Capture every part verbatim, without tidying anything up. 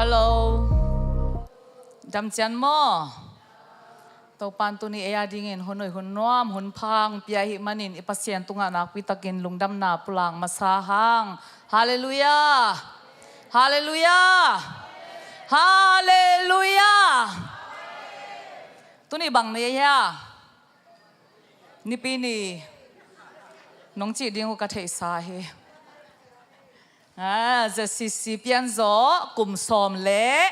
Hello. Damcian maw? Topan tuni ei a dingin hun hoih, hun nuam, hun pha hong pia ahih manin i Pasian tungah nakpitakin lungdamna pulak masa hang. Halleluiah. Halleluiah. Halleluiah. Tuni bang ni ei hia? Nipi ni nong cih ding uh ka theihsa hi. Ah, Z C C pianzaw kum sawm le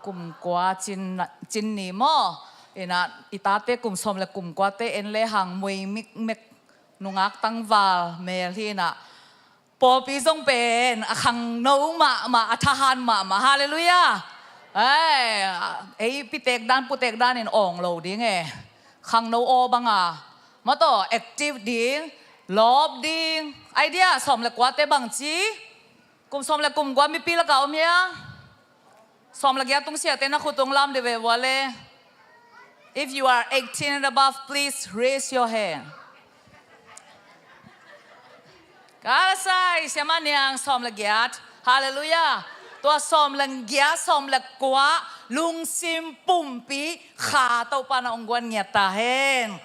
kum kua cin, cin ni maw? Ina, i tate kum sawm le kum kuate en le hang mui mikmek, nungak tangval mel hi ina. Pawlpi zong pen a khangno mahmah, a thahat mahmah. Halleluiah. Ei, ei pitek dan, putek dan in awng lo ding e. Khangno aw banga. Maw tawh, active ding, lawp ding. Idea, sawm le kuate bangci? Kum sawm le kum kua mipi lakah om hia? Sawm le giat tung siate na khut tung lam de ve vua le. If you are eighteen and above, please raise your hand. Ka la sai, siamah niang, sawm le giat. Halleluiah. Tua sawm le giat, sawm le kua, lungsim pumpi kha Topa na hong guan ngiat ta hen.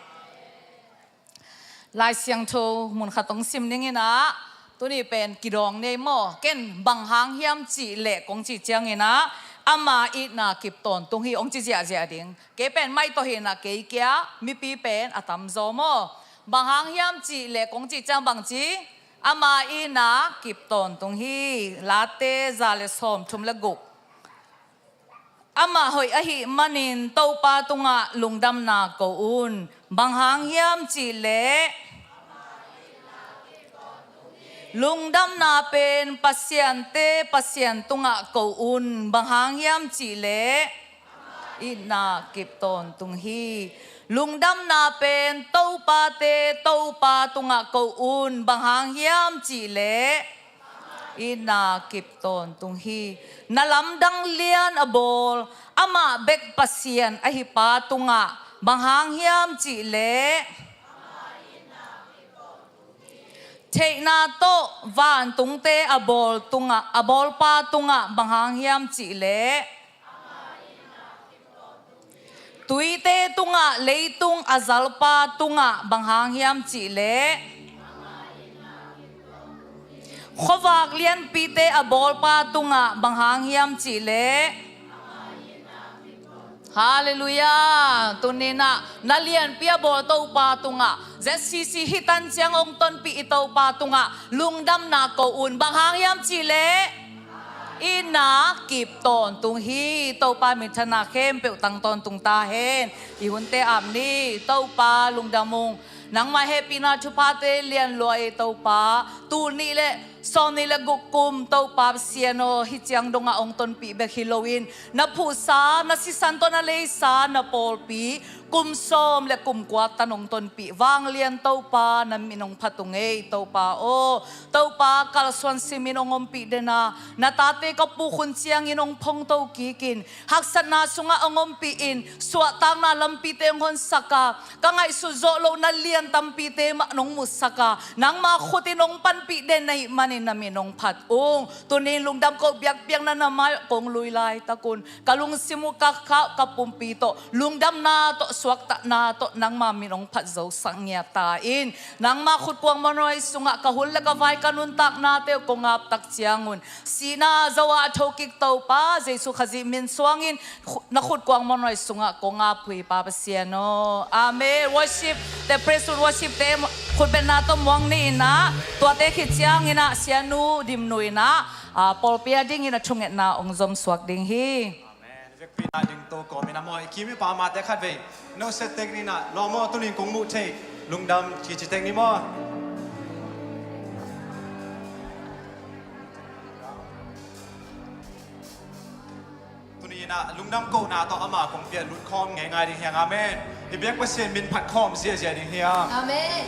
Lai Siangtho mun khat hong sim ning ina, tuni pen kidawng nei maw? Ken bang hang hiam cih leh kong cih ciang ina, ama itna kip tawntung hi hong ci ziahziah ding. Kei pen maih tawh hi ina, kei kia mipi pen a tamzaw maw? Bang hang hiam cih leh kong cih ciang bangci, ama itna kip tawntung hi. Late za le sawm thum le guk. Amah hoih ahih manin Topa tungah lungdamna ko un. Bang hang hiam cih leh lungdamna pen pasiante Pasian tungah ko un. Bang hang hiam cih leh itna kip tawntung hi. Lungdamna pen topate Topa tungah ko un. Bang hang hiam cih leh itna kip tawntung hi. Na lamdang lian a bawl, amah bek Pasian ahi pa tungah bang hang hiam cih leh, theihna tawh vantungte a bawl tungah, a bawlpa tungah bang hang hiam cih leh, tuite tungah, leitung a zalpa tungah bang hang hiam cih leh, khuavak lianpite a bawlpa tungah bang hang hiam cih leh. Halleluiah. Tuni-in ah na lianpi a bawl Topa tungah, Z C C hih tan ciang hong tonpih i Topa tungah lungdamna ko un. Bang hang hiam cih leh, itna kip tawntung hi. Topa minthanna khempeuh tang tawntung ta hen. I hunte ap ni. Topa lungdam ung. Nangmah hehpihna thuphate lian lua ei Topa. Tul nih le sawmnih le guk kum Topa Pasian aw, hih ciang dongah hong tonpih bek hi loin, na phuhsa, na sisan tawh na leisa, na pawlpi kum sawm le kum kua tan hong tonpih vanglian Topa, na min hong phat ung ei Topa aw. Topa, kalsuan simin hong ompih den a, na tate ka puk hun ciangin hong phongto kikin, haksatna sungah hong ompih in, suahtakna lampite hong honsak a, ka ngaihsut zawh loh na lian tampite mah nong musak a, nangma khut in hong panpih den na hih manin na min hong phat ung. Tuni-in lungdam ko biakpiakna na mai-ah kong lui laitak un, ka lungsim uh, ka kha uh, ka pumpi tawh lungdamna tawh suaktakna tawh nangma min hong phat zosak ngiat ta in. Nangma khut kuang muanhuai sungah ka hun le ka vai, ka nuntaknate uh kong ap tak ciangun, sihna zo-a a thokik Topa Jesu Khazih min suangin khu-, na khut kuang muanhuai sungah kong ap uh hi Pa Pasian aw. Amen. Worship te, praise and worship te, khutbetna tawh muang ni-in ah, tuate khit ciangin ah Sianu Dimnu in ah, a, pawlpi a dingin a thungetna hong zomsuak ding hi. Amen. Vekpi-in ah dingto kawmin ah maw, i kim i pam mahte khatvei nusia tek ni-in ah, lawm aw, tuni-in kong muh theih lungdam kici tek ni maw. Tuni-in ah lungdam kohna tawh ama kong piah lut khawm ngeingai ding hi hang. Amen. I biak Pasian min phat khawm ziahziah ding hi hang. Amen.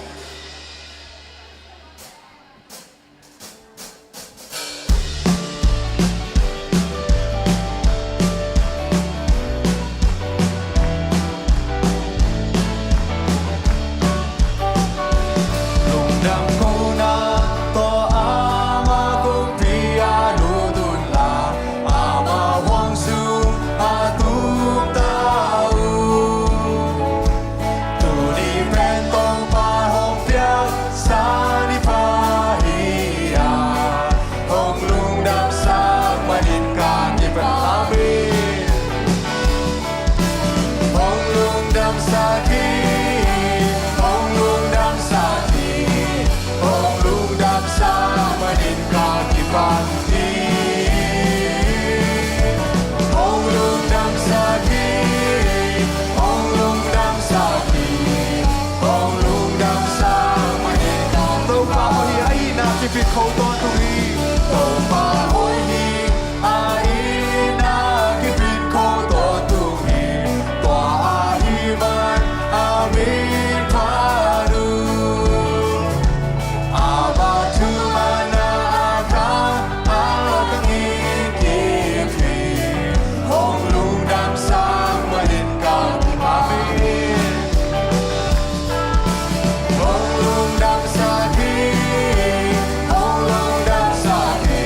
Topa hoih hi, a itna kipit kho tawntung hi. Topa hoih hi, a itna kipit kho tawntung hi. Tua ahih man a min phat uh. Ama thu manna a kang, a kang in kip hi. Hong lungdam sak mah in ka. Amen. Hong lungdam sak hi, hong lungdam sak hi.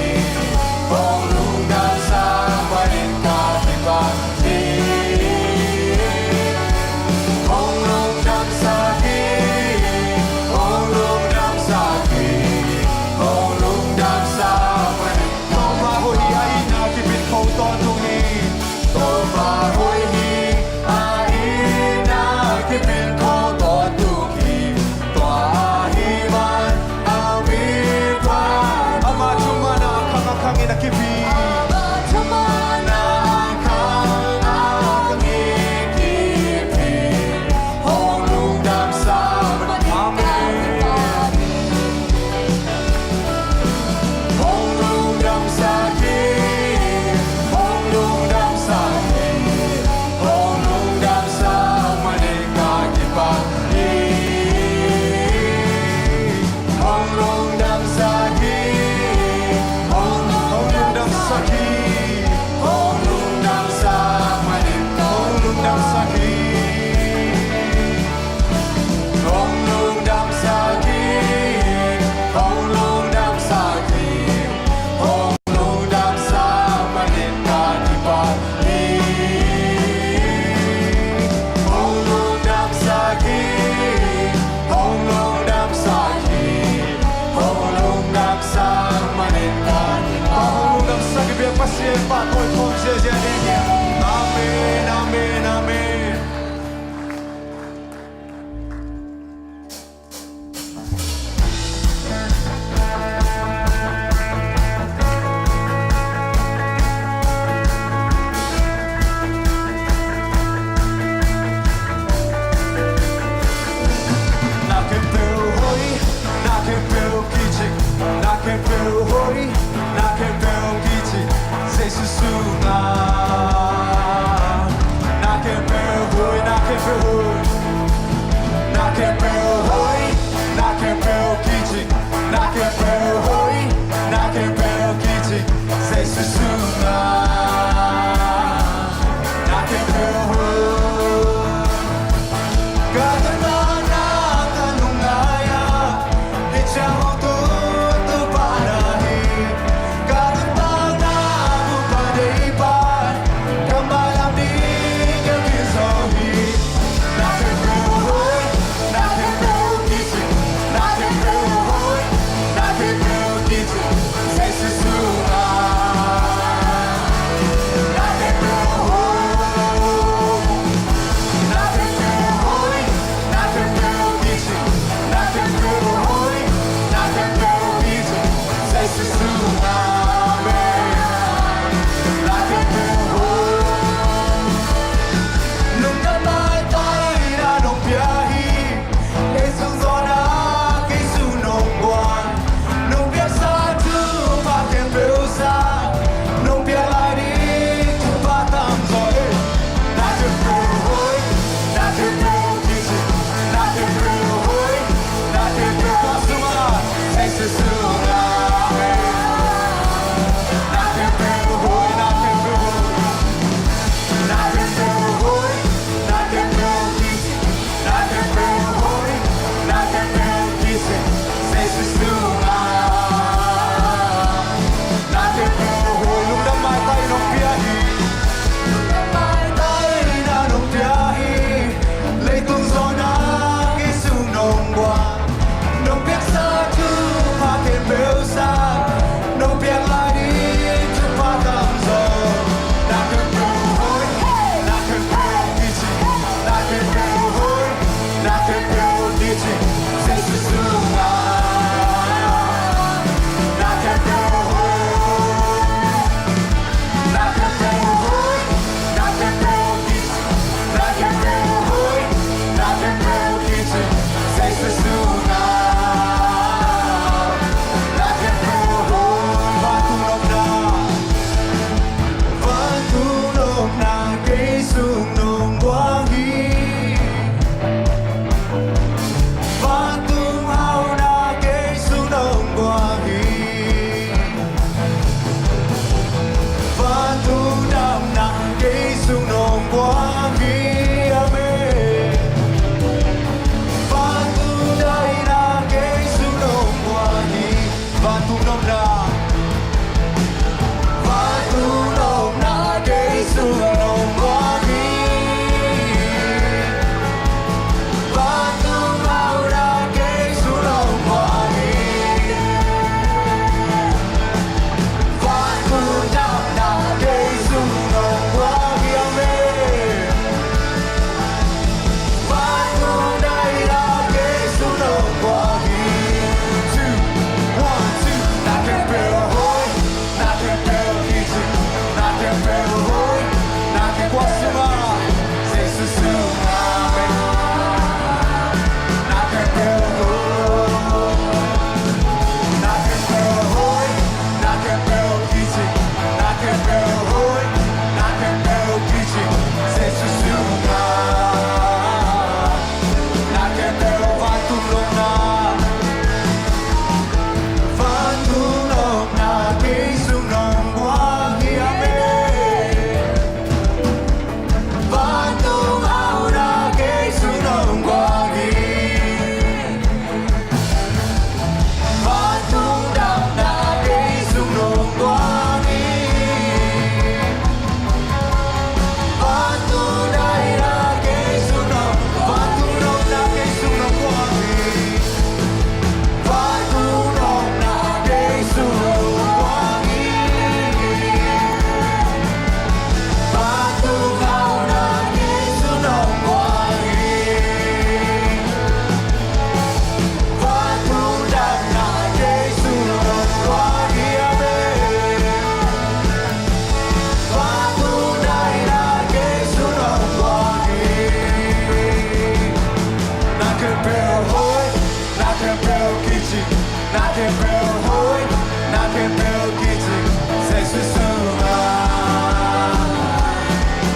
Khempeuh hoih, na khempeuh kicing, Jesu sungah.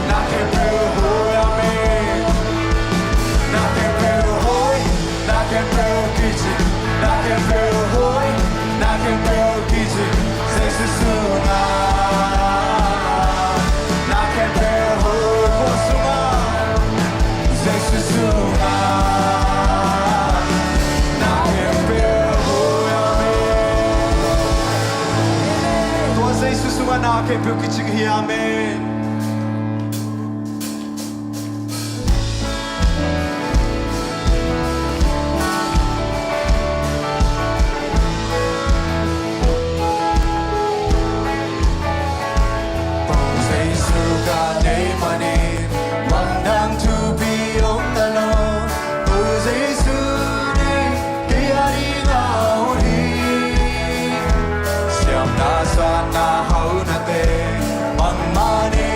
Na khempeuh hoih, amen. Na khempeuh hoih, na khempeuh kicing, na khempeuh hoih, na khempeuh kicing, Jesu sungah. Na khempeuh hoih, kua sungah? Jesu sungah. Na khempeuh hoih, amen. Tua Jesu sungah na khempeuh kicing hi, amen. Tua Jesu ka neih manin, mangdang thupi om ta lo. Tua Jesu nei kei a ding a hoih hi. Siamna, suahna, haunate, bangmah nei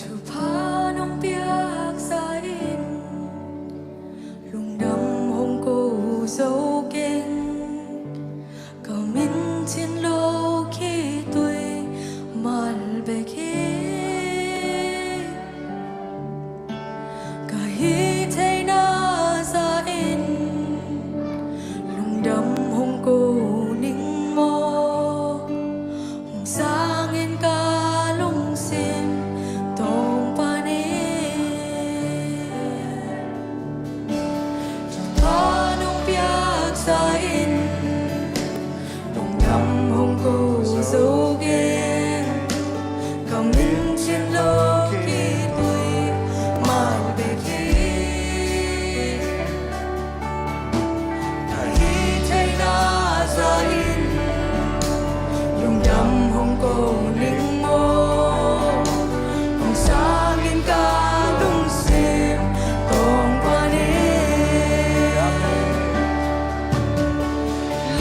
Thupha nong piaksa in lungdam hong ko zo keng. Ka min thin lo khitui mal bek hi. Ka hih theihna za in lungdam hong ko ning maw? Hong sangin ka lungsim tawng pan in. Thupha nong piaksa in lungdam hong ko zo keng. Ka min thin lo khitui mal bek hi. Ka hih theihna za in lungdam hong ko ning maw? Hong sangin ka lungsim tawng pan in.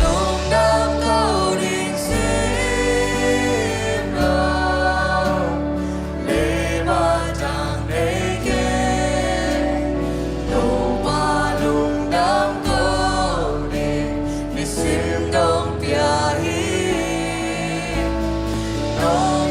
Lungdam ko ding sim lo, leiba dang nei keng. Topa lungdam ko ding nisim dong pia hi. Nong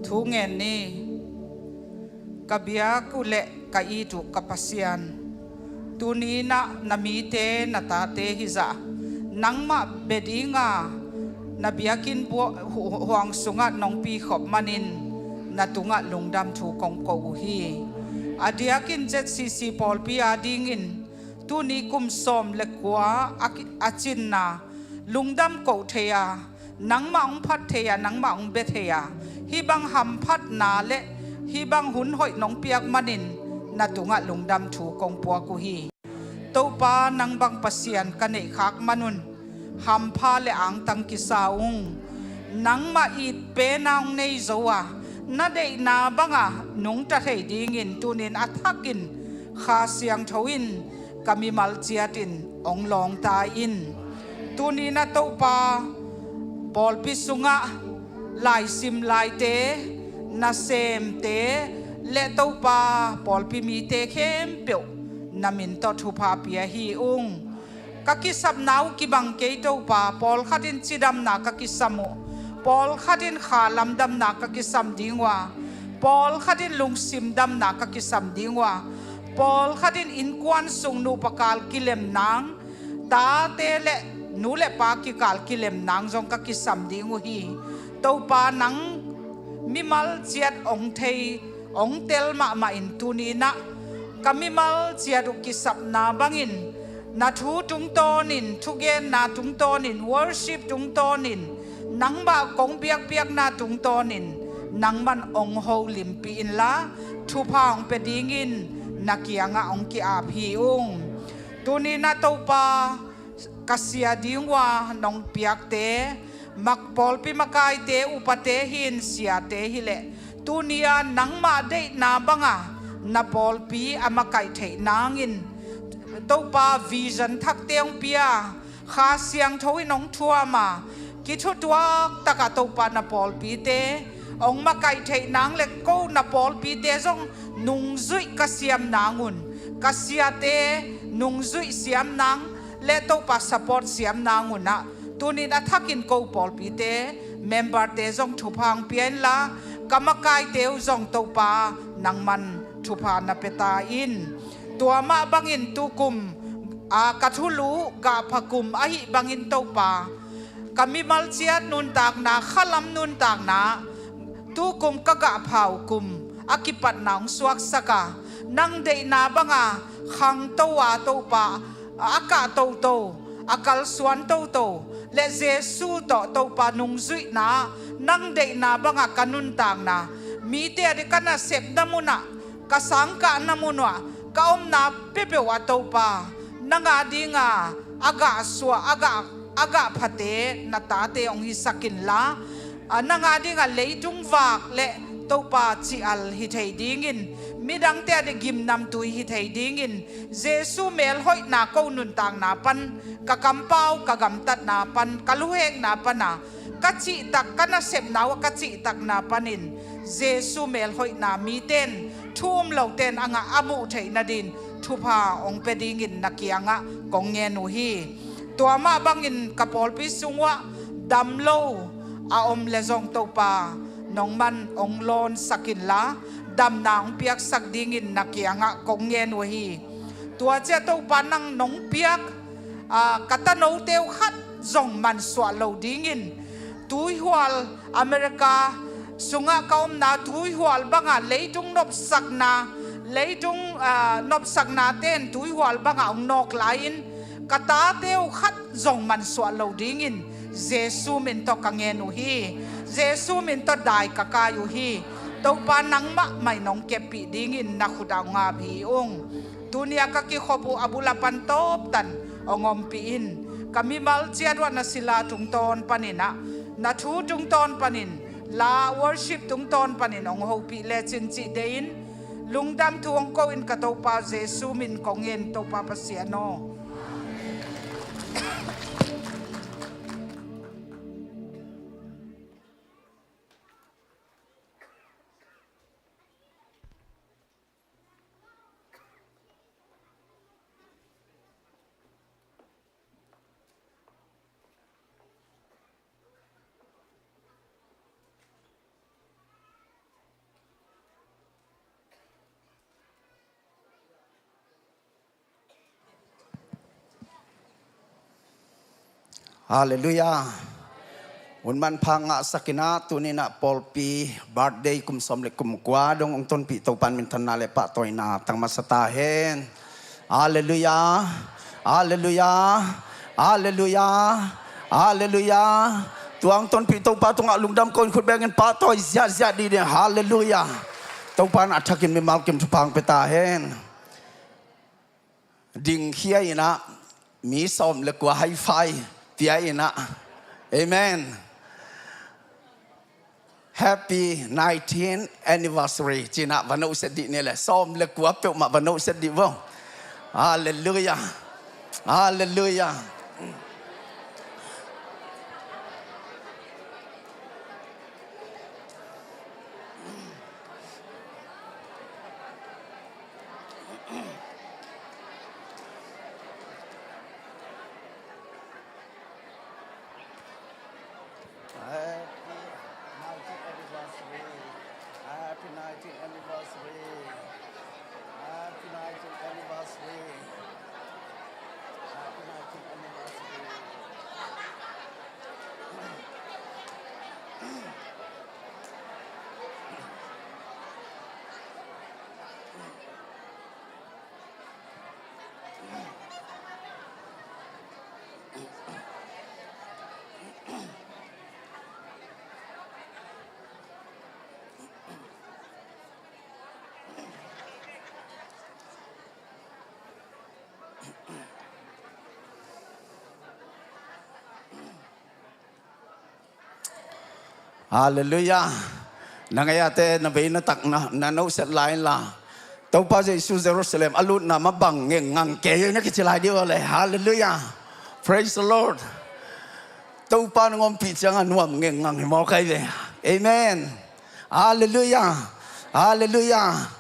Thu ngen ni. Ka biak uh le ka it uh ka Pasian, tuni-in ah na mite na tate hizah nangmah bia dinga na biakinn bua-, hu-, huang sungah nong pikhop manin na tungah lungdam thu kong ko uh hi. A diakin Z C C pawlpi a dingin tuni kum sawm le kua a ki-, a cinna lungdam ko thei a, nangmah hong phat thei a, nangmah hong bia thei a, hih bang hamphatna le hih bang hun hoih nong piak manin na tungah lungdam thu kong puak uh hi. Topa, nang bang Pasian ka neih khak manun hampha le angtang kisa ung. Nangmah it pen a hong nei zo a, na deihna banga nungta thei dingin tuni-in a thakin Kha Siangtho in ka mimal ciatin hong lawngta in. Tuni-in ah Topa, pawlpi sungah laisim laite, nasemte le Topa, pawlpi mite khempeuh na min tawh thupha pia hi ung. Ka kisapna uh kibang kei Topa, pawlkhat in cidamna ka kisam uh, pawlkhat in kha lamdamna ka kisam ding uh a, pawlkhat in lungsim damna ka kisam ding uh a, pawlkhat in innkuan sung nupa kal kilem nang, tate le nu le pa kikal kilem nang zong ka kisam ding uh hi. Topa, nang mimal ciat hong thei, hong tel mahmah in tuni-in ah ka mimal ciat uh kisapna bangin na thu tungtawnin, thugenna tungtawnin, worship tungtawnin, nangmah kong biakpiakna tungtawnin nangman hong holimpih inla, thupha hong pia dingin na kiangah hong ki-ap hi ung. Tuni-in ah Topa, ka sia ding uh a nong piakte, mak-, pawlpi makaite, upate hi in siate hileh, tuni-a nangmah deihna banga na pawlpi a makaih theih nangin Topa, vision thakte hong pia, Kha Siangtho in hong thuam a, kithutuak takah Topa, na pawlpite hong makaih theih nang le ko na pawlpite zong nungzuih ka siam nang un, ka siate nungzuih siam nang le Topa, support siam nang un ah, tuni-in a thakin ko pawlpite, memberte zong thupha hong pia inla, ka makaite uh zong Topa, nangman thupha na pia ta in. Tua mah bangin tukum, a, ka thulu gahpha kum ahih bangin Topa, ka mimal ciat nuntakna, khalam nuntakna, tukum ka gahpha uh kum a kipatna hong suaksak a, nang deihna banga khangto a Topa, a kah toto, a kalsuan toto le Jesu tawh Topa nungzuihna, nang deihna banga ka nuntakna, mite a ding ka nasepna munah, ka sangkahna mun uah, ka omna peuhpeuh ah Topa, nang a dinga a gah suah, a gah, a gah phate na tate hong hisak inla, a, nang a dinga leitung vak le Topa, ci-al hi thei dingin, midangte a ding gimnamtui hi thei dingin, Jesu melhoihna ko nuntakna pan, ka kampau, ka gamtatna pan, ka luhekna pana ka cihtak, ka nasepna uh a ka cihtakna panin Jesu melhoihna mite in, thu um lote in a ngah, a muh theih nadin thupha hong pia dingin na kiangah kong ngen uh hi. Tua mah bangin ka pawlpi sung uah dam lo a om le zong Topa, nong man hong lawnsak inla, damna hong piaksak dingin na kiangah kong ngen uh hi. Tua ciah Topa, nang nong piak, a, ka tanote uh khat zong mansuah lo dingin, tuihual America sungah ka omna, tuihual banga leitung nopsakna, leitung, a, nopsaknate in tuihual banga hong nawk lai-in, ka tate uh khat zong mansuah lo dingin Jesu min tawh ka ngen uh hi. Jesu min tawh dai ka kai uh hi. Topa, nang mahmah in hong keppih dingin na khut ah hong ap hi ung. Tuni-a ka kikhop uh a bul a pan tawptan hong ompih in. Ka mimal ciat uah na sila tungtawn panin ah, na thu tungtawn panin, la worship tungtawn panin hong hopih lecin cih deihin, lungdam thu hong ko-in ka Topa Jesu min kong ngen, Topa Pasian aw. Halleluiah. Hun manpha ngahsak in ah, tuni in ah pawlpi birthday kum sawm le kum kua dong hong tonpih Topa in minthanna le pahtawina tang masa ta hen. Halleluiah. Halleluiah. Halleluiah. Halleluiah. Tua hong tonpih Topa tungah lungdam ko in khut bengin pahtawi ziahziah dih ding. Halleluiah. Topa in a thakin mimal kim thupha hong pia ta hen. Dingkhia in ah mi sawm le kua high five pia in ah, amen, happy nineteenth anniversary ci in ah va nohset dih ni le, sawm le kua peuhmah va nohset dih vo. Halleluiah. Halleluiah. Happy nineteenth anniversary. Happy nineteenth anniversary. Happy nineteenth anniversary. Happy nineteenth anniversary. Halleluiah. Na ngei a te na vei na tak na, na nohset lai inla, Topa Jesu Jerusalem a lutna mah bang ngengngang kei na kici lai dih uh le. Halleluiah. Praise the Lord. Topa na ngompih ciangah nuam ngengngang hi maw kai ve. Amen. Halleluiah. Halleluiah.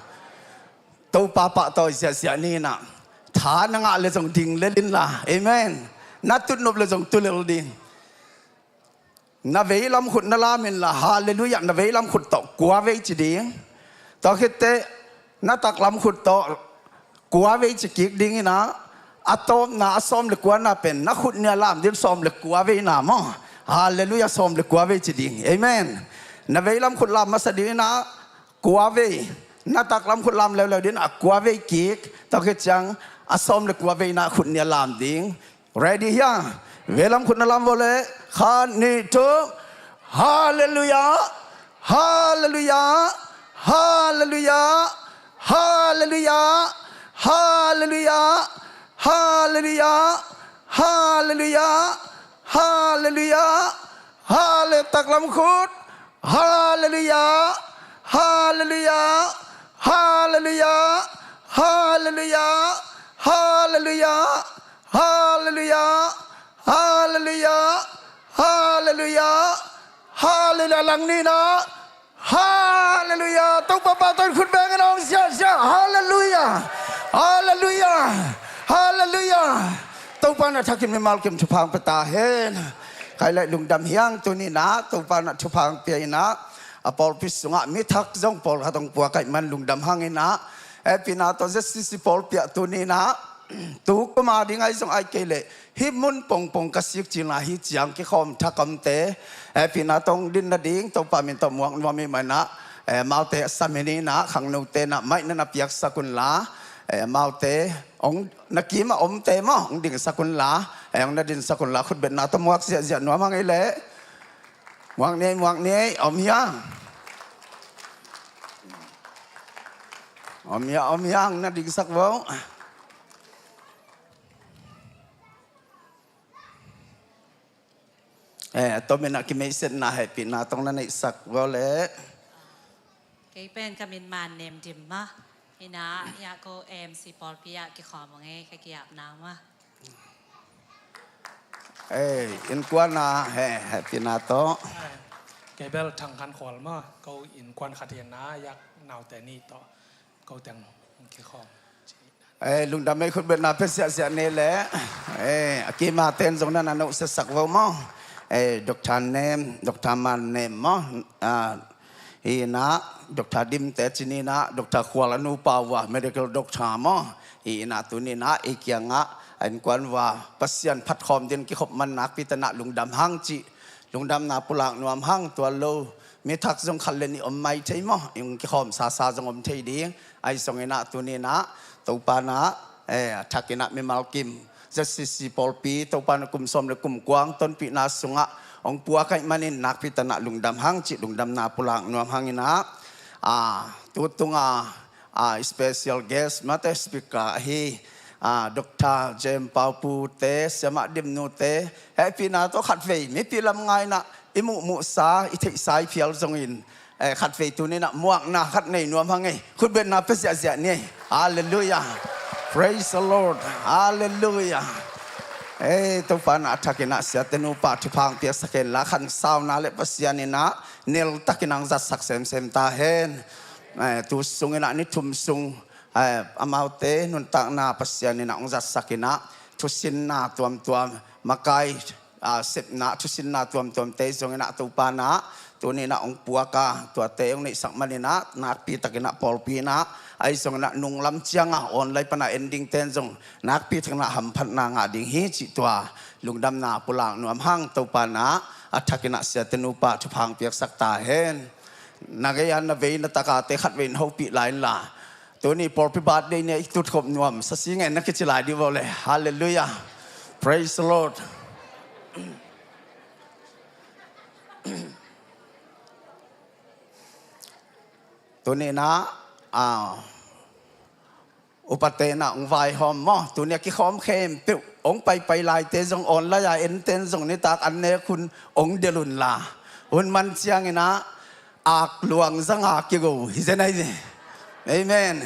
Topa pahtawi ziahziah ni in ah, tha na ngah le zong ding lel inla, amen, na tutnop le zong tu lel ding. Na veilam khut na lam inla, halleluiah, na veilam khut tawh kua vei ci ding. Tua khitteh na taklam khut tawh kua vei ci kik ding in ah, a tawpna a sawm le kuana pen na khut nih a lam ding sawm le kua veina maw. Halleluiah, sawm le kua vei ci ding, amen. Na veilam khut lam masa ding in ah, kua vei, na taklam khut lam leuleu ding a kua vei kik. Tua khit ciang a sawm le kua veina khut nih a lam ding. Ready hia? Veilam khut na lam vo le. Khat, nih, thum. Halleluiah. Halleluiah. Halleluiah. Halleluiah. Taklam khut. Halleluiah. Halleluiah. Halleluiah. Langninah. Halleluiah. Topa pahtawi khut bengin hong siahsiah. Halleluiah. Halleluiah. Halleluiah. Topa na thakin mimal kim thupha hong pia ta hen. Kai lai lungdam hiang tuninah Topa na thupha hong pia inah, a pawlpi sungah mi thak zong pawlkhat hong puak ahih man lungdam hang inah, hehpihna tawh Z C C pawlpi ah tuninah tu kum a ding ahi zong ahi kei leh hih mun pongpong ka sik cil na hi ciang kikhawm thak omte, hehpihna tawh hong din nading Topa min tawh muak nuam hi manah, eh, amaute a samin inah khangnote nah maihna na piaksak unla, eh, amaute hong na kimah omte maw hong dingsak unla, eh, hong na dinsak unla khutbetna tawh muak ziahziah nuam hang ei leh. Muak ni ei, muak ni ei, om hiang. Om hiang, om hiang, na dingsak vo. Eh, a tomin a kimeihsetna hehpihna tawh na neihsak vo leh. Kei pen ka min Man Nem Dim mah. Inah, ya ko M C pawlpi ah kikhawm ong ei ka kiapna mah. Eh, innkuan ah, he, hehpihna tawh. Eh, kei bel Thang Khan Khual mah, ko innkuan khat hi na, yak naute nih tawh ko teng kikhawm. Eh, lungdam ei, khutbetna pia siahsiah ni leh. Eh, a kima ten zong na na nohsiasak vo maw. Eh, Doctor Nem, Doctor Man Nem maw. Ah, hi inah, Doctor Dim te ci ni inah, Doctor Khual a nupa uh ah, medical doctor maw. Hi inah tuninah ei kiangah a innkuan uh a Pasian phatkhawm dingin kikhop man nakpi takin ah lungdam hang cih, lungdamna pulak nuam hang. Tua lo mi thak zong khat le nih om mai thei maw, ong kikhawm sasa zong om thei ding. Ahi zongin ah tuni in ah Topa in ah, eh, a thakin ah mimal kim Z C C pawlpi Topa in ah kum sawm le kum kua tonpihna sungah ong puak ahih manin nakpi takin ah lungdam hang cih lungdamna pulak nuam hang in ah, ah, tu tungah, ah, special guest, mate speaker ahi, ah, Doctor Jem Pau Pu te, Siamah Dim Nu te, hehpihna tawh khatvei mipi lam ngai in ah i muhmuhsa, i theihsa i phial zongin, eh, khatvei tuni in ah muakna khat nei nuam hang ei. Khutbetna pia ziahziah ni ei. Halleluiah. Praise the Lord. Halleluiah. Eh, Topa in ah a thakin ah siate nupa thupha ong piaksak hen la, khansauna le Pasian in ah nilh takin ah ong zatsak semsem ta hen. Eh, tu sungin ah ni thum sung, eh, amaute nuntakna Pasian in ah ong zatsak in ah, thusinna tuamtuam, makai, ah, sepna, thusinna tuamtuamte zongin ah Topa in ah tuni in ah ong puak a, tuate ong neihsak manin ah nakpi takin ah pawlpi in ah, ahi zongin ah nunglam ciang a online pan a en dingte in zong nakpi takin ah hamphatna ngah ding hi cih tua lungdamna pulak nuam hang. Topa in ah a thakin ah siate nupa thupha ong piaksak ta hen. Na gei a na vei na tak a te khatvei na hopih lai inla, tuni pawlpi birthday ni a i tutkhop nuam sasi ngen na kici lai dih vaw le. Halleluiah. Praise the Lord. Tuni in ah, ah, upate in ah ong vaihawm maw. Tuni a kikhawm khempeuh, ong paipai laite zong, online a ente in zong nitak an nek hun ong delh unla, hun man ciangin ah ak luang zanga kigo hi zen ahi. Amen.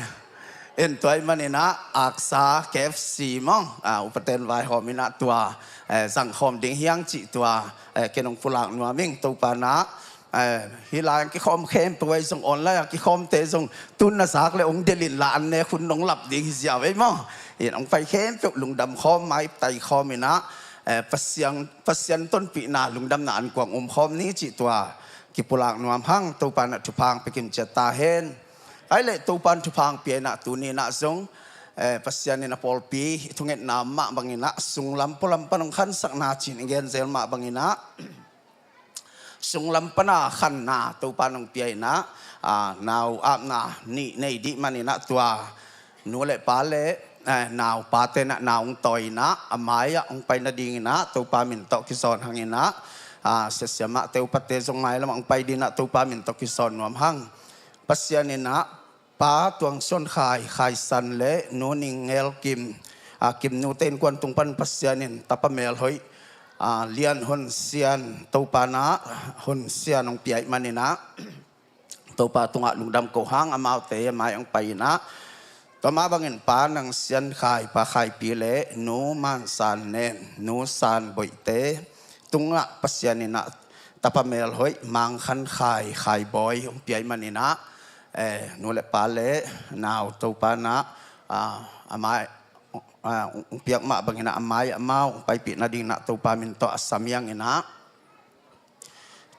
En, tua ahih manin ah aksa K F C maw, ah, upate in vaihawm in ah tua, eh, zangkhawm ding hi hang cih tua, eh, ken ong pulak nuam ing. Topa in ah, eh, hih lai a kikhawm khempeuh ahi zong, online a kikhawmte zong, tun na zak le ong delh inla an nek hun nong lap ding hi ziau ei maw. In ong pai khempeuh lungdam khawm, maitai khawm in ah, eh, Pasian, Pasian tonpihna lungdamna ankuang um khawm ni cih tua kipulak nuam hang. Topa in ah thupha ong pia kimciat ta hen. Ahih leh Topa in thupha ong pia in ah tuni in ah zong, eh, Pasian in a pawlpi i thungetna mah bangin ah sunglam pualam pan ong khansakna ci-in i gen zel mah bangin ah, sunglam pan a khanna Topa in ong pia in ah, ah, nau apna nih nei dih manin ah tua nu le pa le, eh, naupate in ah nau ong tawi in ah a mai-ah ong pai nadingin ah Topa min tawh kizawn hang in ah, ah, sia siamahte upate zong mailam ah ong pai dingin ah Topa min tawh kizawn nuam hang. Pasian in ah Pa Tuang Suan Khai, Khai San le Nu Ning Ngel Kim, ah, Kim Nu te innkuan tung pan Pasian in tapa melhoih, ah, Lian Hun Sian, Topa in ah Hun Sian ong pia ahih manin ah Topa tungah lungdam ko hang, amaute a mai ong pai in ah. Tua mah bangin Pa Nang Sian Khai, Pa Khai Pi le Nu Man San Nen, Nu San Boih te tungah Pasian in ah tapa melhoih Mang Khan Khai, Khai Bawi ong pia ahih manin ah, eh, nu le pa le nau Topa in ah, ah, a mai, ah, ong piak mah bangin ah a mai-ah amau ong paipih nadingin ah Topa min tawh a samiang in ah.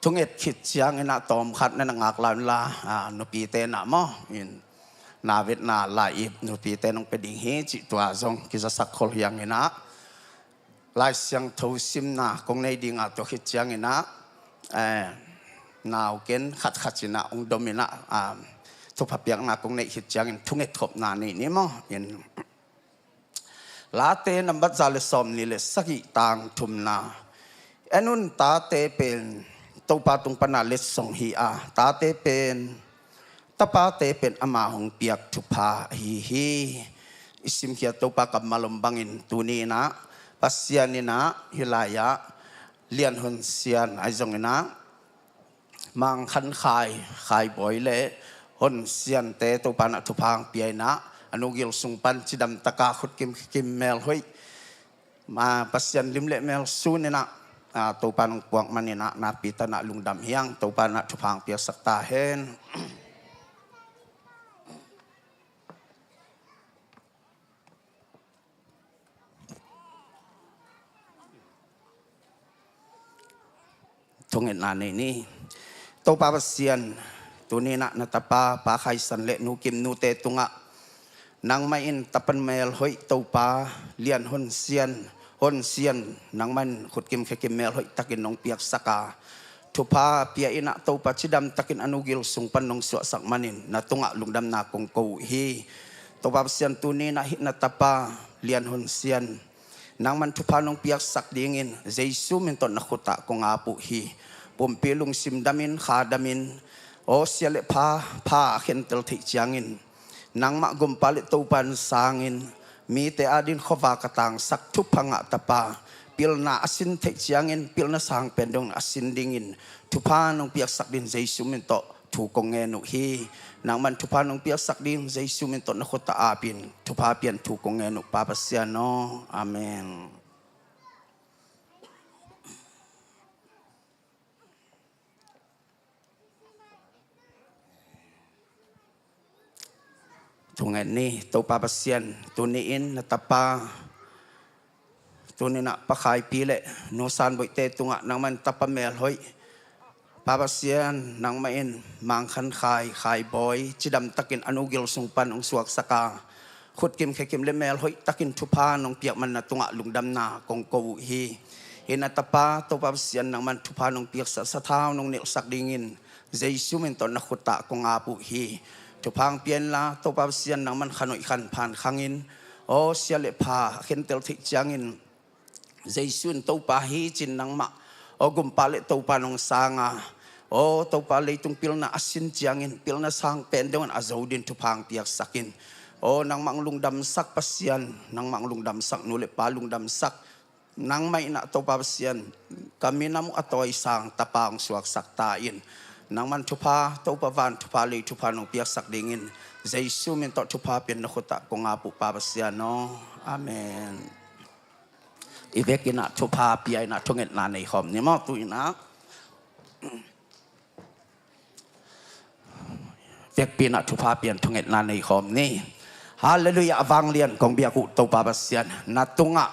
Thunget khit ciangin ah tawmkhat na na ngak lai unla, ah, nupite in ah maw, in, na vetna lai-ip nupite in ong pia ding hi cih tua zong kizasak khol hi hang in ah. Lai Siangtho simna kong nei ding a, tua khit ciangin ah, eh, nau ken khatkhat in ah ong dom in ah, ah, thupha piakna kong neih khit ciangin thunget khopna nei ni maw. In, Late nambat za le sawmnih le sagih, tang thumna. En un, tate pen Topa tung pan a letsong hi a, tate pen, tapate pen ama hong piak thupha ahi hi. I simkhiat Topa kammal om bangin tuni in ah Pasian in ah hih lai-ah Lian Hun Sian ahi zongin ah Mang Khan Khai, Khai Bawi le Hun Sian te Topa in ah thupha hong pia in ah, a nu gil sung pan cidam taka khut kimkim melhoih, ma Pasian lim le mel sun in ah, ah, Topa in hong puak manin ah nakpi takin ah lungdam hi hang. Topa in ah thupha hong piaksak ta hen. Thungetna nei ni. Topa Pasian, tuni in ah na tapa Pa Khai San le Nu Kim Nu te tungah Nangmah in tapa melhoih Topa, Lian Hon Sian, Hon Sian, nangmah in khutkim khekim melhoih takin nong piaksak a, thupha pia in ah Topa cidam takin a nu gil sung pan nong suahsak manin na tungah lungdamna kong ko uh hi. Topa Pasian, tuni in ah hih na tapa Lian Hon Sian, nangmah in thupha nong piaksak dingin Jesu min tawh na khut ah kong ap uh hi. Pumpi lungsim damin, kha damin, aw sia le pha, pha a khentel theih ciangin nangmah gumpa le Topa in sangin, mite adingin khuavak a tangsak thupha ngah tapa, pilna a sin theih ciangin pilna sang pen dongin a sin dingin thupha nong piaksak dingin Jesu min tawh thu kong ngen uh hi. Nangmah in thupha nong piaksak dingin Jesu min tawh na khut ah apin thupha pian thu kong ngen uh, Pa Pasian aw. Amen. Thungen ni, Topa Pasian, tuni in na tapa, tuni in ah Pa Khai Pi le Nu San Boih te tungah nangmah in tapa melhoih, Pa Pasian, nangmah in Mang Khan Khai, Khai Bawi cidam takin a nu gil sung pan hong suaksak a, khutkim khekim le melhoih takin thupha nong piak man na tungah lungdamna kong ko uh hi. Hih na tapa, Topa Pasian, nangmah in thupha nong piaksak, sathau nong nilhsak dingin Jesu min tawh na khut ah kong ap uh hi. Thupha hong pia inla, Topa Pasian, nangmah in khan hoih khan phan khangin, aw sia le pha a khentel theih ciangin Jesu in Topa hi cin nangmah, aw gumpa le Topa nong sang a, aw Topa, leitung pilna a sin ciangin pilna sang pen dongin a zo dingin thupha hong piaksak in, aw nangmah hong lungdamsak Pasian, nangmah hong lungdamsak, nu le pa lungdamsak, nangmah in ah Topa Pasian, ka minam uh a tawisang tapa hong suaksak ta in. Nangmah in thupha, Topa van thupha, lei thupha nong piaksak dingin Jesu min tawh thupha pian na khut ah kong ap uh, Pa Pasian aw. Amen. I vekin ah thupha pia in ah thungetna nei khawm ni maw, tu in ah. Vekpi in ah thupha pian thungetna nei khawm ni. Halleluiah, a vanglian kong biak uh Topa Pasian, na tungah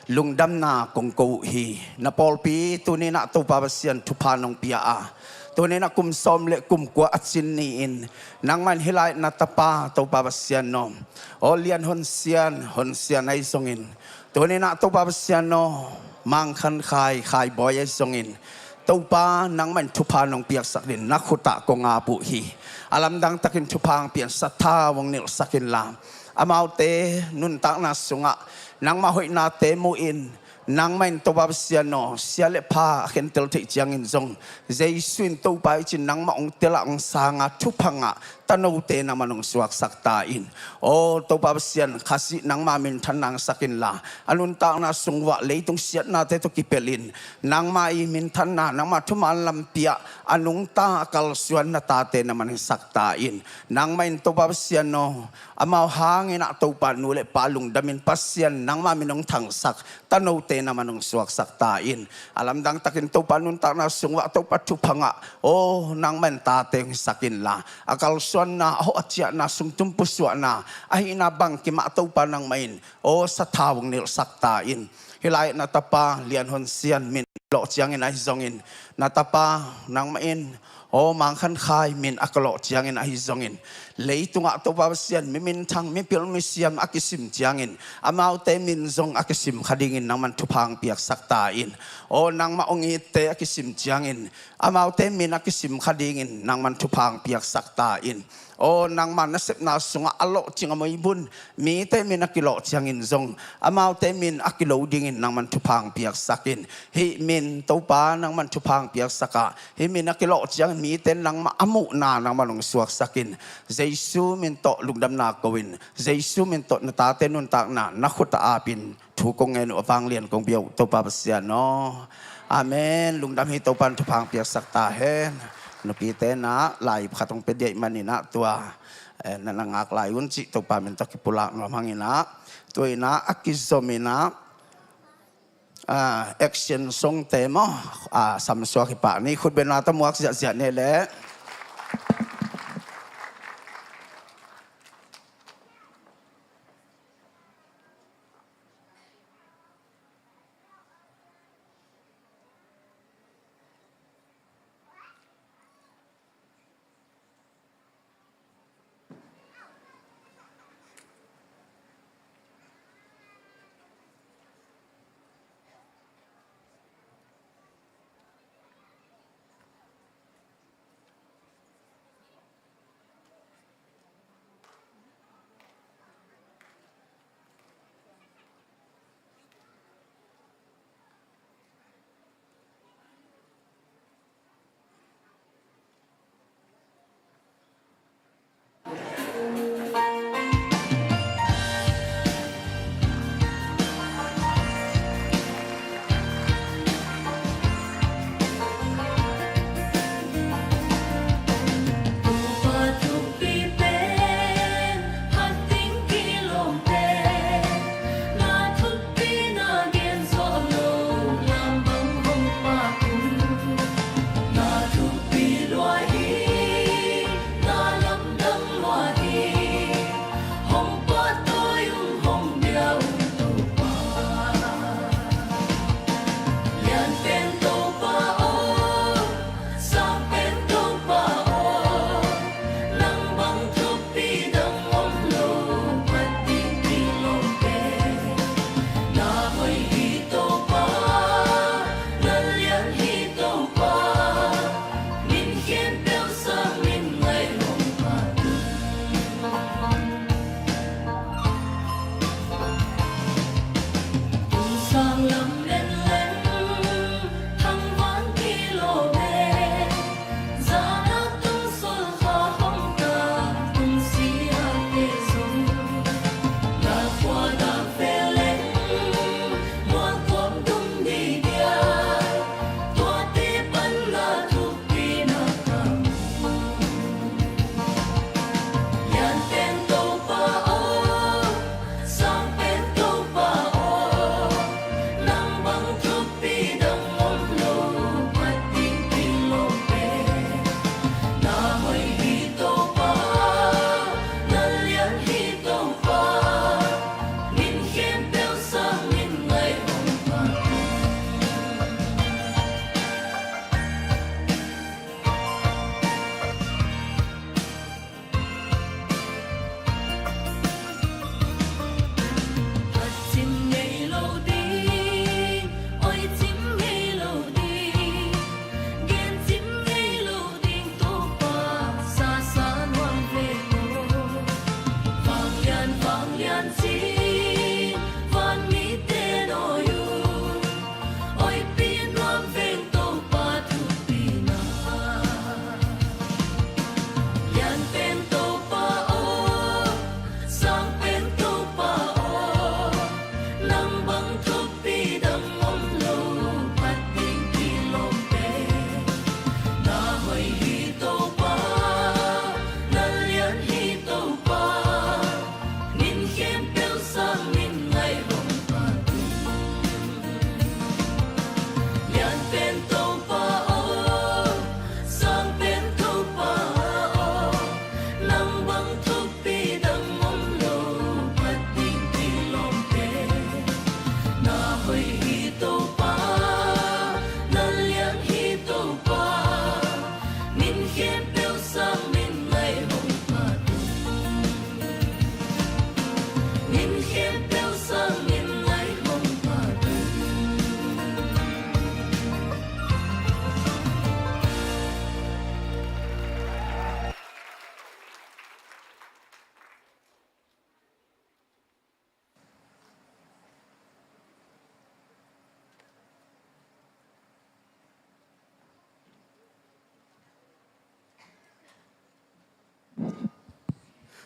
lungdamna kong ko uh hi. Na pawlpi tuni in ah Topa Pasian thupha nong pia a, tuni in ah kum sawm le kum kua a cin ni-in nangmah in hih lai na tapa Topa Pasian aw, aw Lian Hon Sian, Hon Sian ahi zongin, tuni in ah Topa Pasian aw, Mang Khan Khai, Khai Bawi ahi zongin, Topa nangmah in thupha nong piaksak dingin na khut ah kong ap uh hi. A lamdang takin thupha hong pian, sathau hong nilhsak inla, amaute nuntakna sungah nangmah hoihnate mu-in, nangmah in Topa Pasian aw, sia le pha a khentel theih ciangin zong Jesu in Topa hi cin nangmah hong tel a hong sang a, thupha ngah tanote nangmah in hong suaksak ta in. Aw Topa Pasian, Khazih nangmah minthanna hong sak inla, a nuntakna sung uah leitung siatnate tawh kipelhin nangmah i minthanna, nangmah thuman lampi ah a nungta a kalsuan na tate nangmah in hong sak ta in. Nangmah in Topa Pasian aw, amau hangin ah Topa, nu le pa lungdamin, Pasian nangmah min hong thangsak tanote nangmah in hong suaksak ta in. A lamdang takin Topa nuntakna sung uah Topa thupha ngah, aw nangmah in tate hong hisak inla, a kalsuanna, a hawh a ciahna, sumtum pusuahna, ahihna bangkim ah Topa nangmah in, aw sathau hong nilhsak ta in. Hih lai na tapa Lian Hon Sian min lawh ciangin ahi zongin, na tapa nangmah in, aw Mang Khan Khai min a ka lawh ciangin ahi zongin, leitungah Topa Pasian, mi minthang, mi pil, mi siam a kisim ciangin amaute min zong a kisim kha dingin nangmah in thupha hong piaksak ta in. Aw nangmah hong itte a kisim ciangin amaute min a kisim kha dingin nangmah in thupha hong piaksak ta in. Aw nangmah nasepna sungah a lawhcing a muibun mite min a kilawh ciangin zong amaute min a kilo dingin nangmah in thupha hong piaksak in. Hih min Topa nangmah in thupha hong piaksak a, hih min a kilawh ciangin mite nangmah a muhna nangmah in hong suaksak in. Jesu min tawh lungdamna ko in, Jesu min tawh na tate nuntakna na khut ah apin thu kong ngen uh, a vanglian kong biak uh Topa Pasian aw. Amen. Lungdam hi, Topa in thupha hong piaksak ta hen. Nupite in ah lai khat hong pia diai manin ah tua, eh, na na ngak lai un cih Topa min tawh kipulak nuam hangin ah, tu in ah a kizom in ah, ah, action song te maw, ah, samsuak hi pah ni, khutbetna tawh muak ziahziah ni leh.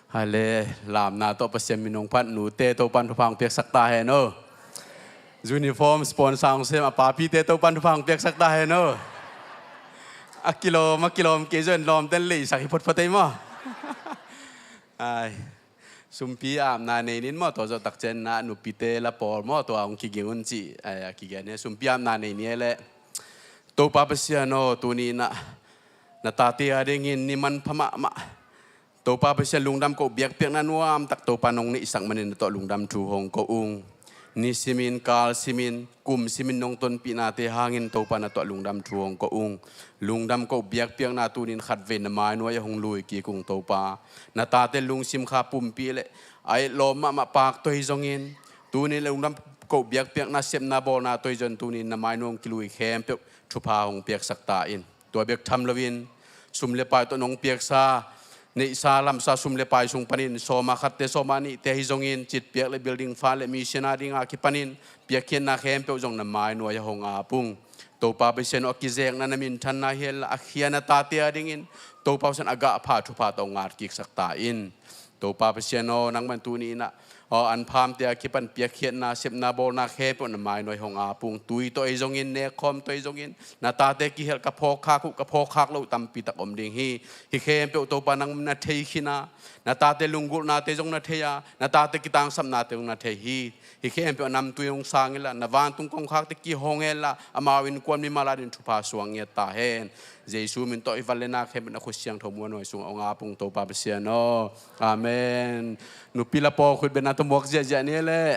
Hale, lamna tawh Pasian min hong phat, nute Topan thupha hong piaksak ta hen aw. Uniform sponsor hong sem a papite Topan thupha hong piaksak ta hen aw. A kilawm, a kilawm kei zong lawmten leisak hi photphot ei maw. Ai. Sumpi apna nei nin maw, tua zawh takcian na nupite la pawl maw, tua hong kiging un cih, ai, a kigen hi. Sumpi apna nei ni e leh. Topa Pasian aw, tuni na, na tate a dingin ni manpha mahmah. Topa Pasian lungdam koh biakpiakna nuamtak Topa nong neihsak manin na tawh lungdam thu hong koh ung. Ni simin, kal simin, kum simin nong tonpihnate hangin Topa na tawh lungdam thu hong koh ung. Lungdam koh biakpiakna tunin khatvei na mainuai a hong lui kik ung Topa. Na tate lungsim kha pumpi le a etlawm mahmah pak tawh hi zongin, tunin lungdam koh biakpiakna sepna bawlna tawh hi zong tunin na mainuai hong kilui khempeuh thupha hong piaksak ta in. Tua bek tham loin, sum le pai tawh nong piaksa, neihsa lamsa sum le pai sung panin, sawma khatte sawma nihte hi zongin, citpiak le building fa le mission a dinga kipanin, piakkhiatna khempeuh zong na mainuai a hong ap ung. Topa Pasian aw, a kizekna na minthanna hi hen la, a khia na tate a dingin, Topa Pasian a gahpha thupha tawh hong at kiksak ta in. Topa Pasian aw, nangman tuni inah, aw, an phamte a kipan piakkhiatna, sepna bawlna khempeuh na mainuai hong ap ung. Tui tawh ei zongin, nekkhawm tawh ei zongin, na tate kihelh ka phawkkhak uh, ka phawkkhak loh tampi tak om ding hi. Hi khempeuh Topa nang na thei khin a, na tate lunggulhnate zong na thei a, na tate kitangsapnate zong na thei hi. Hi khempeuh a namtui hong sang hen la, na vantung kongkhakte kihong hen la, amau innkuan mimal adingin thupha suang ngiat ta hen. Jesu min tawh i van le na khempeuh na khut siangtho muanhuai sungah hong ap ung Topa Pasian aw. Amen. Nupi la pawl khut bengna tawh muak ziahziah ni e leh.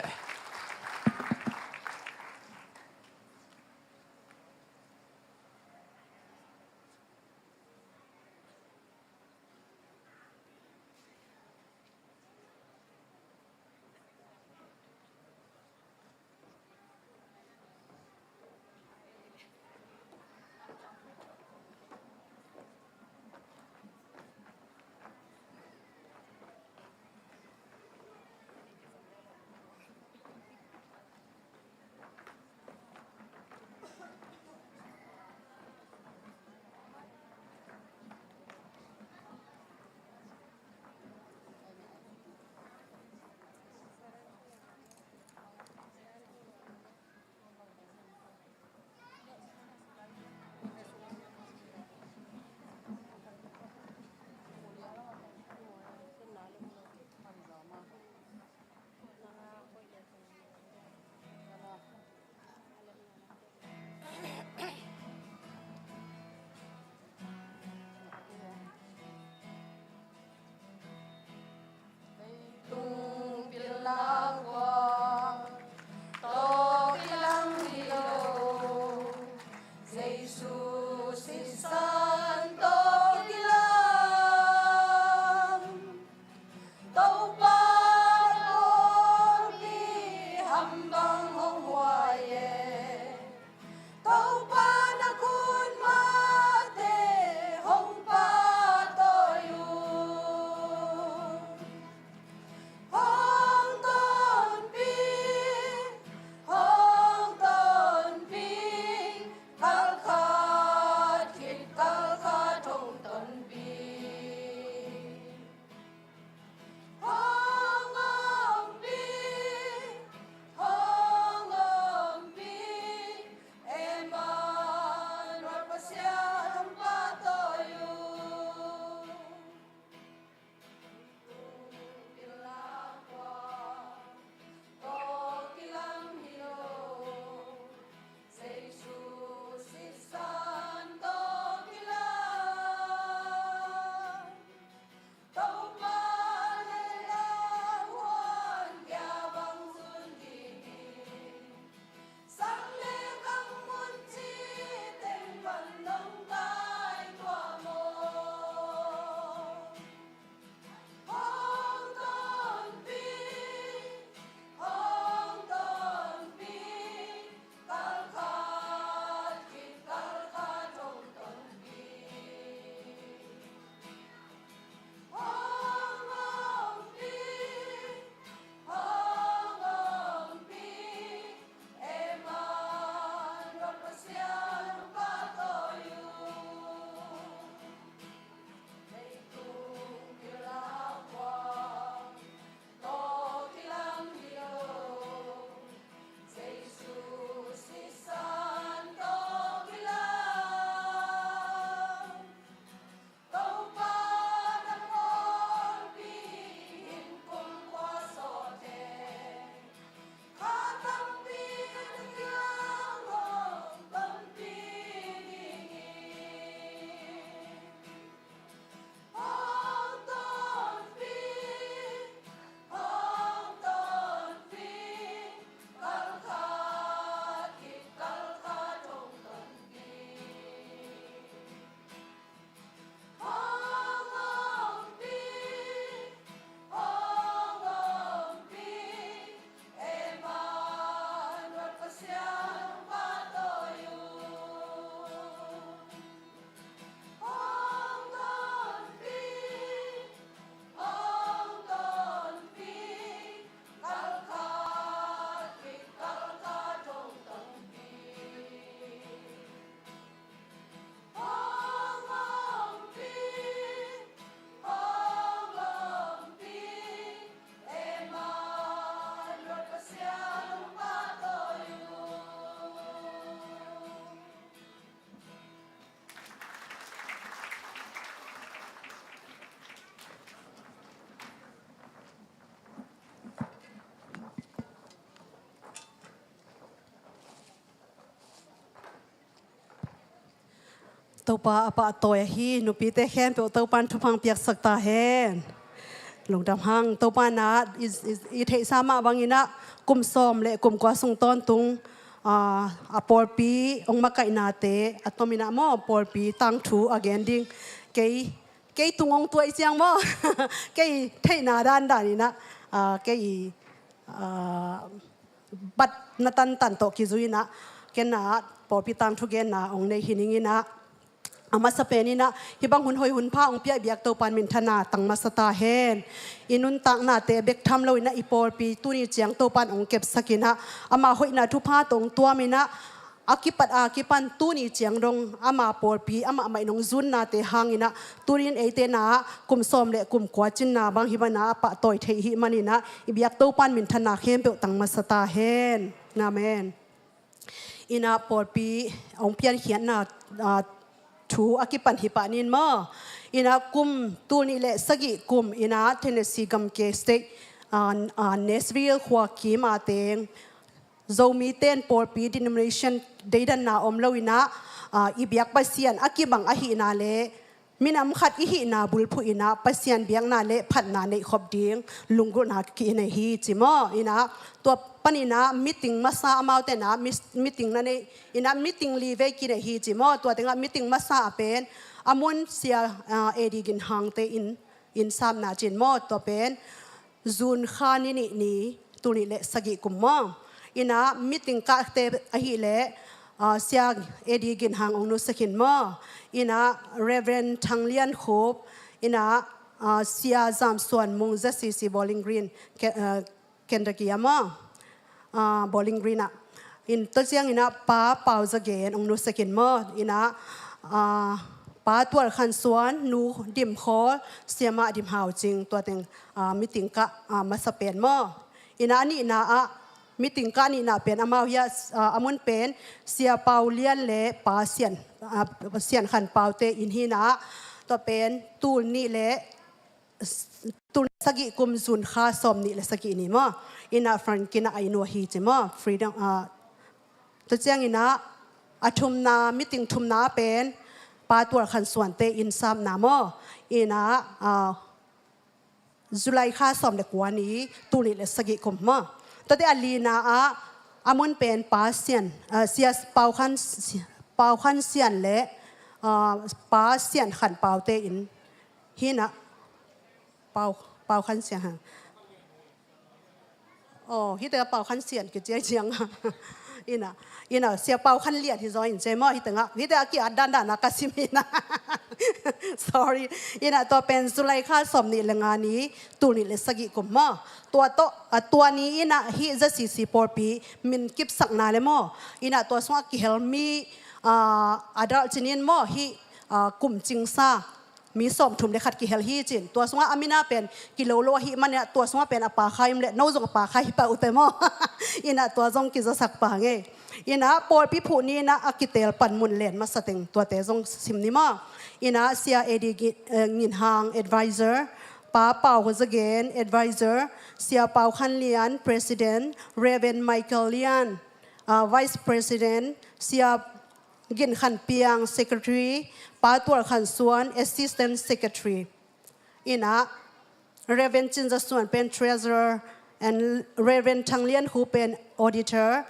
Topa a pahtawi ahi nupite khempeuh Topan thupha piaksak ta hen. Lungdam hang. Topa in ah i, i, i theihsa mah bangin ah kum sawm le kum kua sung tawntung, ah, a pawlpi hong makaihnate a tomin ah maw, pawlpi tangthu a gen ding. Kei, kei tung hong tuai ciang maw, kei theihna dandan in ah, ah, kei, ah, bat na tantan tawh kizui in ah, ken ah pawlpi tangthu genna hong nei hi ning in ah, a masa pen in ah, hih bang hun hoih hun pha hong pia i biak Topan minthanna tang masa ta hen. I nuntaknate bek tham lo in ah, i pawlpi tuni ciang Topan hong kepsak in ah, ama hoihna thupha tawh hong tuam in ah, a kipat a kipan tuni ciang dong ama pawlpi amah mah in hong zunnate hang in ah, tuni in eite na ah kum sawm le kum kua cinna bang hih bang ah pahtawi thei i hih manin ah, i biak Topan minthanna khempeuh tang masa ta hen. Amen. In ah pawlpi hong piankhiatna, ah, thu a kipan hi pah ning maw. In ah kum tul nih le sagih kum in ah Tennessee gamke state, ah, ah, Nashville khua kim a teng Zomite in pawlpi denomination deidanna om lo in ah, ah, i biak Pasian a kibang ahihna le minam khat i hihna bulphuh in ah Pasian biakna le phatna neih khop ding lunggulhna kinei hi ci maw. In ah tua panin ah meeting masa amaute in ah mis-, meeting na nei in ah meeting li vei kinei hi ci maw. Tua teng ah meeting masa a pen a mun Sia, ah, A D Gin Hangte in, inn sapna cin maw. Tua pen June kha ni nih ni, tul nih le sagih kum maw. In ah meeting kahte ahih leh, ah, Sia A D Gin Hang hong nusia khin maw. In ah Reverend Thang Lian Khup, in ah, ah, Sia Zam Suan Mung, Z C C Bowling Green, Ke-, ah, Kentucky ah maw. Ah, Bowling Green ah. In tua ciang in ah Pa Pau Za Gen hong nusia khin maw. In ah, ah, Pa Tual Khan Suan, Nu Dim Khawl, Siamah Dim Hau Cing, tua teng, ah, meeting kah, ah, masa pen maw. In ah a nihna ah, meeting kah nihna pen amau hi ah, ah, a mun pen Sia Pau Lian le Pa Sian, ah, Sian Khan Paute inn hi in ah, tua pen tul nih le tul sagih kum June kha sawm nih le sagih ni maw. In ah Frank in ah a inn uh ahi ci maw. Freedom, ah, tua ciang in ah a thumna, meeting thumna pen Pa Tual Khan Suante inn sapna maw. In ah, ah, July kha sawm le kua ni, tul nih le sagih kum maw. Tuate a lina ah a mun pen Pa Sian, ah, Sia Pau Khan, Pau Khan Sian le, ah, Pa Sian Khan Paute inn hi in ah. Pau, Pau Khan Sian Hang. Oh, hih teng ah Pau Khan Sian kici ciang. In ah, in ah, Sia Pau Khan Lian hi zaw in ci maw, hih teng ah. Hih teng ah ki-at dandan ah ka sim hi in ah. Sorry. In ah tua pen July kha sawm nih le nga ni, tul nih le sagih kum maw. Tua tawh, ah, tua ni in ah hih Z C C pawlpi min kipsakna le maw. In ah tua sungah kihel mi, ah, adult cin in maw, hih, ah, kum cingsa mi sawmthum le khat kihel hi cin. Tua sungah a min ah pen kilolo ahih manin ah, tua sungah pen a Pa Khai om leh no zong a Pa Khai hi pah uh teh maw. In ah tua zong kizasak pah ing ei. In ah pawlpi phuh ni in ah a kiteel pan mun len masa teng tuate zong sim ni maw. In ah Sia A D Gi-, eh, Gin Hang, advisor, Pa Pau Za Gen, advisor, Sia Pau Khan Lian, president, Reverend Michael Lian, ah, vice president, Sia Gin Khan Piang, secretary, Pa Tual Khan Suan, assistant secretary. In ah Reverend Cin Za Suan pen treasurer, and Reverend Thang Lian Hu pen auditor,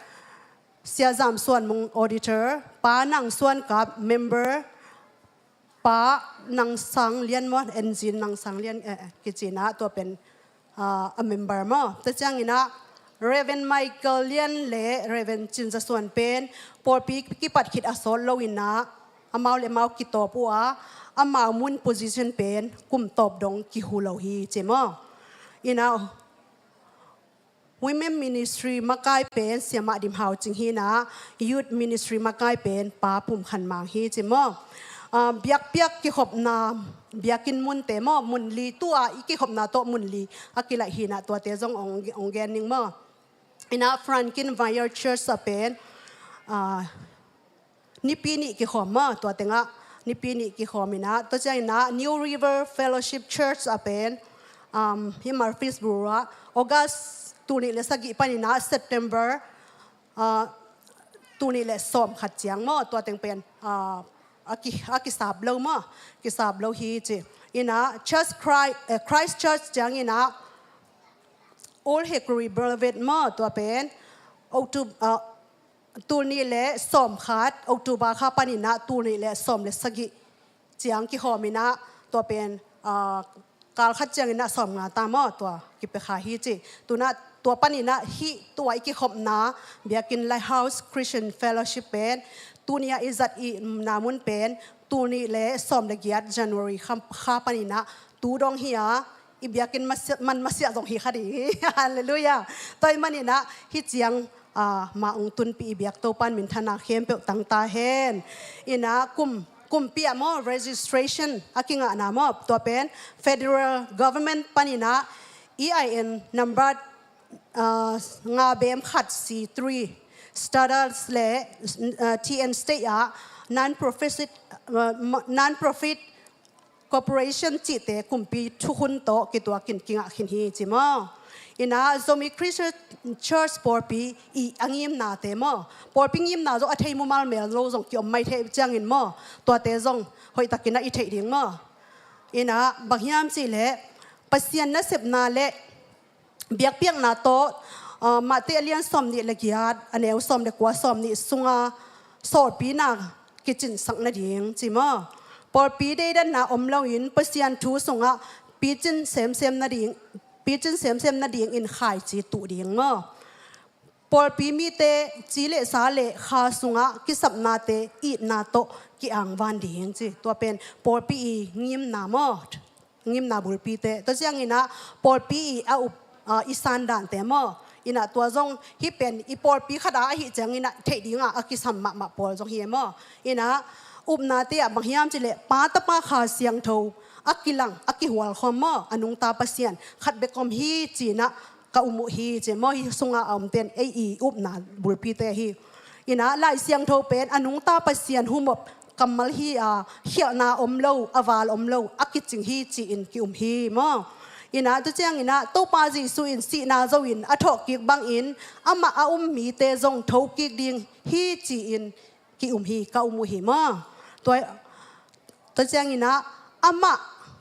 Sia Zam Suan Mung auditor, Pa Nang Suan Kap member, Pa Nang Sang Lian maw, Engine Nang Sang Lian, eh, eh, kici in ah tua pen, ah, a member maw. Tua ciang in ah Reverend Michael Lian le Reverend Cin Za Suan pen pawlpi kipat khit a sawt lo in ah, amau le amau kitawp uh a, amau mun position pen kum tawp dong kihu lo hi ci maw. In ah Women Ministry makai pen Siamah Dim Hau Cing hi in ah, Youth Ministry makai pen Pa Pum Khan Mang hi ci maw. Ah, biakpiak kikhopna, biakinn munte maw, mun li, tu-a i kikhopna tawh mun li a kilaih hi in ah, tuate zong ong, ong gen ning maw. In ah Franklin Vineyard Church ah pen, ah, Nipi nih kikhawm maw, tua tengah Nipi nih kikhawm in ah, tua ciangin ah New River Fellowship Church ah pen, um, hi Murfreesboro ah August tul nih le sagih panin ah September, uh, tul nih le sawm khat ciang maw, tua teng pen, uh, a ki, a kisap lo maw, kisap lo hi ci. Ina Church Christ, eh, Christ Church ciang ina Old Hickory Boulevard maw, tua pen October, ah, tul nih le sawm khat, October kha pan ina tul nih le sawm le sagih ciang kihawm ina tua pen, ah, kal khat ciang ina sawm nga ta maw, tua kipia kha hi ci. Tuna tua pan ina hih tua i kikhopna biakinn Lighthouse Christian Fellowship pen tuni a i zat i na mun pen tul nih le sawm le giat January kha, kha pan ina tu dong hi a, i biakinn masiah, man masiah zong hi kha ding hi. Halleluiah. Tua i man ina hih ciang, ah, ma ong tunpih i biak Topan minthanna khempeuh tang ta hen. Ina kum, kumpi ah maw registration a kingahna maw, tua pen federal government pan ina E I N number, ah, nga bem khat C three status le, ah, T N state ah non-profit, ah, non-profit corporation cihte kumpi thukhun tawh kituakin kingah khin hi ci maw. Ina Zomi Christian Church pawlpi i a ngimnate maw, pawlpi ngimna zong a thei mumal mel lo zong kiom mai thei ciangin maw, tuate zong hoihtakin a i theih ding maw. Ina bang hiam cihleh Pasian nasepna le biakpiakna tawh, ah, Matthai a lian sawm nih le giat, a neu sawm le kua, sawm nih sunga sawlpina kicinsak nading ci maw. Pawlpi deidanna om loin Pasian thu sungah picin semsem nading, picin semsem nadingin khaici tuh ding maw. Pawlpi mite ci le sa le kha sungah kisapnate itna tawh ki-angvan ding ci. Tua pen pawlpi i ngimna maw, ngimna bulpite. Tua ciang ina pawlpi i a up, ah, i sandante maw. Ina tua zong hih pen i pawlpi khat a ahih ciang ina theih dinga a kisam mahmah pawl zong hi e maw. Ina upnate ah bang hiam cihleh Pa, Tapa, Kha Siangtho a kilang, a kihualkhawm maw, a nungta Pasian khat bek om hi ci ina ka um uh hi ci maw. Hih sunga a omten ei i upna bulpite hi. Ina Lai Siangtho pen a nungta Pasian humop kammal hi a, khialhna om lo, a val om lo, a kicing hi ci-in ki-um hi maw. Ina tua ciang ina Topa Jesu in sihna zo-in a thawhkik bangin amah a um mite zong thokik ding hi ci-in ki-um hi, ka um uh hi maw. Tua, tua ciang ina amah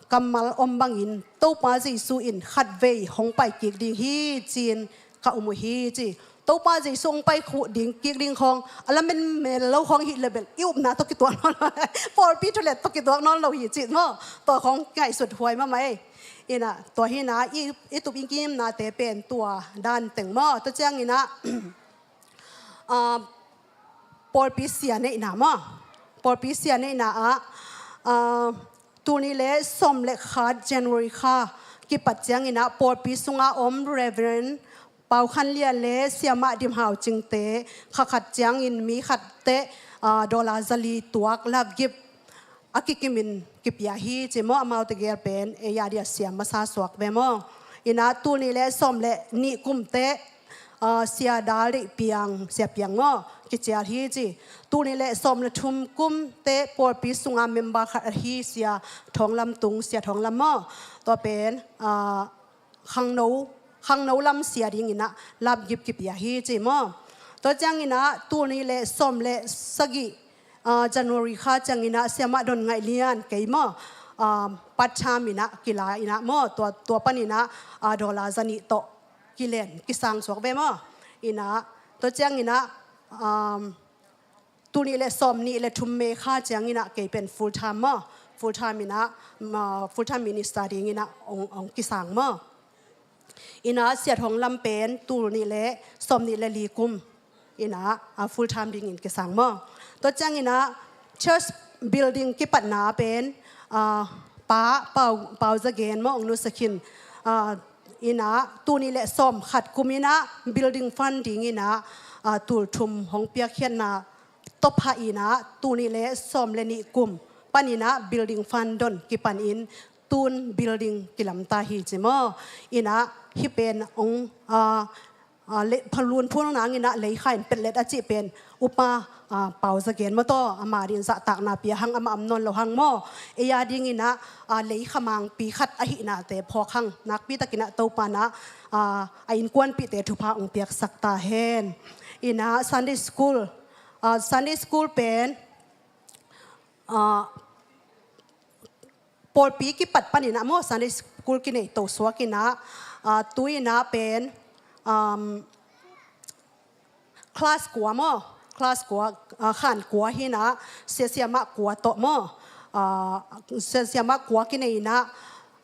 kammal om bangin Topa Jesu in khatvei hong paikik ding hi ci-in ka um uh hi ci. Topa Jesu hong pai khuh ding kik ding khawng a lamen mel lo khawng hi le bel i upna tawh kituak nawn lo. Pawlpi thulet tawh kituak nawn lo hi ci maw. Tua khawng ngaihsut huai mahmah ei. Ina tua hi ina i, i tup i ngimnate pen tua dan teng maw. Tua ciang ina, ah, pawlpi sia neihna maw. Pawlpi sia neihna ah, ah, tul nih le sawm le khat January kha kipat ciang ina pawlpi sunga om Reverend Pau Khan Lian le Siamah Dim Hau Cingte kha khat ciangin mi khatte, ah, dollar zali tuak love gift a kikimin kipia hi ci maw. Amaute gel pen ei a dia siam masa suak ve maw. Ina tul nih le sawm le nih kumte, ah, Sia Dal Deih Piang, Sia Piang maw, kicial hi ci. Tul nih le sawm le thum kumte pawlpi sunga member khat ahi Sia Thawng Lam Tung, Sia Thawng Lam maw. Tua pen, ah, khangno, khangno lam sia ding ina love gift kipia hi ci maw. Tua ciang ina tul nih le sawm le sagih, ah, January kha ciang ina Siamah Don Ngaih Lian kei maw, ah, part time ina kila ina maw, tua, tua pan ina, ah, dollar zanih tawh kilen kisang suak ve maw. Ina tua ciang ina, um, tul nih le sawm nih le thum May kha ciang ina kei pen full time maw, full time ina, ah, full time minister ding ina ong, ong kisang maw. Ina Sia Thawng Lam pen tul nih le sawm nih le li kum ina, ah, full time dingin kisang maw. Tua ciang ina church building kipatna pen, ah, Pa Pau, Pau Za Gen maw, ong nusia khin, ah, ina tul nih le sawm khat kum ina building fund ding ina, ah, tul thum hong piakkhiatna tawpha ina tul nih le sawm le nih kum pan ina building fund don kipan in tun building kilamta hi ci maw. Ina hih pen ong, ah, ah, le phalun phun nang ina leikha in petlet a cih pen upa, ah, Pau Za Gen maw taw, ama din zahtakna pia hang, ama om nawn lo hang maw. Ei a ding ina, ah, leikha mangpi khat ahihnate phawk hang, nakpi tak ina Topa na, ah, a innkuanpihte thupha ong piaksak ta hen. Ina Sunday school, ah, Sunday school pen, ah, pawlpi kipat panin ah maw, Sunday school kinei to suak in ah, ah, tu in ah pen, um, class kua maw, class kua, ah, khan kua hi in ah, sia siamah kua tawh maw, ah, sia siamah kua kinei in ah,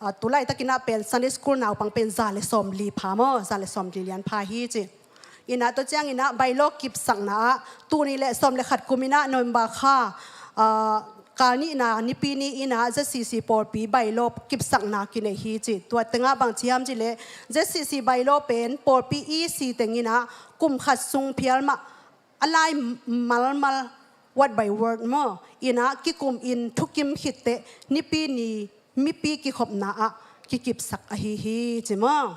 ah, tu laitak in ah pen Sunday school naupang pen za le sawmli pha maw, za le sawmli lian pha hi ci. In ah tua ciang in ah bylaw kipsakna ah, tul nih le sawm le khat kum in ah November kha, ah, kal nihna nipi ni in ah Z C C pawlpi bylaw kipsakna kinei hi ci. Tua teng ah bang ci hiam cih leh, Z C C bylaw pen pawlpi E C teng in ah kum khat sung phial mah, a lai malmal, word by word maw, in ah kikum in thukim khit teh nipi ni mipi kikhopna ah kikipsak ahi hi ci maw.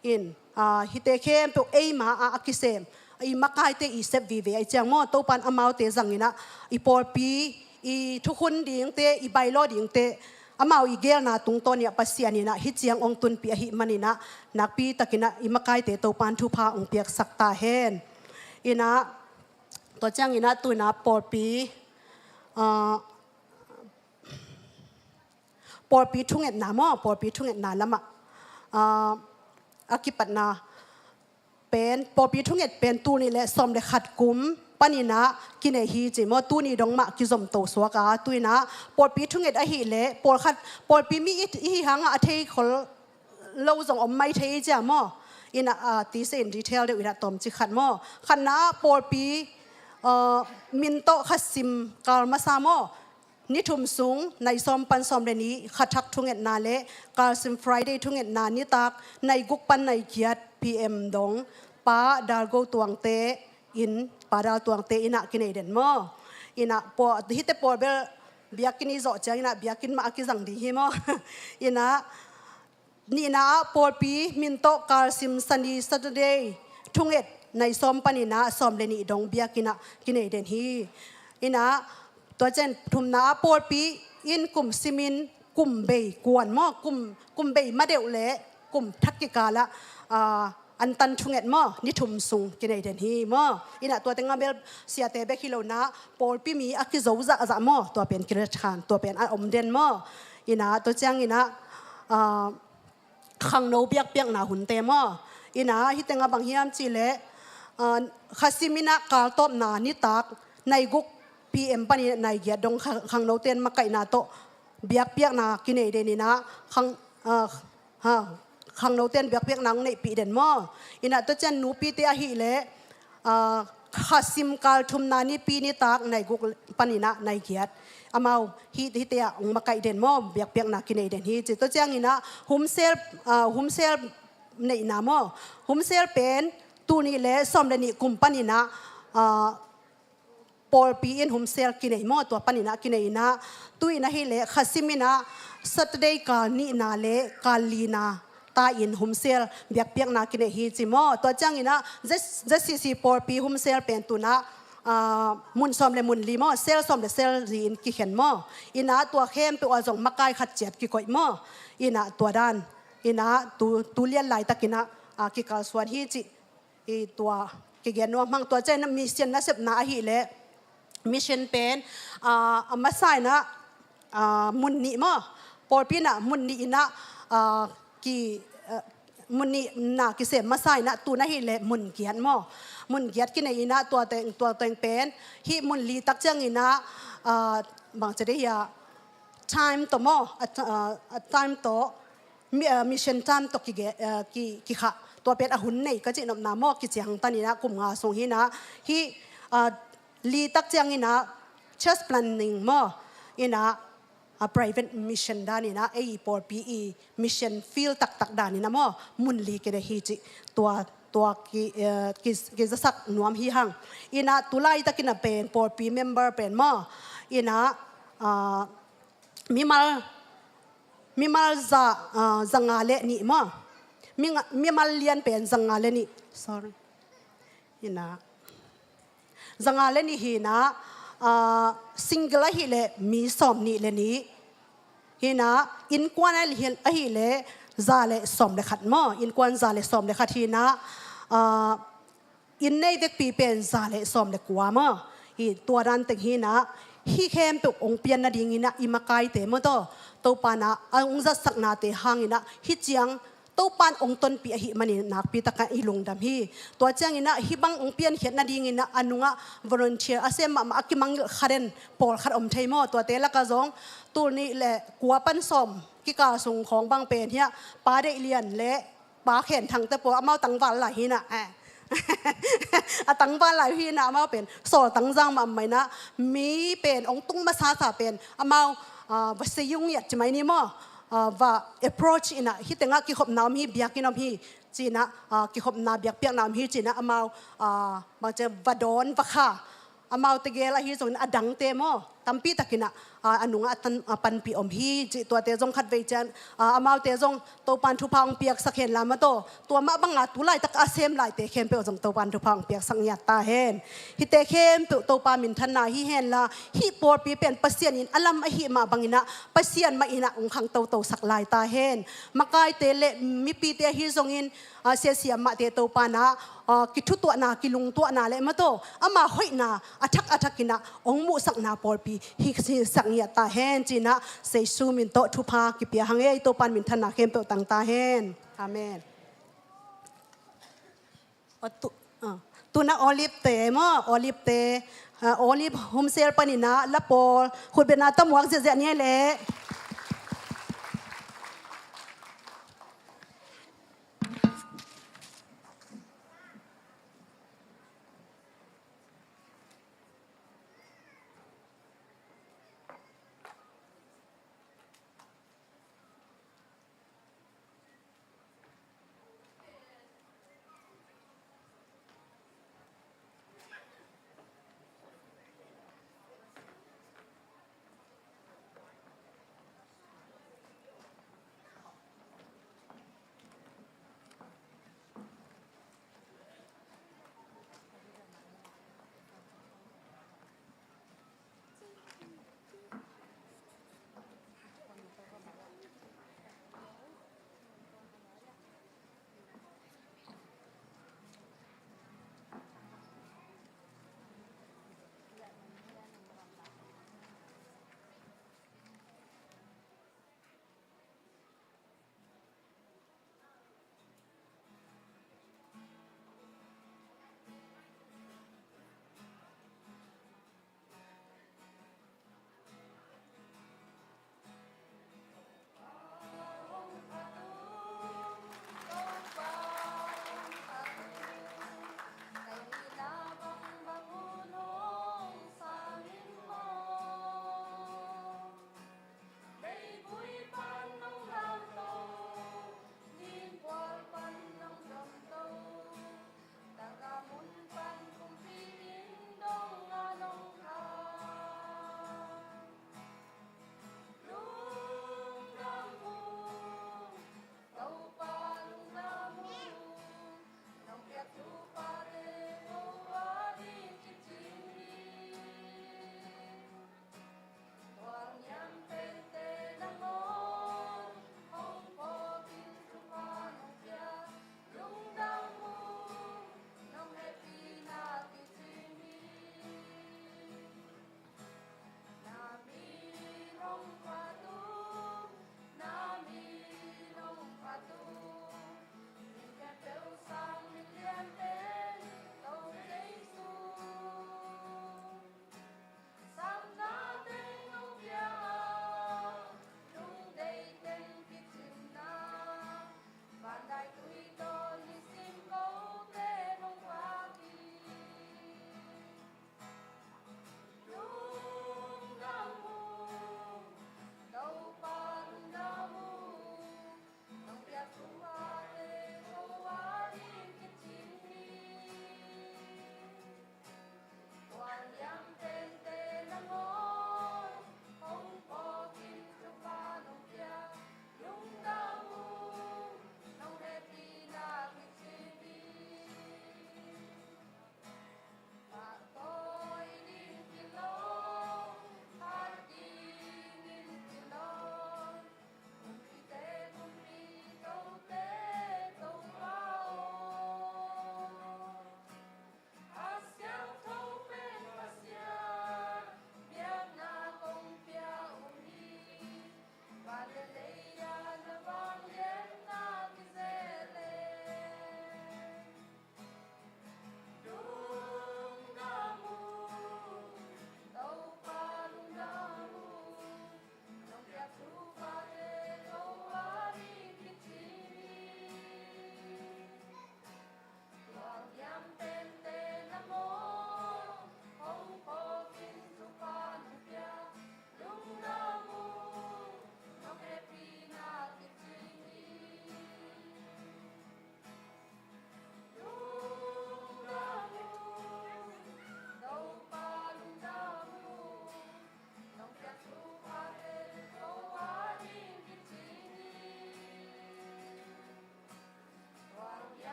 In, ah, hihte khempeuh eima ah a kisem, i makaite i sep vive ahih ciang maw, Topa'n amaute zang in ah i pawlpi, i thukhun dingte, i bylaw dingte, amau i geelna tungtawn in ah Pasian in ah hih ciang hong tunpih ahih manin ah, nakpi takin ah i makaite Topa'n thupha hong piaksak ta hen. In ah, tua ciang in ah tu in ah pawlpi, ah, pawlpi thungetna maw, pawlpi thungetna lam ah, ah, a kipatna pen, pawlpi thunget pen tul nih le sawm le khat kum panin ah kinei hi ci maw, tuni dong mah kizom to suak a, tu in ah pawlpi thunget ahih leh, pawlkhat, pawlpi mi i, i hi hang ah a thei khol lo zong om mai thei ci a maw. In ah, ah, ti se in detail deuh in ah tawmcik khat maw. Khatna ah pawlpi, ah, min tawh kha sim kal masa maw, ni thum sung, nai sawm pan sawm le nih, kha thak thungetna le kal sim Friday thungetna nitak nai guk pan nai giat P M dong, Pa Dal Go Tuangte in, Pa Dal Tuangte in ah kinei den maw. In ah pawl, hihte pawl bel biakinn i zawh ciang in ah biakinn mah a kizang ding hi maw. In ah, nihna ah pawlpi min tawh kal sim Sunday, Saturday thunget nai sawm panin ah sawm le nih dong biakinn ah kinei den hi. In ah, tua ciang thumna ah pawlpi in kum simin kum bei kuan maw, kum, kum bei ma deuh le kum thak kikal ah, ah, antan thunget maw, ni thum sung kinei den hi maw. In ah tua teng ah bel siate bek hi lo in ah pawlpi mi a kizo zahzah maw, tua pen kilet khan, tua pen a om den maw. In ah tua ciang in ah, ah, khangno biakpiakna hunte maw. In ah hih teng ah bang hiam cih leh, ah, kha sim in ah kal tawpna nitak nai guk P M panin nai giat dong kha-, khangnote'n makaihna tawh biakpiakna kinei den in ah khang, ah, ha, khangnote'n biakpiakna hong neihpih den maw. In ah tua ciang nupite ahih leh, ah, kha sim kal thumna nipi nitak nai guk panin ah nai giat, amau hih, hihte ah hong makaih den maw, biakpiakna kinei den hi ci. Tua ciang in ah humsel, ah, humsel neihna maw, humsel pen tul nih le sawm le nih kum panin ah, ah, pawlpi in humsel kinei maw, tua panin ah kinei in ah, tu in ahih leh kha sim in ah Saturday kal nihna le kal lina ta in humsel biakpiakna kinei hi ci maw. Tua ciang in ah Z-, Z C C pawlpi humsel pen tu in ah, ah, mun sawm le mun li maw, cell sawm le cell li in kikhen maw. In ah tua khempeuh ah zong makai khat ciat kikoih maw. In ah tua dan in ah tu, tu lian laitak in ah, ah, kikalsuan hi ci. I tua kigen nuam hang. Tua ciang in ah mission nasepna ahih leh, mission pen, ah, a masa in ah, ah, mun nih maw, pawlpi in ah mun nih in ah, ah, ki, ah, mun nihna kisem masa in ah tu in ahih leh mun giat maw, mun giat kinei in ah tua teng, tua teng pen hih mun li tak ciang in ah, ah, bang ci ding hiam, time tawh maw, a, a, a time tawh, mi-, ah, mission time tawh kige-, ah, ki, kikhah, tua pen a hun nei ka cih nopna maw, kiciangtan in ah kum nga sung hi in ah, hih, ah, li tak ciang in ah church planting maw, in ah, ah, private mission dan in ah, ei pawlpi i mission field taktak dan in ah maw, mun li kinei hi ci. Tua, tua ki, eh, ki, kizasak nuam hi hang. In ah tu laitak in ah pen pawlpi member pen maw, in ah, ah, mimal, mimal za, ah, za nga le nih maw. Mi nga, mimal lian pen za nga le nih. Sorry. In ah, za nga le nih hi in ah, ah, single ahih leh mi sawm nih le nih. Hi in ah, innkuan ahih leh, ahih leh za le sawm le khat maw. Innkuan za le sawm le khat hi in ah, ah, inn nei vekpi pen za le sawm le kua maw. Hi tua dan teng hi in ah, Hih khempeuh hong pian nadingin ah i makaite maw taw, Topa in ah a hong zatsaknate hangin ah hih ciang Topa in hong tonpih ahih manin nakpi takin i lungdam hi. Tua ciangin ah hih bang hong piankhiat nadingin ah a nungah volunteer a sem mahmah a kimangngilh khat in pawlkhat om thei maw? Tuate lakah zong tul nih le kua pan sawm kikal sung khawng bang pen hiah Pa Deih Lian le Pa Khen Thangte pawl amau tangval lai hi in ah, eh. A tangval lai uh hi in ah, amau pen sawl tangzang mahmah in ah, mi pen hong tung masasa pen amau, ah, va saying ngiat ci mai ni maw? Ah, va approach in ah, hih tengah kikhopna om hi, biakinn om hi ci in ah, ah, kikhopna biakpiakna om hi ci in ah amau, ah, bangci va dawn va kha. Amaute gel ahi zongin a dangte maw, tampi takin ah, ah, a nungah a tan, a panpih om hi cih tuate zong khatvei ciang, ah, amaute zong Topa in thupha hong piaksak hen la maw taw. Tua mah banga tu laitak a sem laite khempeuh zong Topa in thupha hong piaksak ngiat ta hen. Hihte khempeuh Topa minthanna hi hen la, hih pawlpi pen Pasian in a lam ahih mah bangin ah Pasian mah in ah hong khangtotosak lai ta hen. Makaite le mipite ahi zongin, ah, siasia mahte Topa in ah, ah, kithutuahna, kilungtuahna le maw taw, ama hoihna a thak a thakin ah hong muhsakna pawlpi hi, hisak ngiat ta hen ci in ah Jesu min tawh thupha kipia hang ei. Topa in minthanna khempeuh tang ta hen. Amen. Aw, tu, ah, tu in ah Olive te maw, Olive te, ah, Olive Home Cell panin ah la pawl khutbetna tamuak ziahziah ni ei leh.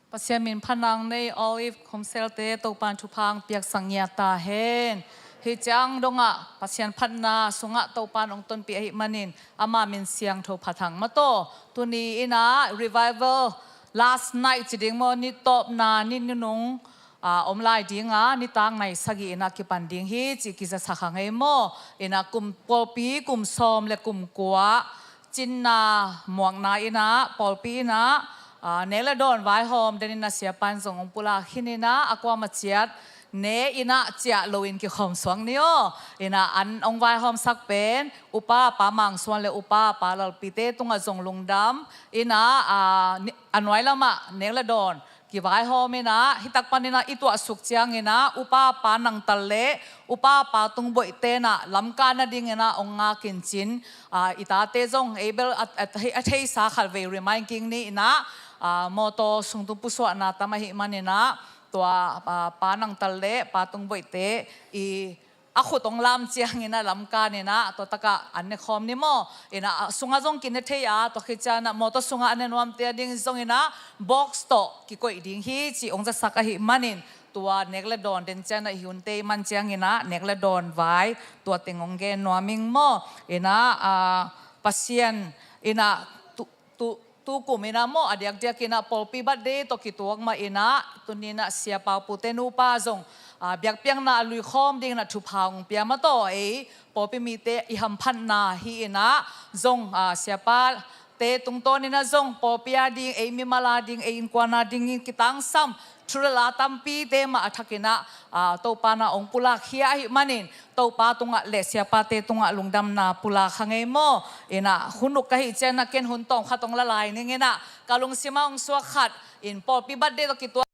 Pasian min phatna nei Olive Khumselte Topan thupha piaksak ngiat ta hen. Hih ciang dongah Pasian phatna sungah Topan hong tonpih ahih manin ama min siangtho phat hang maw. Tuni in ah revival last night ci ding maw, ni tawpna, ni nunung, ah, om lai ding a, nitak nai sagih in ah kipan ding hi ci kizasak hang ei maw. In ah kum pawlpi, kum sawm le kum kua cinna muakna in ah pawlpi in ah, ah, nek le dawn vaihawm den in ah siapa in zong hong pulak khin in ah, a kuamah ciat ne in ah ciah loin kikhawm suak ni aw. In ah an hong vaihawmsak pen upa Pa Mang Suan le upa Pa Lalpite tungah zong lungdam in ah, ah, ni-, a nuai lamah nek le dawn kivaihawm in ah, hih tak pan in ah i tuahsuk ciangin ah upa Pa Nang Tal le upa Pa Tung Boih te in ah lamkah nading in ah hong ngak in cin, ah, i tate zong ei bel a, a, a theisa khat vei remind kik ni in ah, ah, mawtaw sung tung pusuahna tam ahih man in ah tua, ah, Pa Nang Tal le Pa Tung Boih te i a khut hong lam ciangin ah lamkah in ah tua takah an ne khawm ni maw. In ah, ah, sungah zong kine thei a, tua khit ciang ah mawtaw sungah an ne nuamte a ding zong in ah box tawh kikoih ding hi ci hong zasak ahih manin tua nek le dawn den ciang ah i hun tei man ciangin ah nek le dawn vai tua teng hong gen nuam ing maw. In ah, ah, Pasian in ah tu, tu, tu kum in ah maw, a diakdiak in ah pawlpi birthday tawh kituak mah in ah tuni in ah siapa pute nupa zong, ah, biakpiakna a luikhawm ding in ah thupha hong pia maw. Tua ei pawlpi mite i hamphatna hi in ah zong, ah, siapa te tungtawn in ah zong pawlpi a ding, ei mimal a ding, ei innkuan a ding in kitangsam thurel a tampite mah a thak in ah, ah, Topa in ah hong pulak khia ahih manin Topa tungah le siapate tungah lungdamna pulak hang ei maw. In ah hun uk ka hih ciang ah ken hun tawm khat hong la lai ning in ah ka lungsim ah hong suak khat in pawlpi birthday tawh kituak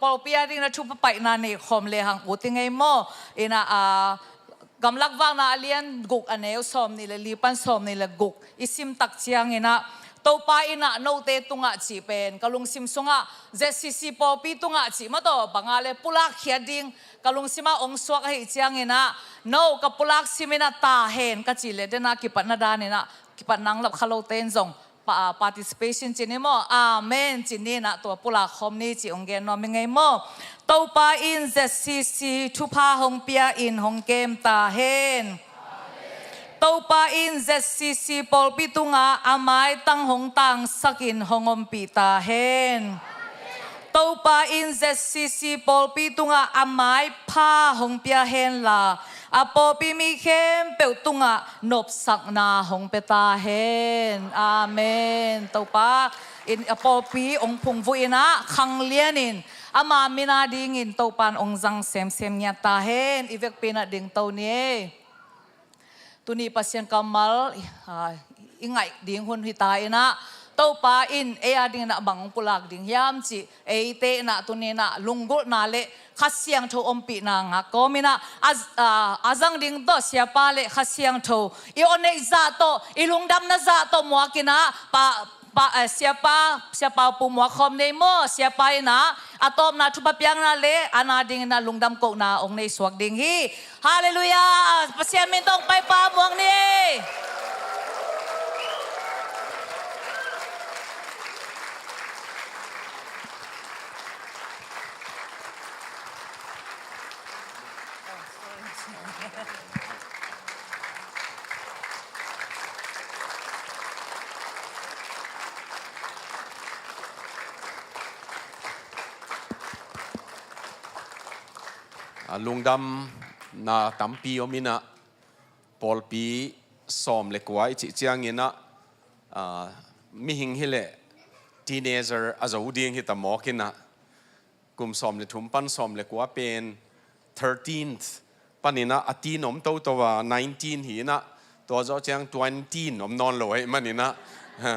pawlpi a ding in ah thupha paihna nei khawm le hang ut ing ei maw. In ah, ah, Gamlak Vakna a lian guk a neu sawm nih le li pan sawm nih le guk i sim tak ciangin ah Topa in ah note tungah cih pen ka lungsim sungah Z C C pawlpi tungah cih maw, tua bangah le pulak khia ding ka lungsim ah hong suak ahih ciangin ah no ka pulak sim in ah ta hen ka cih le den ah kipatna dan in ah kipat nang lap kha lote in zong pa-, participation ci ni maw, amen ci ni in ah tua pulak khawm ni ci hong gen nuam ing ei maw. Topa in Z C C thupha hong pia in hong kem ta hen. Topa in Z C C pawlpi tungah a maitang hong tangsak in hong ompih ta hen. Topa in Z C C pawlpi tungah a maipha hong pia hen la, a pawlpi mi khempeuh tungah nopsakna hong pia ta hen. Amen. Topa in a pawlpi hong phungvuh in ah khanglian in ama min a ding in Topa in hong zang semsem ngiat ta hen. I vekpi in ah dingto ni ei. Tuni Pasian kammal, ah, i ngaih ding hun hi ta in ah, Topa in ei a ding in ah bang hong pulak ding hiam cih eite in ah tuni in ah lunggulhna le Kha Siangtho ompihna ngak kawm in ah, a, ah, a zang ding tawh siapa le Kha Siangtho i aw neih zah tawh, i lungdamna zah tawh muak in ah pa, pa, eh, siapa, siapa pu muak khawm ni ei maw, siapa in ah a tawpna thupha piakna le a na ding in ah lungdam kohna hong nei suak ding hi. Halleluiah! Pasian min tawh hong paipa muak ni. A lungdamna tampi om in ah, pawlpi sawm le kua i cih ciangin ah, ah, mihing hi leh teenager a zo ding hi ta mawk in ah, kum sawm le thum pan sawm le kua pen thirteenth panin ah a teen om toto a, nineteen hi in ah, tua zawh ciang twenty in om nawn lo ahih manin ah, ha,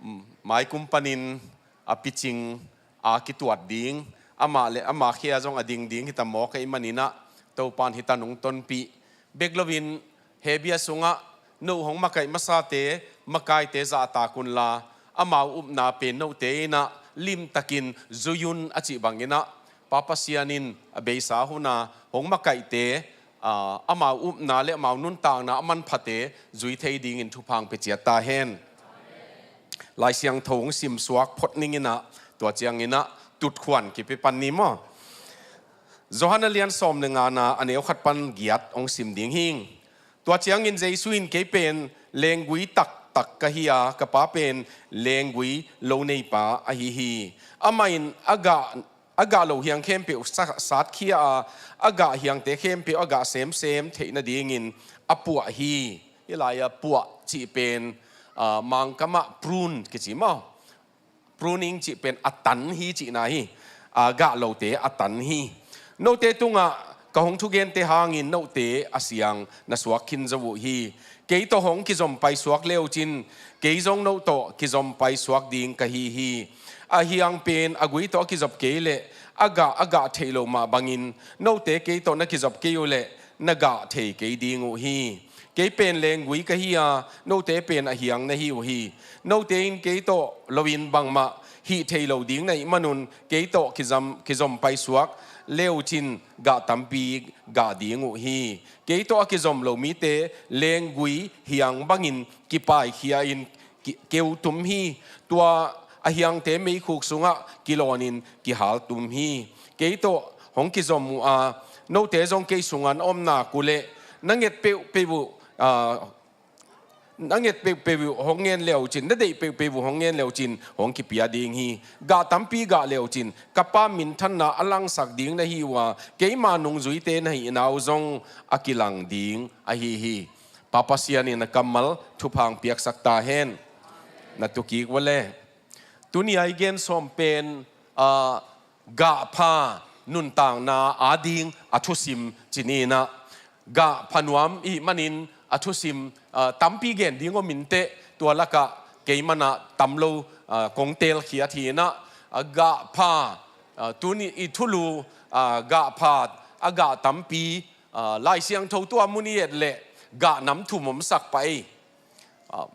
mm, maikum panin a picing a kituat ding, amah le amah khia zong a ding ding hi ta mawk ahih manin ah, Topan hi ta nung tonpih bek loin, Hebia sungah, "No hong makaih masate makaite zahtak unla, amau upna pen note in ah limtakin zui un," a cih bangin ah, Pa Pasian in a beisa hun a hong makaihte, aa, amau upna le amau nuntakna a manphate zui thei dingin thupha hong pia ciat ta hen. Lai Siangtho hong simsuak phot ning in ah, Tua ciangin ah tutkhuan kipia pan ni maw. Johan a lian sawm le ngana a neu khat pan giat hong sim ding hing. Tua ciangin Jesu in, "Kei pen lenggui taktak ka hi a, ka Pa pen lenggui lo neipa ahi hi. Amah in a gah, a gah lo hiang khempeuh sa-, satkhia a, a gah hiangte khempeuh a gah semsem theih nadingin a puah hi." Hih lai-a puah cih pen, ah, Mangkam ah prune kici maw. Pruning cih pen a tan hi cihna hi. A gah lote a tan hi. Note tungah ka hong thugente hangin note a siang na suak khin zo uh hi. Kei tawh hong kizom paisuak le uh cin, kei zong no tawh kizom paisuak ding ka hi hi. A hiang pen a gui tawh a kizop kei leh a gah a gah theih loh mah bangin note kei tawh na kizop kei uh leh na gah thei kei ding uh hi. Kei pen lenggui ka hi a, note pen a hiang na hi uh hi. Note in kei tawh loin bangmah hih thei lo ding na hih manun kei tawh kizam, kizom paisuak le uh cin gah tampi gah ding uh hi. Kei tawh a kizom lo mite lenggui hiang bangin kipaikhia in ki-, keu tum hi. Tua a hiangte meikhuk sungah kilawnin kihal tum hi. Kei tawh hong kizom uh a, note zong kei sungah na om nak uh leh, na nget peuhpeuh uh, ah, na nget peuhpeuh uh hong ngen le uh cin, na deih peuhpeuh uh hong ngen le uh cin hong kipia ding hi. Gah tampi gah le uh cin ka Pa minthanna a langsak ding na hi uh a, keima nungzuite na hihna uh zong a kilang ding ahi hi. Pa Pasian in a kammal thupha hong piaksak ta hen. Na tu kik uh leh. Tuni a i gen sawm pen, ah, gahpha nuntakna ading a thusim ci ni in ah, gahpha nuam i hih manin a thusim, ah, tampi gen ding om inteh, tua lakah kei manah tam lo, ah, kong teelkhiat hi in ah, ah, gahpha, ah, tuni i thulu, ah, gahpha a gah tampi, ah, Lai Siangtho tua mun i et leh gah nam thum omsak pah ei. Ah,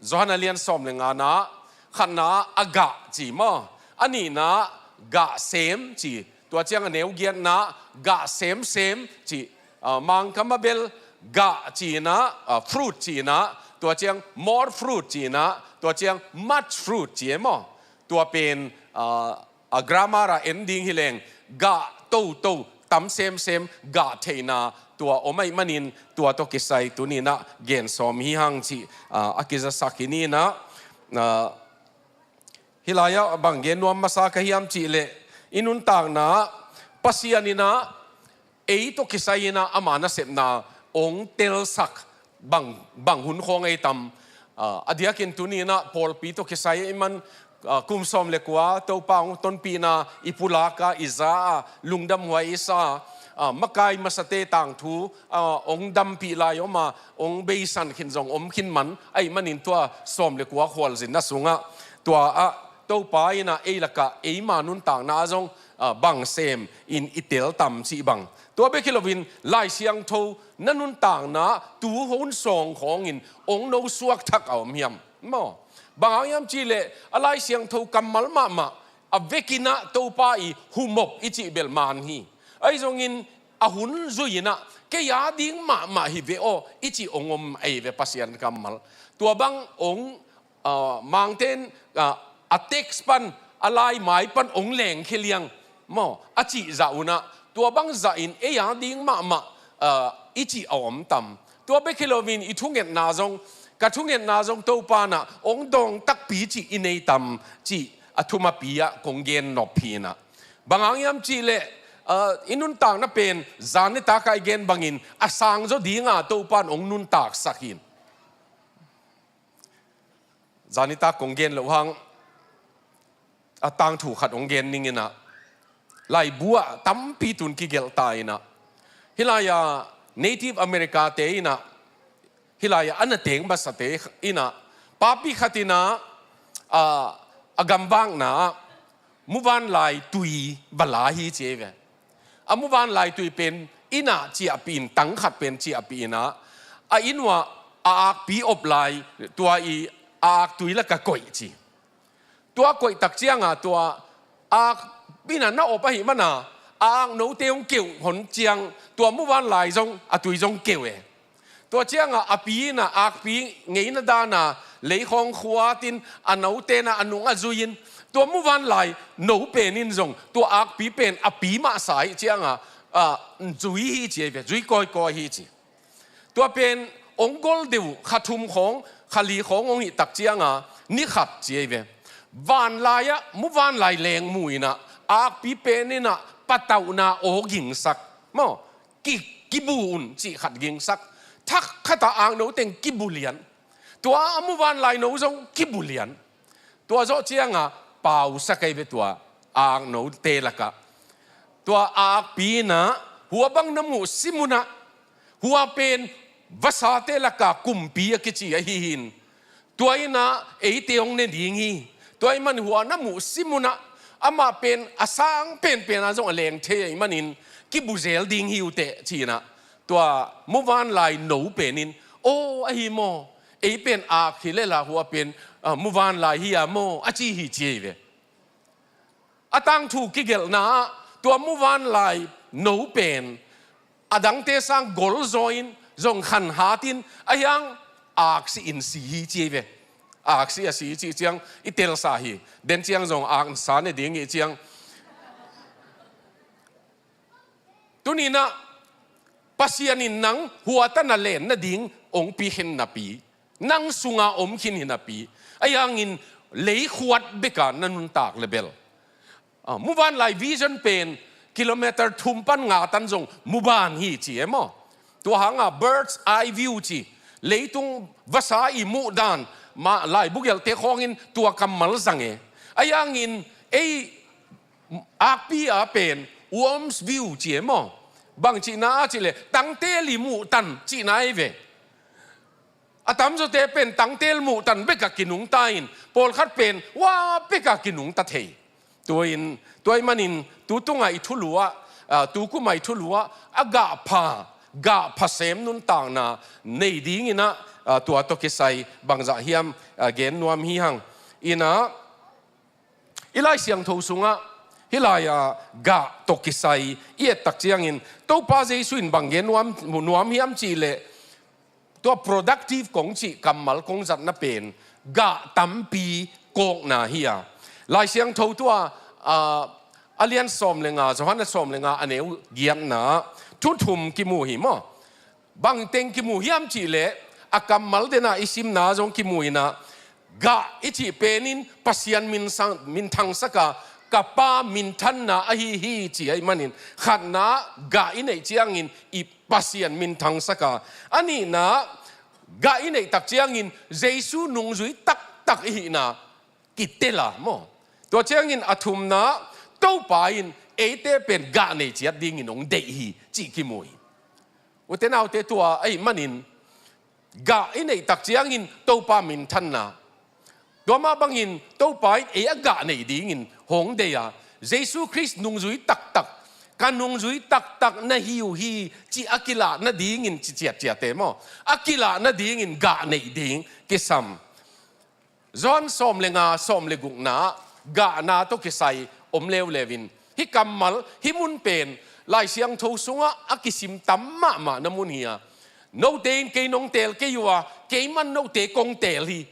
Johan a lian sawm le ngana, khatna a gah ci maw, a nihna gah sem ci, tua ciang a neu giatna gah semsem ci, ah, Mangkam a bel gah ci in ah, ah, fruit ci in ah, tua ciang more fruit ci in ah, tua ciang much fruit ci e maw. Tua pen, ah, a grammar a en ding hi leng, gah toto, tam semsem, gah theihna tua om ahih manin tua tawh kisai tuni in ah gen sawm hi hang cih, ah, a kizasak hi ni in ah, ah, hih lai-ah bang gen nuam masa ka hiam cih leh, i nuntakna ah Pasian in ah ei tawh kisai in ah ama nasepna hong telsak bang, bang hun khawng ei tam. Ah, a diakin tuni in ah pawlpi tawh kisai ei man, ah, kum sawm le kua Topa hong tonpihna i pulak a, i za a, lungdamhuai i sa a, ah, makai masate tangthu, ah, hong dampih lai om a, hong beisan khin zong om khin man ahih manin tua sawm le kua khualzinna sungah tua ah Topa in ah ei lakah eima nuntakna ah zong, ah, bang sem in i tel tam cih bang. Tua bek hi loin Lai Siangtho na nuntakna tuhun sawng khawngin hong nosuak thak a om hiam? Maw. Bang hang hiam cih leh a Lai Siangtho kammal mahmah a vekin ah Topa i humop i cih bel man hi. Ahi zongin a hun zui in ah kei a ding mahmah hi ve aw i cih hong om ei ve Pasian kammal. Tua bang hong, ah, Mangte in, ah, a text pan, a laimai pan hong lengkhia liang maw, a cih zah un ah tua bang zahin ei a ding mahmah, ah, i cih a om tam. Tua bek hi loin i thungetna zong, ka thungetna zong Topa in ah hong dawng takpi cih i nei tam cih a thumapi ah kong gen nop hi in ah. Bang hang hiam cih leh, ah, i nuntakna pen zan nitak a i gen bangin a sangzaw ding a Topa in hong nuntaksak hi in. Zan nitak kong gen loh hang a tangthu khat hong gen ning in ah, laibu ah tampi tun kigelh ta in ah, hih lai-a Native America te in ah, hih lai-a a na teng masate in ah, papi khat in ah, ah, a gamvakna ah muvanlai tui va la hi ci ei ve. A muvanlai tui pen inn ah ciahpih in, tang khat pen ciahpih in ah, a inn uah a akpi op lai, tua i a aktui lakah koih ci. Tua koih tak ciangah tua ak inn ah na op ahih mana a ak note hong keuh hon ciang tua muvanlai zong a tui zong keuh e. Tua ciangah a pi in ah akpi ngeina dan a leikhawng khuat in a note in ah a nung a zui in, Tua muvanlai no pen in zong tua akpi pen a pi mahsa ahih cianga, ah, zui hi ci ei ve, zui kawikawi hi ci. Tua pen hong gol deuh kha thum khawng, kha li khawng hong hih tak cianga ni khat ci ei ve. Vanlai-ah muvanlai lengmu inah akpi pen inah patauhna aw gingsak maw, ki, kibu un cih khat gingsak. Thak khatah akno teng kibu lian. Tua a muvanlai no zong kibu lian. Tua zawh cianga pausak ei ve tua aknote lakah. Tua akpi inah hua bang na muh simunah hua pen vasate lakah kumpi a kici ahi hin. Tua inah eite hong ne ding hi. Tua ahih man hua na muh simunah amah pen a sang penpena zong a leng thei ahih manin kibuzel ding hi uh teh ci inah. Tua muvanlai no pen in, aw ahi maw, ei pen ak hi lela hua pen, ah, muvanlai hi a maw a ci hi ci ei ve. A tangthu kigelhna ah tua muvanlai no pen a dangte sang golzaw in zong khanhatin a hiang aksi in si hi ci ei ve. Aksi a si hi cih ciang i telsa hi. Den ciang zong aksa ne ding hi ciang. Tuninah Pasian in nang huata na len nading hong pi khin napi, nang sunga om khin hi napi, a hiangin leikhuat beka na nuntak lebel. Ah, muvanlai vision pen kilometer thum pan nga tan zong muban hi ci e maw. Tua hanga bird's eye view ci, leitung vasa i muh dan mah laibu gelhte khawngin tua kammal zang e. A hiangin ei akpi a pen worm's view ci e maw. Bang cihna a cih leh tangtel i muhtan cihna ei ve. A tamzawte pen tangtel muhtan beka kinungta in pawlkhat pen hua beka kinungta thei. Tua in, tua ahih manin tu tungah i thulu ah, ah, tu kumah i thulu ah a gahpha, gahpha sem nuntakna nei dinginah, ah, tua tawh kisai bangzah hiam, ah, gen nuam hi hang. Inah i Lai Siangtho sungah hih lai-a gah tawh kisai i et tak ciangin Topa Jesu in bang gen nuam, nuam hiam cih leh tua productive kong cih kammal kong zatna pen gah tampi kawkna hi a. Lai Siangtho tua, ah, a lian sawm le nga, Johan a sawm le nga a neu giatna thu thum kimu hi maw. Bang teng kimu hiam cih leh a kammal dena i simna zong kimu inah gah i cih pen in Pasian min sang, min thangsaka ka Pa minthanna ahi hi ci ahih manin khatna gah i neih ciangin i Pasian min thangsaka, a nihna gah i neih tak ciangin Jesu nungzui taktak i hihna kitela maw. Tua ciangin a thumna Topa in eite pen gah nei ciat dingin hong deih hi cih kimu hi. Ute naute tua ahih manin gah i neih tak ciangin Topa minthanna. Tua mah bangin Topa in ei a gah nei dingin hong deih a, Jesu Khrist nungzui taktak, ka nungzui taktak na hi uh hi ci a kilah nadingin ci ciatciate maw. A kilah nadingin gah nei ding kisam. Johan sawm le nga, sawm le gukna gahna tawh kisai om leuleu in hih kammal, hih mun pen Lai Siangtho sungah a kisim tam mahmah na mun hi a. Note in kei nong teel kei uh a, kei man note kong teel hi.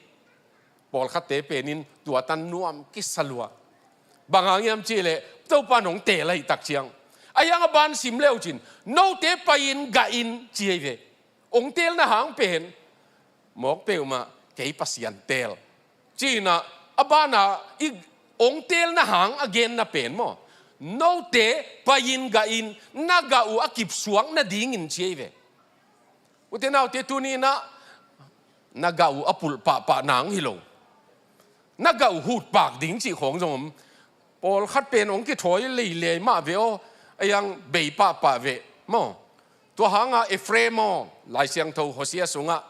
Pawlkhatte pen in tua tan nuam kisa lua. Bang hang hiam cih leh Topa nong teel ahih tak ciang, a hiang a ban sim leu cin note pai-in gah in ci hi ve. Hong teelna hang pen mawk peuhmah kei Pasian teel. Ci-inah a banah i hong teelna hang a genna pen maw, note pai-in gah in, na gah uh a kipsuak nadingin ci hi ve. Ute naute, tuni inah na gah uh a pulh pahpah nang hi lo. Na gah uh hutpak ding cih khawng zong om. Pawlkhat pen hong kithawi leilei mah ve aw, a hiang bei pahpah ve maw. Tua hanga Ephraim aw, Lai Siangtho Hosea sungah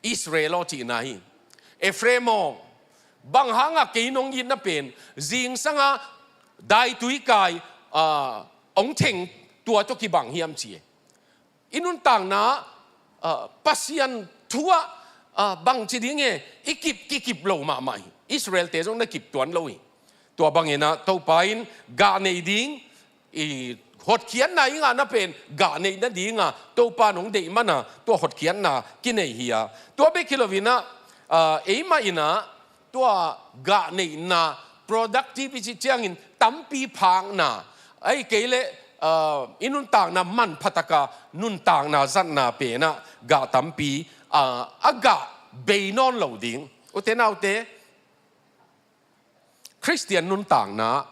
Israel aw cihna hi. Ephraim aw, bang hanga kei nong itna pen zingsanga daitui kai, ah, hong theng tua tawh kibang hiam ci e. I nuntakna, ah, Pasian thu-ah, ah, bangci ding e, i kip, kikip lo mahmah hi. Israelte zong na kip tuan lo hi. Tua banginah Topa in gah nei ding, i hotkhiatna i ngahna pen gah neih nadinga Topa nong deih mana tua hotkhiatna kinei hi a. Tua bek hi loinah, ah, eimah inah tua gah neihna productive i cih ciangin tampi phakna, ahih kei leh, ah, i nuntakna manpha taka nuntakna zatna pen ah gah tampi, ah, a gah bei nawn lo ding. Ute naute, Khristian nuntakna,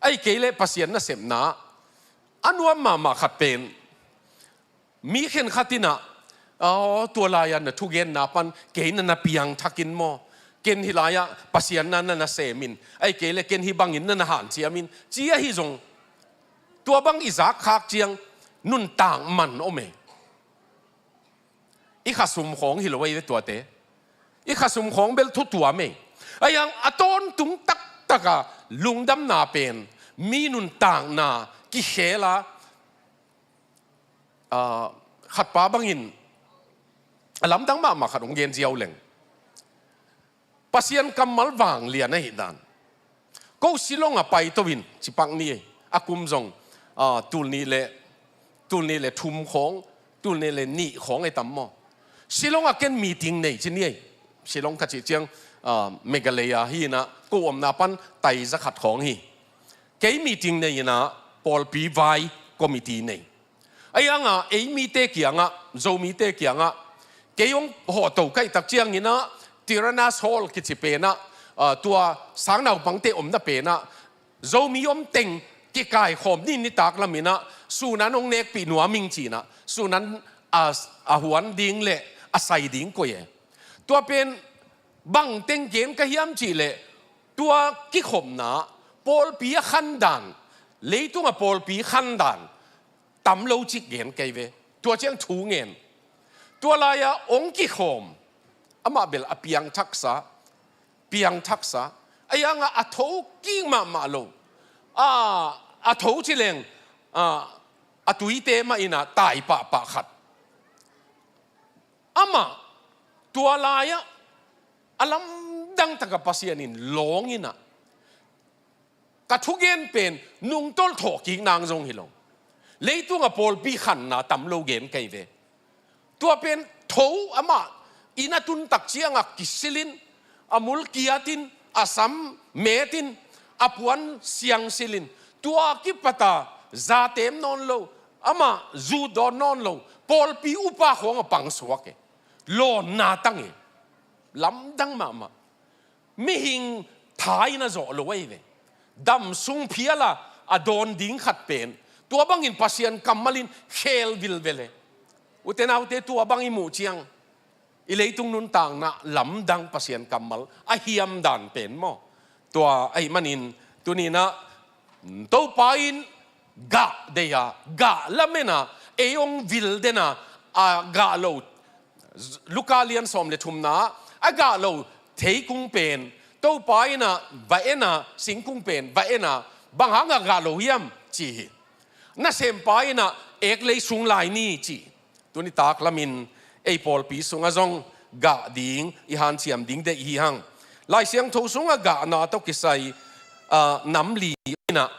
ahih kei leh Pasian nasepna, a nuam mahmah khat pen, mi khenkhat in ah, "Aw, tua lai-ah na thugenna pan kei na na piangthak in maw? Ken hih lai-ah Pasian na na nasem in, ahih kei leh ken hih bangin na na hanciam in," ci ahi zong, tua bang i zak khak ciang nuntak man om e. I khasum khawng hi lo ahi ve tuate. I khasum khawng bel thu tuam e. Ahi hang a tawntung taktaka lungdamna pen mi nuntakna kikhel a, ah, khatpa bangin a lamdang mahmah khat hong gen ziau leng. Pasian kammal vanglian ahih dan. Ko Shillong ah paito in, cipak ni, a kum zong, ah, tul nih le, tul nih le thum khawng, tul nih le nih khawng e tam maw? Shillong ah ken meeting nei ci ni. Shillong ka cih ciang, ah, Meghalaya hi in ah, ko omna pan tai za khat khawng hi. Kei meeting nei in ah, pawlpi vai committee nei. Ahi hang a, ei mite kiangah, Zomite kiangah, kei hong hawhto ka hih tak ciangin ah, Tyrannus Hall kici pen ah, ah, tua sangnaupangte omna pen ah, Zomi om teng kikaikhawm ni, nitak lam in ah, sun an hong nekpih nuam ing ci in ah, sun an a, a huan ding le a sai ding koih e. Tua pen bang teng gen ka hiam cih leh, tua kikhopna, pawlpi a khandan, leitung a pawlpi khandan tam lo cik gen kei ve. Tua ciang thu ngen. Tua lai-ah hong kikhawm, amah bel a piangthaksa, piangthaksa. Ahi hang a, a tho kik mahmah lo. A, a tho ci leng, a, a tuite mah in ah tai pahpah khat. Amah tua lai-ah a lamdang taka Pasian in lawng in ah, ka thugen pen nungtolh thawhkik nang zong hi lo. Leitung a pawlpi khanna tam lo gen kei ve. Tua pen tho, amah inn a tun tak ciangah kisil in, a mul kiat in, a sam met in, a puan siangsil in, tua kipata zatem nawn lo, amah zutdawn nawn lo, pawlpi upa khawng a pangsuak e. Lawnna tang e. Lamdang mahmah. Mihing tha in a zawh lo ahi ve. Damsung phial a a dawn ding khat pen, tua bangin Pasian kammal in khel vilvel e. Ute naute, tua bang i muh ciang, i leitung nuntakna lamdang Pasian kammal a hiam dan pen maw? Tua ahih manin, tuni in ah, Topa in gah deih a, gah lamen a, ei hong vil den a, a gah lo, Luka lian sawm le thumna, a gah lo theikung pen Topa in ah va en a, singkung pen va en a, bang hang a gah lo hiam ci hi. Nasempa in ah ek lei sung lai ni ci. Tuni tak lamin ei pawlpi sungah zong gah ding i hanciam ding deih hi hang. Lai Siangtho sungah gahna tawh kisai, ah, nam li in ah,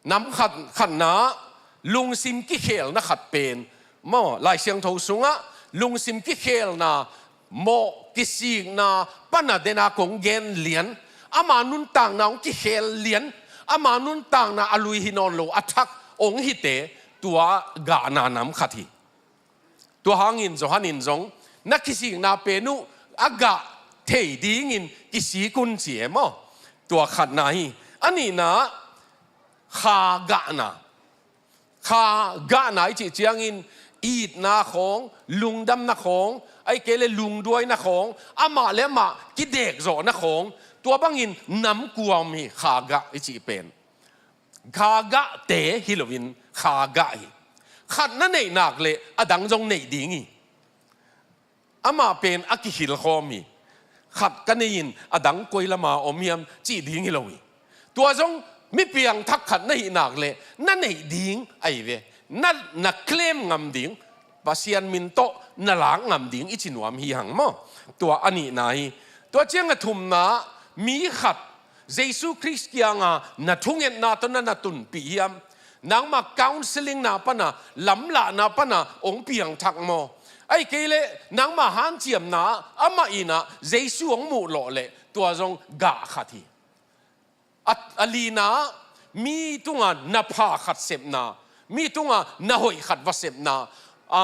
nam khat, khatna, lungsim kikhelna khat pen maw, Lai Siangtho sungah lungsim kikhelna, mawh kisikna pan a den a kong gen lian, ama nuntakna hong kikhel lian, ama nuntakna a lui hi nawn lo, a thak hong hite, tua gahna nam khat hi. Tua hangin Johan in zong, na kisikna pen uh a gah thei dingin kisik un ci e maw? Tua khatna hi. A nihna, kha gahna. Kha gahna i cih ciangin itna khawng, lungdamna khawng, ahih kei leh lungduaina khawng, amah le amah kidekzawhna khawng, tua bangin nam kua om hi, kha gah i cih pen. Kha gahte hi loin kha gah hi. Khat na neih nak leh a dang zong neih ding hi. Amah pen a kihilkhawm hi. Khat ka nei in a dang koi lama om hiam cih ding hi lo hi. Tua zong mi piangthak khat na hih nak leh na neih ding ahi ve. Na, na claim ngam ding. Pasian min tawh na lak ngam ding i ci nuam hi hang maw? Tua a nihna hi. Tua ciang a thumna, mi khat Jesu Khrist kianga na thungetna tawh na na tunpih hiam? Nangmah counselling na pana, lamlahna pana hong piangthak maw? Ahih kei leh nangmah hanciamna amah in ah Jesu hong muh lawh leh Tua zong gah khat hi. A, a lina, mi tunga na pha khat sepna, mi tunga na hoih khat va sepna. A,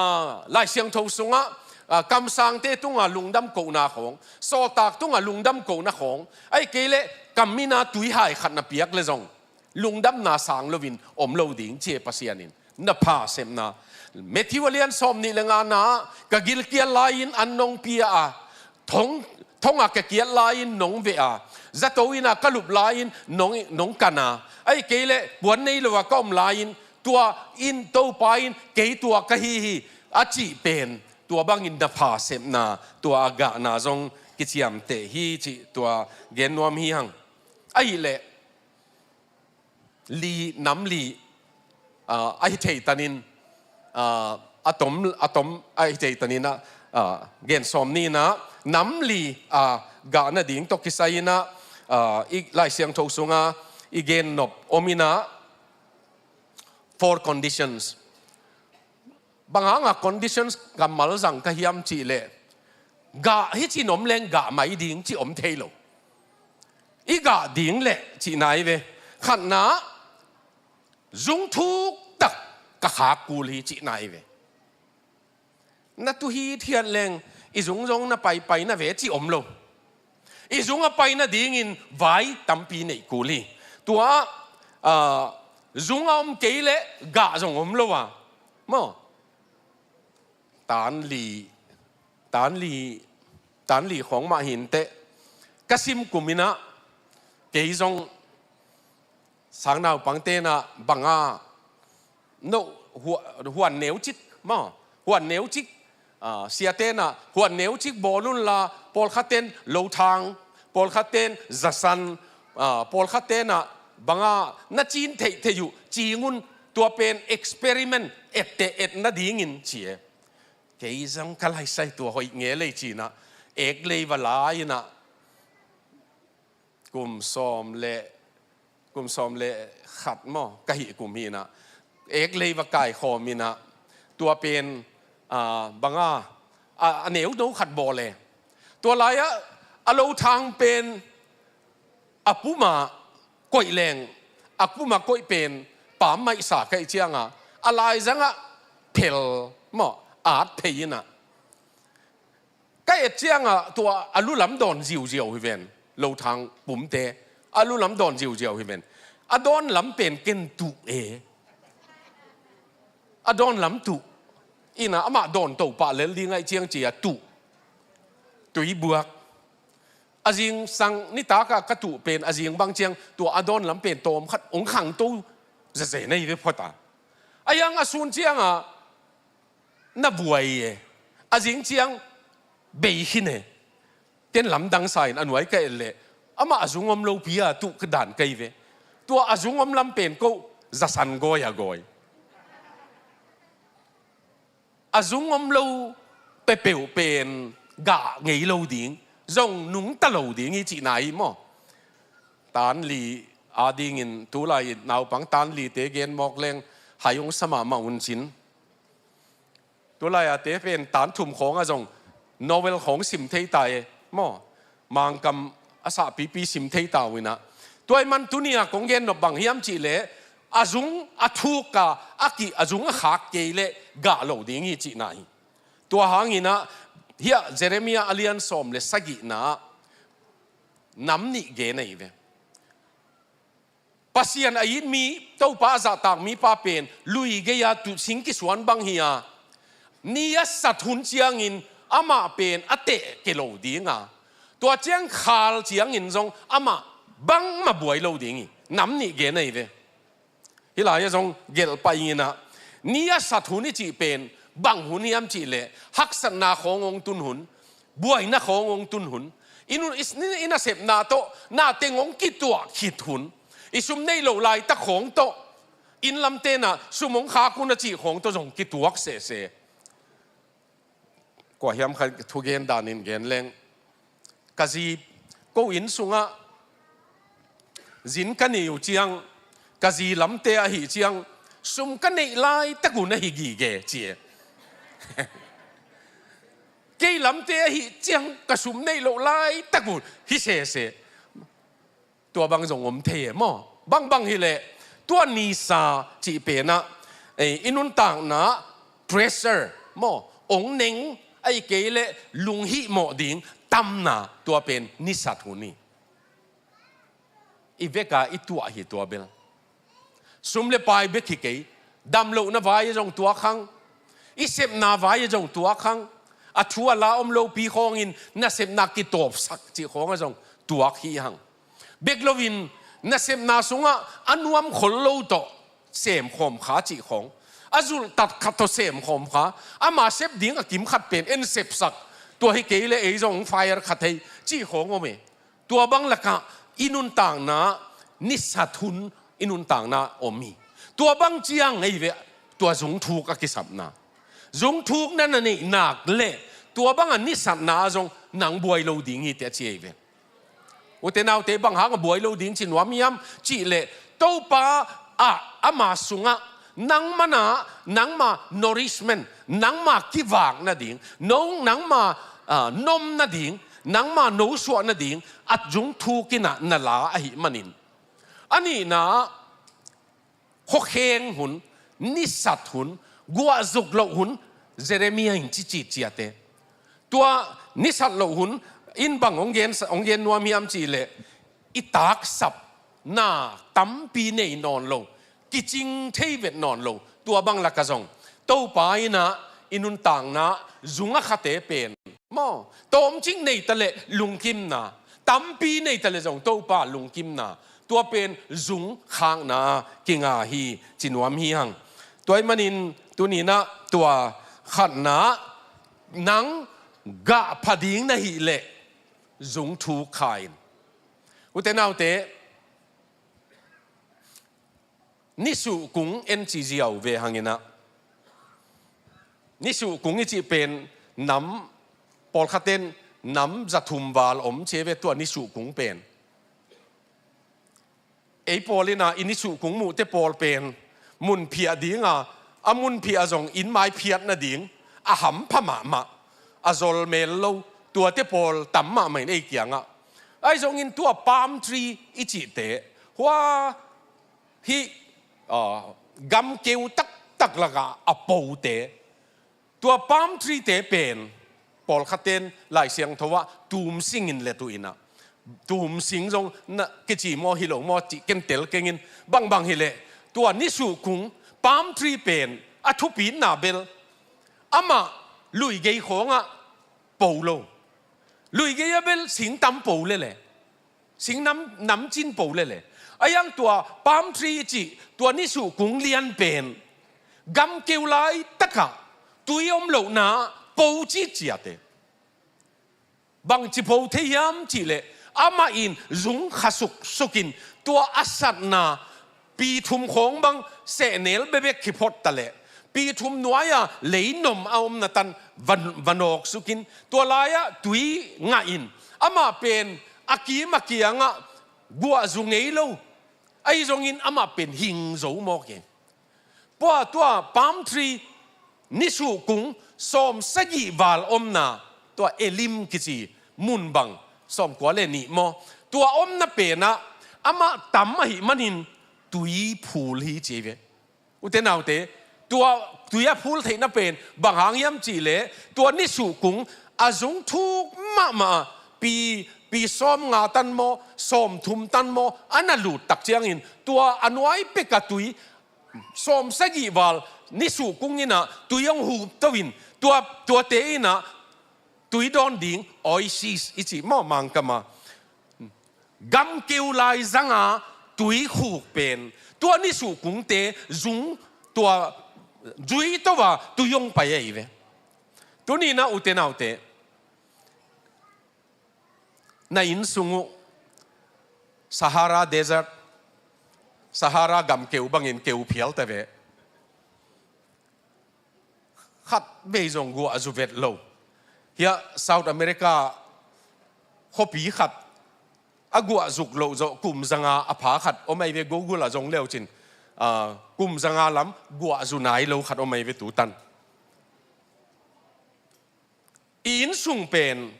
Lai Siangtho sungah, a, kamsangte tunga lungdam kohna khawng, sawltak tunga lungdam kohna khawng, ahih kei leh kam mina tuihai khat na piak le zong lungdamna sang loin om lo ding ci e Pasian in. Na pha sepna. Matthew a lian sawm nih le ngana, ka gilkial lai-in an nong pia a, thong, thonga ka kiat lai-in nong veh a, zato ina ka lup lai-in nong, nong kan a, ahih kei leh puan nei lo a ka om lai-in, tua in Topa in kei tua ka hi hi a cih pen, tua bangin na pha sepna, tua a gahna zong kiciamteh hi cih tua gen nuam hi hang. Ahih leh li, nam li, ah, ahi thei tanin, ah, a tom, a tom ahi thei tanin ah, ah, gen sawm ni in ah, nam li, ah, gah nading tawh kisai in ah, ah, i Lai Siangtho sungah i gen nop om in ah, four conditions. Bang hanga conditions kammal zang ka hiam cih leh, gah hi ci nom leng gah mai ding ci om thei lo. I gah ding leh cihna hi ve. Khatna, zung thuk tak ka khak kul hi cihna hi ve. Na tu hithiat leng i zung zong na paipai na ve ci om lo. I zung a pai nadingin vai tampi neih kul hi. Tua, ah, zung a om kei leh gah zong om lo a. Maw? Tan li, tan li, tan li khawng mah hi inteh. Ka sim kum in ah, kei zong sang naupangte in ah bang a, no, hua-, huan neucik, maw, huan neucik, ah, siate in ah huan neucik bawl unla, pawlkhatte in lothang, pawlkhatte in zasan, ah, pawlkhatte in ah bang a na cin theihtheih uh cing un, tua pen experiment etteh et nadingin ci e. Kei zong ka laisai tua hoih nge lei ci in ah, ek lei va la in ah, kum sawm le, kum sawm le khat maw, ka hih kum hi in ah, ek lei va kaikhawm in ah, tua pen, ah, bang a, a, a neu no khat bawl e. Tua lai-ah a lothang pen a puma koih leng, a puma koih pen pammaih sa ka hih cianga, a laizangah phel maw, at phei in ah. Ka et cianga tua a lu lam dawn ziauziau hi ven, lothang pumte a lu lam dawn ziauziau hi ven. A dawn lam pen ken tuh e. A dawn lam tuh. In ah amah dawn to pah lel ding ahih ciang ci a tuh. Tui buak. A zingsang nitak a ka tuh pen a zing bang ciang tua a dawn lam pen tawm khat hong khangto zeze na hi ve phot a. A hiang a sun cianga na buai e. A zing ciang bei khin e. Ken lamdang sa in a nuai ka et leh amah a zung om lopi a tuh ka dan ka hi ve. Tua a zung om lam pen ko zasan gawi a gawi. A zung om lo peuhpeuh pen gah ngei lo ding, zong nungta lo ding hi cihna hi maw? Tan li adingin tulai naupang tan lite gen mawk leng hai hong sa mahmah un cin. Tulai a te pen tan thum khawng a zong novel khawng sim thei ta e maw? Mangkam a sahpipi sim thei ta uh in ah. Tua ahih man tuni a kong gen nop bang hiam cih leh, a zung a thuk a, a kih a zung a khak kei leh gah lo ding hi cihna hi. Tua hangin ah, hiah Jeremiah a lian sawm le sagihna ah nam nih gen ahi ve. Pasian a it mi, Topa a zahtak mipa pen lui gei-a tuh sing kisuan bang hi a, ni a sat hun ciangin amah pen a teh ke lo ding a, tua ciang khal ciangin zong amah bangmah buai lo ding hi. Nam nih gen ahi ve. Hih lai-ah zong gelh pah ing in ah, ni a sat hun i cih pen bang hun hiam cih leh haksatna khawng hong tun hun, buaina khawng hong tun hun. I nu-, i, i nasepna tawh na teng hong kituak khit hun. I sum neih loh laitak khawng tawh, inn lamte in ah sum hong khak un a cih khawng tawh zong kituak sehseh. Kua hiam khat thugen danin gen leng, ka zi, ko inn sungah zin ka nei uh ciang, ka zi lamte ahih ciang sum ka neih laitak un ahi gige ci e. Kei lamte ahi ciang ka sum neih loh laitak uh hi sese. Tua bang zong om thei e maw? Bangbang hileh tua nisa cih penah, eh, i nuntakna pressure maw, ong neng, ahih kei leh lunghihmawh ding tamna, tua pen nisat hun hi. I veka i tuah hi tua bel. Sum le pai bek hi kei, damlohna vai a zong tuak hang, i sepna vai a zong tuak hang, a thu a la om lopi khawngin nasepna kitawpsak cih khawng a zong tuak hi hang. Bek loin nasepna sungah a nuam khol lo tawh semkhawm kha cih khawng, a zulhtat khat tawh semkhawm kha, ama sep ding a kim khat pen en sepsak, tua hi kei leh ei zong fire kha thei cih khawng om e. Tua bang lakah i nuntakna, nisat hun i nuntakna om hi. Tua bang ciang ei ve, tua zungthuk a kisapna. Zungthukna na neih nak leh tua banga nisatna ah zong nang buai lo ding hi teh a ci ei ve. Ute naute, bang hanga buai lo ding ci nuam hiam cih leh, Topa ah ama sungah nangma na, nangma nourishment, nangma kivak nading, no, nangma, ah, nom nading, nangma nosuah nading a zungthuk in ah na la ahih manin. A nihna, khuakheng hun, nisat hun, guahzuk loh hun, Jeremiah in ci citciat e. Tua nisat loh hun in bang hong gen, hong gen nuam hiam cih leh, i taksap na tampi nei nawn lo, kicing thei vet nawn lo, tua bang lakah zong Topa in ah i nuntakna zung a khate pen maw, tawmcik nei ta leh lungkimna, tampi nei ta leh zong Topa lungkimna, tua pen zung khakna kinga hi ci nuam hi hang. Tua ahih manin tuni in ah tua khatna, nang gah pha ding na hih leh zungthuk kha in. Ute naute, nisuhkung en ci ziau ve hang in ah, nisuhkung i cih pen nam, pawlkhat in nam zathum val om ci ve tua nisuhkung pen. Ei pawl in ah i nisuhkung muhte pawl pen mun phiah ding a, a mun phiah a zong inn mai phiat nading a hampha mahmah, a zol mel lo, tuate pawl tam mahmah in ei kiangah. Ahi zongin tua palm tree i cihte, hua hih, ah, gamkeu taktak lakah a pote, tua palm tree te pen pawlkhat in Lai Siangtho ah tumsing in let uh in ah, tumsing zong na kici maw hi lo maw cih ken tel keng in, bangbang hileh tua nisuhkung palm tree pen a thupitna bel amah luigei khawngah po lo. Luigei a bel sing tam po lele, sing nam, nam cin po lele. A hiang tua palm tree i cih tua nisuhkung lian pen gamkeu laitakah tui om lohna po citciat e. Bangci po thei hiam cih leh, amah in zung kha suksuk in tua a satna, pi thum khawng bang sehnel bekbek kiphot ta leh, pi thum nuai-a leinom a omna tan va, va nawk suk in, tua lai-ah tui ngah in, amah pen a kim a kiangah guahzu ngei lo, ahi zongin amah pen hing zo mawk e. Pua tua palm tree nisuhkung sawmsagih val omna, tua Elim kici mun bang, sawmkua le nih maw, tua omna penah amah tam ahih manin tui phul hi ci ve. Ute naute, tua tui a phul theihna pen bang hang hiam cih leh, tua nisuhkung a zung thuk mahmah a, pi, pi sawmnga tan maw, sawmthum tan maw, a na lut tak ciangin tua a nuai pek a tui sawmsagih val nisuhkung in ah tui hong hup to in, tua, tuate in ah tui dawn ding oasis i cih maw Mangkam a, gamkeu lai zanga tui khuk pen tua nisuhkungte zung, tua zui to a tui hong pai ahi ve. Tuni in ah ute naute, na inn sung uh Sahara Desert, Sahara gamkeu bangin keu phial ta ve. Khat vei zong guahzu vet lo. Hiah South America khuapi khat a guahzuk loh zawh kum zanga a pha khat om ahi ve, Google ah zong leucin, ah, kum zanga lam guahzu nai lo khat om ahi ve tutan. I innsung pen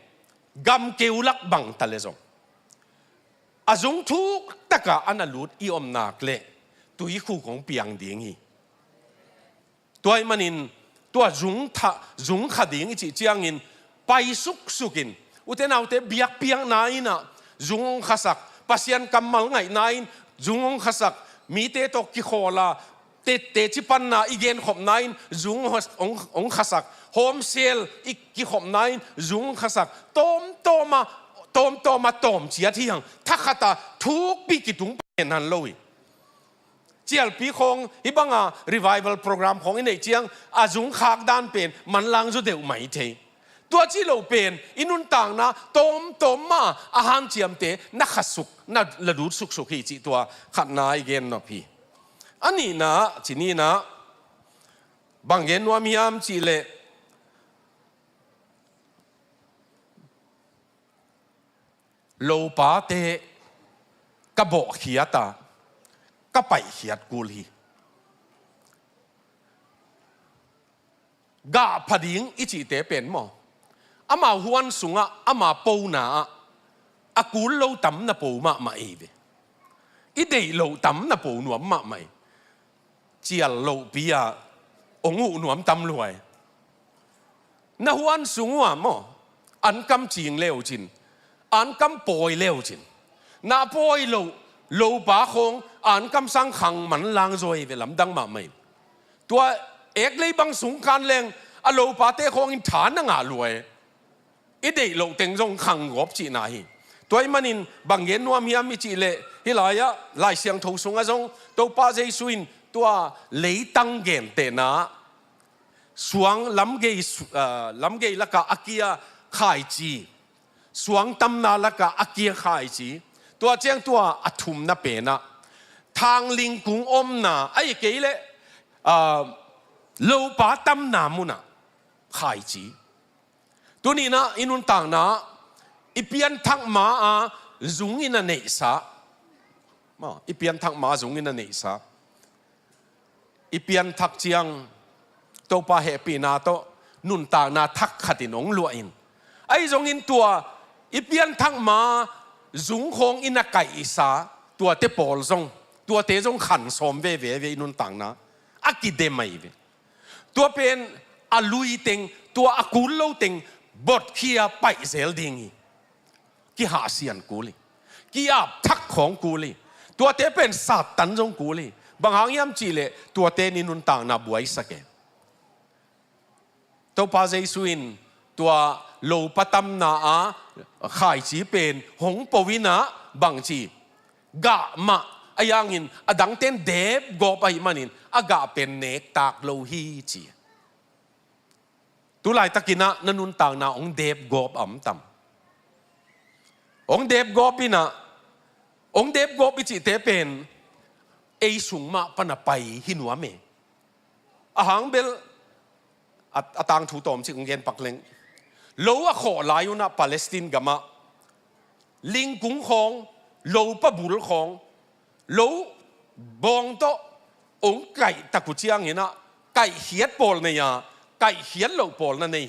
gamkeu lak bang ta le zong, a zung thuk takah a na lut i om nak leh tuikhuk hong piang ding hi. Tua ahih manin tua zung tha, zung kha ding i cih ciangin pai suksuk in, ute naute, biakpiakna in ah zung hong khasak, Pasian kammal ngaihna in zung hong khasak, mite tawh kikhawl a, te, teci panna i genkhopna in zung hong, hong, hong khasak, home cell i kikhopna in zung hong khasak, tawmtawm a, tawmtawm a tawm ciat hi hang, thakhat a thukpi kitung pen han lo hi. Cialpi khawng, hih banga revival program khawng i neih ciang a zung khak dan pen manlang zaw deuh mai thei. Tua ci lo pen i nuntakna tawmtawm mah a hanciamte na khasuk, na la lut suksuk hi cih tua khatna i gen nop hi. A nihna, ci nihna, bang gen nuam hiam cih leh, lopate ka bawhkhiat a, ka paihkhiat kul hi. Gah pha ding i cihte pen maw, amau huan sungah ama pona ah a kul lo tam na po mahmah ei ve. I deih loh tam na po nuam mahmah ei. Cial lohpi ah hong uh nuam tam lua ei. Na huan sung uh ah maw, ankam cing leu cin, ankam pawi leu cin, na pawi loh lopa khawng ankam sang khang manlang zaw ei ve, lamdang mahmah ei. Tua ek lei bang sung khan leng a lopate khawng in tha na ngah lua ei. I deih loh teng zong khang gawp cihna hi. Tua ahih manin bang gen nuam hiam i cih leh, hih lai-ah Lai Siangtho sungah zong Topa Jesu in tua leitang gentehna, suang lamgei, ah, lamgei lakah a kia khaici, suang tamna lakah a kia khaici, tua ciang tua a thumna penah thang lingkung omna, ahih kei leh, ah, lopa tamna munah khaici. Tuni-in ah i nuntakna i pianthak ma-a zung in a neihsa, maw, i pianthak ma-a zung in a neihsa, i pianthak ciang Topa hehpihna tawh nuntakna thak khatin hong luah in, ahi zongin tua i pianthak ma-a zung khawng in a kaihsa tuate pawl zong, tuate zong khan sawm veve ve i nuntakna, a kidem ahi ve. Tua pen a lui teng, tua a kul lo teng botkhia paihzel ding hi. Kihahsian kul hi. Ki-ap thak khawng kul hi. Tuate pen Satan zong kul hi. Bang hang hiam cih leh tuate in i nuntakna buaisak e. Topa Jesu in tua lopa tamna-a khaici pen hong po in ah bang ci, gah mah, ahi hangin a dangte in depgawp ahih manin a gah pen nektak lo hi ci. Tulaitakin ah na nuntakna hong depgawp a om tam? Hong depgawp in ah, hong depgawp i cihte pen ei sung mah pan a pai hi nuam e. A hang bel a, a tangthu tawmcik hong gen pak leng, lo a khawh lai un ah Palestine gamah lingkung khawng, lopa bul khawng, lo bawng tawh hong kaihtak uh ciangin ah kaihkhiat pawl nei a, kaihkhiat loh pawl na nei.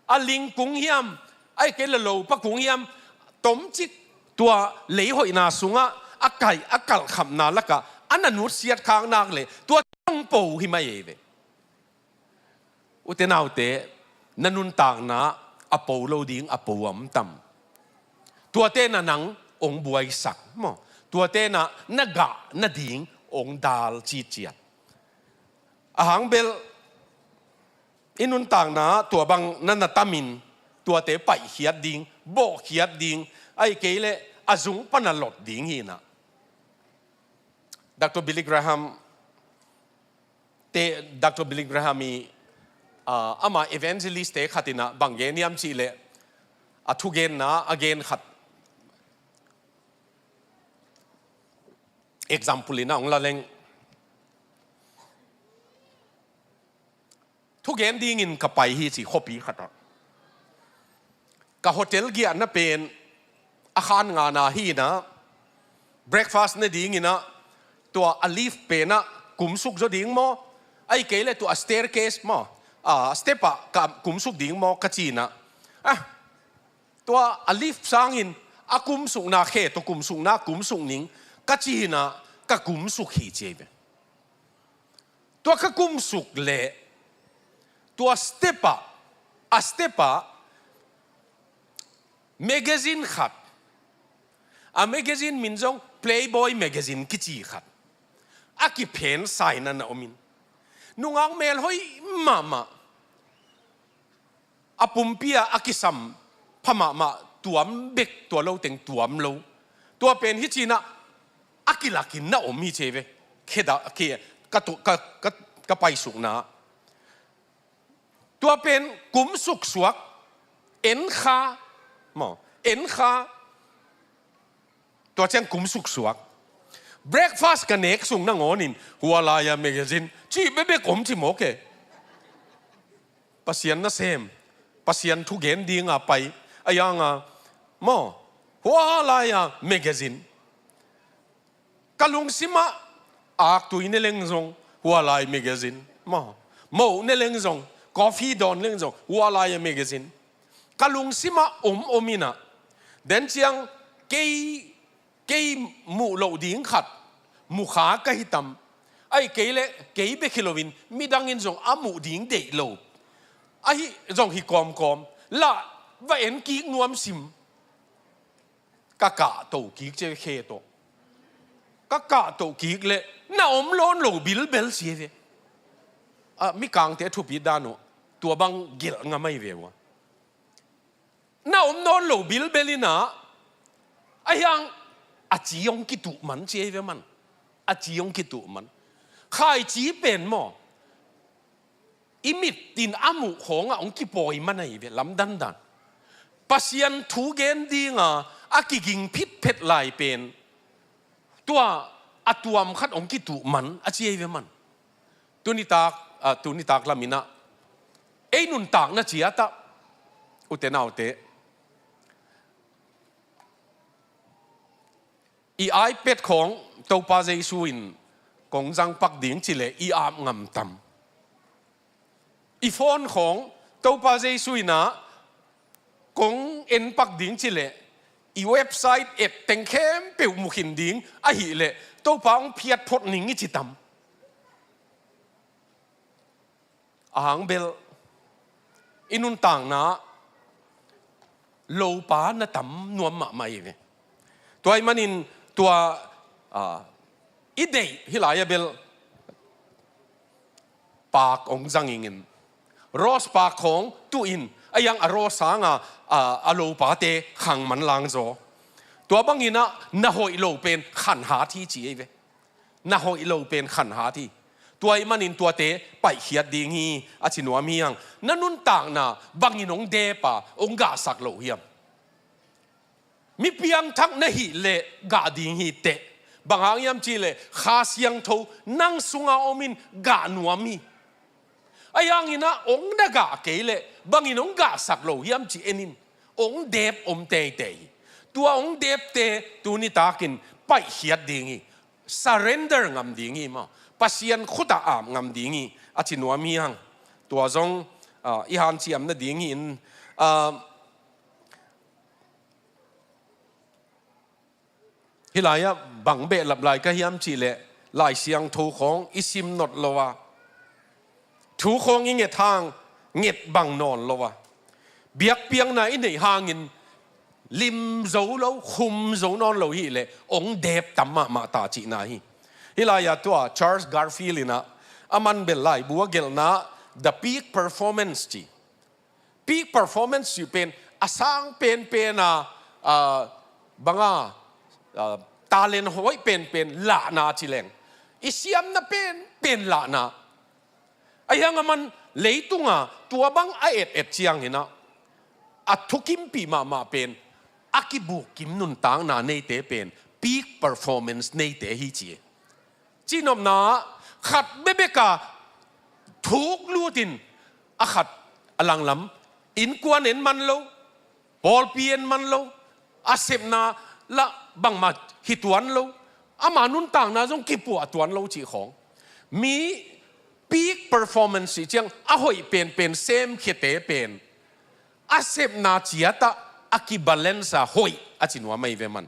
A lingkung hiam, ahih kei leh lopa kung hiam, tomcik tua leihoihna sungah a kaih, a kalhkhapna lakah a na nutsiat khak nak leh tua tong po hi mai ei ve. Ute naute, na nuntakna a po lo ding a po a om tam? Tuate in ah nang hong buaisak maw? Tuate in ah na gah nading hong dal citciat. A hang bel i nuntakna tua bang na na tamin tuate paihkhiat ding, bawhkhiat ding, ahih kei leh a zung pan a lot ding hi in ah. Doctor Billy Graham te, Doctor Billy Graham i, ah, ama evangelist te khat in ah bang gen hiam cih leh, a thugenna a gen khat example in ah hong la leng, thugen dingin ka pai hi ci, khuapi khat ah. Ka hotel giahna pen a khan ngana hi in ah, breakfast ne dingin ah tua a lift pen ah kumsuk zaw ding maw, ahih kei leh tua a staircase maw, a step ah ka kumsuk ding maw ka ci in ah, Ah, tua a lift sangin a kumsukna khe tawh kumsukna kumsuk ning ka ci hi-in ah ka kumsuk hi ci hi ve. Tua ka kumsuk leh tua step ah, a step ah magazine khat, a magazine min zong Playboy magazine kici khat a kiphen sa-in ah na om in, nungak melhoih mahmah, a pumpi ah a kisam pha mahmah, tuam bek, tua lo teng tuam lo. Tua pen hi ci-in ah a kilakin na om hi ci hi ve. Khe dah, khe, ka tu-, ka, ka, ka paisukna. Tua pen kumsuk suak, en kha, maw, en kha. Tua ciang kumsuk suak. Breakfast ka nek sung nangawnin hua lai-a magazine cih bekbek om ci mawk e. Pasian nasem, Pasian thugen dinga pai, a yang a, maw, hua lai-a magazine. Ka lungsim ah aktui ne leng zong hua lai magazine, maw, moh ne leng zong, coffee dawn leng zong hua lai-a magazine. Ka lungsim ah om om in ah, den ciang kei, kei muh loh ding khat mu kha ka hi tam. Ahih kei leh kei bek hi loin midang in zong a muh ding deih lo. Ahi zong hi kawmkawm. Lah va en kik nuam sim. Ka kahto kik ci hi ve, khe tawh. Ka kahto kik leh na om nawn lo bilbel ci hi ve. Ah, Mikangte thupi dan uh, tua bang gelh ngam ahi ve ua. Na om nawn lo bilbel in ah, a hiang a ci hong kituh man ci hi ve man. A ci hong kituh man. Khaici pen maw, i mit in a muh khawngah hong kipawi man ahi ve, lamdang dan. Pasian thugen dinga a kiging phitphet lai pen tua a tuam khat hong kituh man a ci hi ve man. Tuni tak, ah, tuni tak lam in ah ei nuntakna ciat ah, ute naute, i iPad khawng Topa Jesu in kong zang pak ding ci leh i ap ngam tam? I phone khawng Topa Jesu in ah kong en pak ding ci leh, i website et teng khempeuh mu khin ding ahih leh Topa hong phiat phot ning i ci tam? A hang bel i nuntakna lopa na tam nuam mahmah hi ve. Tua ahih manin tua, ah, i deih hi lai-ah bel pak hong zang ing in, rose pak khawng tuh in, a hiang a rose sangah, ah, a lopate khang man lang zaw. Tua bangin ah na hoih lo pen khanhat hi ci hi ve. Na hoih lo pen khanhat hi. Tua ahih manin tuate paihkhiat ding hi a ci nuam hi hang. Na nuntakna bangin hong dep a, hong gahsak lo hiam? Mi piangthak na hih leh gah ding hi teh. Bang hang hiam cih leh Kha Siangtho nang sunga om in gah nuam hi. A hiangin ah hong na gah kei leh bangin hong gahsak lo hiam ci en in. Hong dep om teitei hi. Tua hong depte tuni takin paihkhiat ding hi. Surrender ngam ding hi maw. Pasian khutah ap ngam ding hi a ci nuam hi hang. Tua zong, ah, i hanciam nading hi in, ah, hih lai-ah bang behlap lai ka hiam cih leh Lai Siangtho khawng i sim nop lo a, thu khawng i nget hang nget bang nawn lo a, biakpiakna i neih hangin lim zo lo, khum zo nawn lo hi leh hong dep tam mahmah ta cihna hi. Hih lai-ah tua Charles Garfield in ah a man bel laibu a gelhna The Peak Performance ci. Peak performance cih pen a sang penpen a, ah, banga, ah, talent hoih penpen lahna ci leng, i siamna penpen lahna. A hiang a man leitunga tua bang a et et ciangin ah a thukimpih mahmah pen a kibukkim nuntakna neite pen peak performance neite hi ci. Cihnopna ah khat bekbek a thuk lutin a khat a langlam, innkuan en man lo, pawlpi en man lo, a sepna lah bangmah hi tuan lo, ama nuntakna zong kipuah tuan lo cih khawng. Mi peak performance cih ciang a hoih penpen semkhiate pen A sepna ciatah a kibalance a hoih a ci nuam ahi ve man.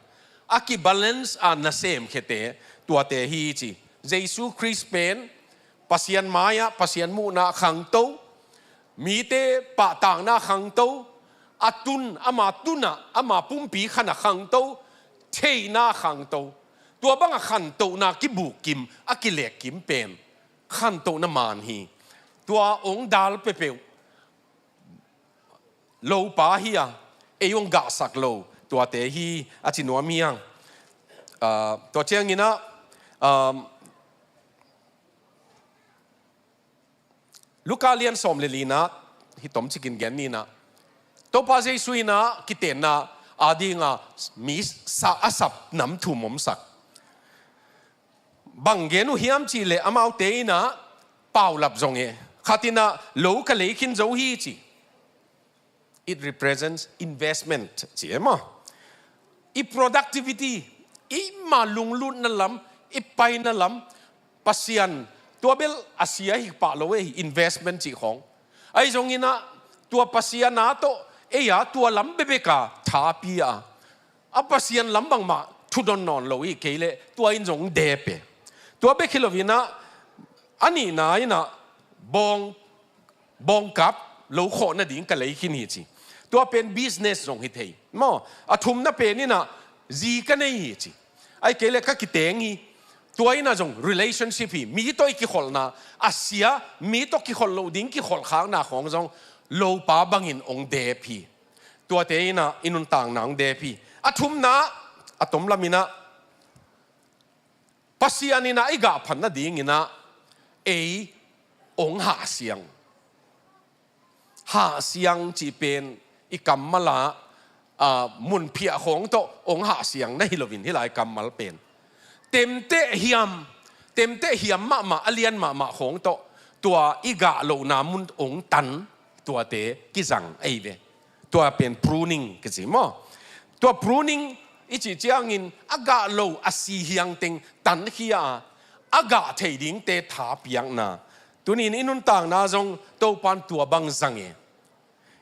A kibalance a nasem khete tuate hi ci. Jesu Khrist pen Pasian mai-ah Pasian muhna khangto, mite pahtakna khangto, a tun, ama tunah, ama pumpi khanah khangto, theihna khangto. Tua banga khantohna kibukkim, a kilekkim pen khantohna man hi. Tua ong dal peuhpeuh lopa hi a, ei ong gahsak lo tuate hi a ci nuam hi hang. Ah, tua cianginah, ah, Luka lian sawm le lina hi tom cikin gen ninah, Topa Jesu inah kitenna a dinga mi sa a sap nam thum omsak. Bang gen uh hiam cihleh amaute inah paulap zong e. Khat inah lo ka lei khin zo hi ci. It represents investment ci e maw. I productivity, i ma lunglutna lam, i paina lam, Pasian tua bel a sia hi pah lo e, investment cih khawng. Ahi zonginah tua Pasian a tawh ei a tua lam bebeka thapi a, a Pasian lam bangmah thudon nawn lo hi kei leh tua in zong dep e. Tua bek hi loinah a nihna inah bawng bawngkap lo khawh nading ka lei khin hi ci. Tua pen business zong hi thei maw. A thumna pen inah zi ka nei hi ci. Ahi kei leh ka kiteng hi. Tua inah zong relationship hi. Mi tawh i kikholhna a sia, mi tawh kikholh loh ding kikholhkhakna khawng zong lopa bangin ong dep hi. Tuate inah i nuntakna ong dep hi. A thumna, a tomlam inah Pasian inah i gah phat nadinginah ei ong hahsiang. Hahsiang cih pen i kammal ah, ah, munphiah khawng tawh ong hahsiang na hi loin hih lai kammal pen. Temteh hiam, temteh hiam mahmah, a lian mahmah khawng tawh tua i gah lohna mun ong tan tuate kizang ahi ve. Tua pen pruning kici maw. Tua pruning i cih ciangin a gah lo a si hiangteng tankhia a, a gah thei dingte thapiakna. Tunin i nuntakna zong Topan tua bang zang e.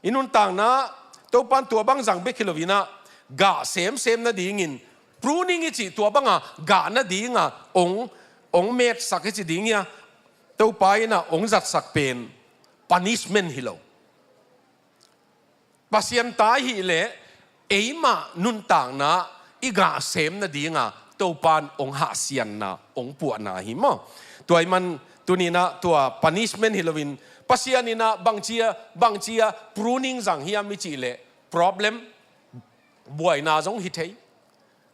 I nuntakna Topan tua bang zang bek hi loinah gah semsem nadingin pruning i cih tua banga gah nadinga ong, ong metsak i ci ding hi a, Topa inah ong zatsak pen punishment hi lo. Pasian ta i hih leh eimah nuntakna i gah sem nadinga Topan ong hahsianna, ong puahna hi maw. Tua i man tuninah tua punishment hi loin Pasian inah bangcia, bangcia pruning zang hiam i cih leh problem, buaina zong hi thei.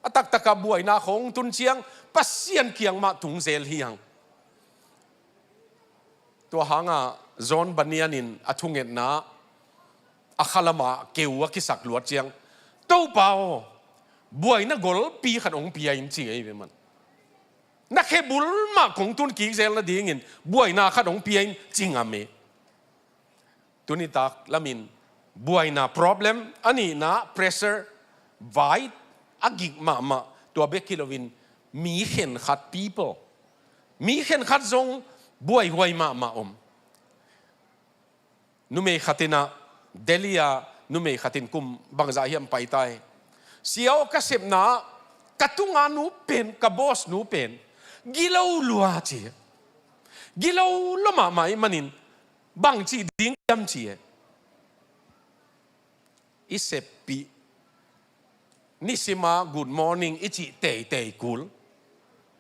A taktaka buaina khawng tun ciang Pasian kiang mah tung zel hi hang. Tua hanga John Bunyan in a thungetna a khalamah keu a kisak luat ciang, Topa aw, buaina golpi khat ong pia in ci ngei ve man. Na khe bul mah kong tun kik zel nadingin buaina khat ong pia in ci ngam e. Tunitak lamin buaina problem, a nihna pressure, vai a gik mahmah, tua bek hi loin mi khenkhat people, mi khenkhat zong buaihuai mahmah om. Numei khat inah, Delhi a numei khat in kum bangzah hiam pai ta hi. Sia aw, ka sepna ka tunga nu pen, ka boss nu pen gilo lua ci. Gilo lua mahmah i manin bang cih ding hiam ci e. I seppih nisima good morning i cih teitei kul.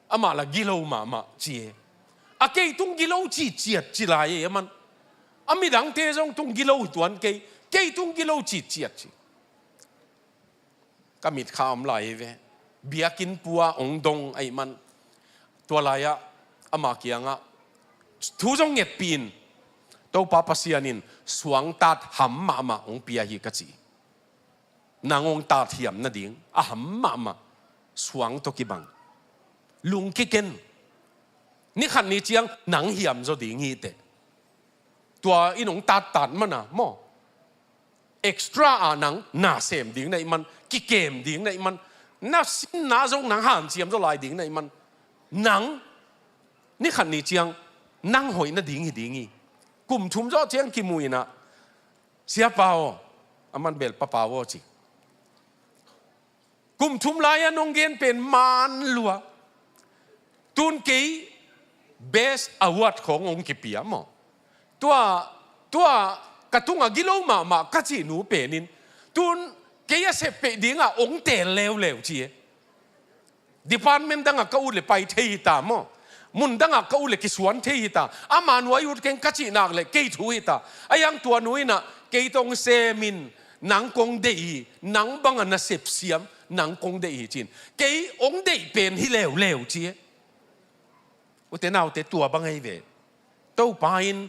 Amah la gilo mahmah ci e. A kei tung gilo cihciat ci lai e a man. A midangte zong tung gilo hi tuan kei. Kei tung gilo cihciat ci. Ka mitkha om lai hi ve. Biakinn pua ong dong ahi man. Tua lai-ah ama kiangah thu zong ngetpih in, Topa Pasian in suangtat ham mahmah ong pia hi ka ci. Nang ong tat hiam nading a ham mahmah suang tawh kibang. Lungki ken. Ni khat ni ciang nang hiam zaw ding hi teh. Tua in ong tattat mana maw? Extra a nang na sem ding na i man, kikem ding na i man, na sinna zong nang hanciam zaw lai ding na i man. Nang ni khat ni ciang nang hoih nading hi ding hi. Kum thum zaw ciang kimu inah, Siapa aw, Aman bel papa aw ci. Kum thum lai-a nong gen pen man lua. Tun kei best award khawng hong kipia maw. Tua, tua ka tungah gilo mahmah ka cih nu pen in, tun kei a sep peih dingah hong teel leuleu ci e. Department dangah ka ut le pai thei hi ta maw. Mun dangah ka ut le kisuan thei hi ta. Ama nuai ut keng ka cih nak le kei thu hi ta. Ahi hang tua nu in ah kei tawh hong sem in, nang kong deih hi, nang bangah na sep siam, nang kong deih hi ci in. Kei hong deih pen hi leuleu ci e. Ute naute, tua bang ahi ve. Topa in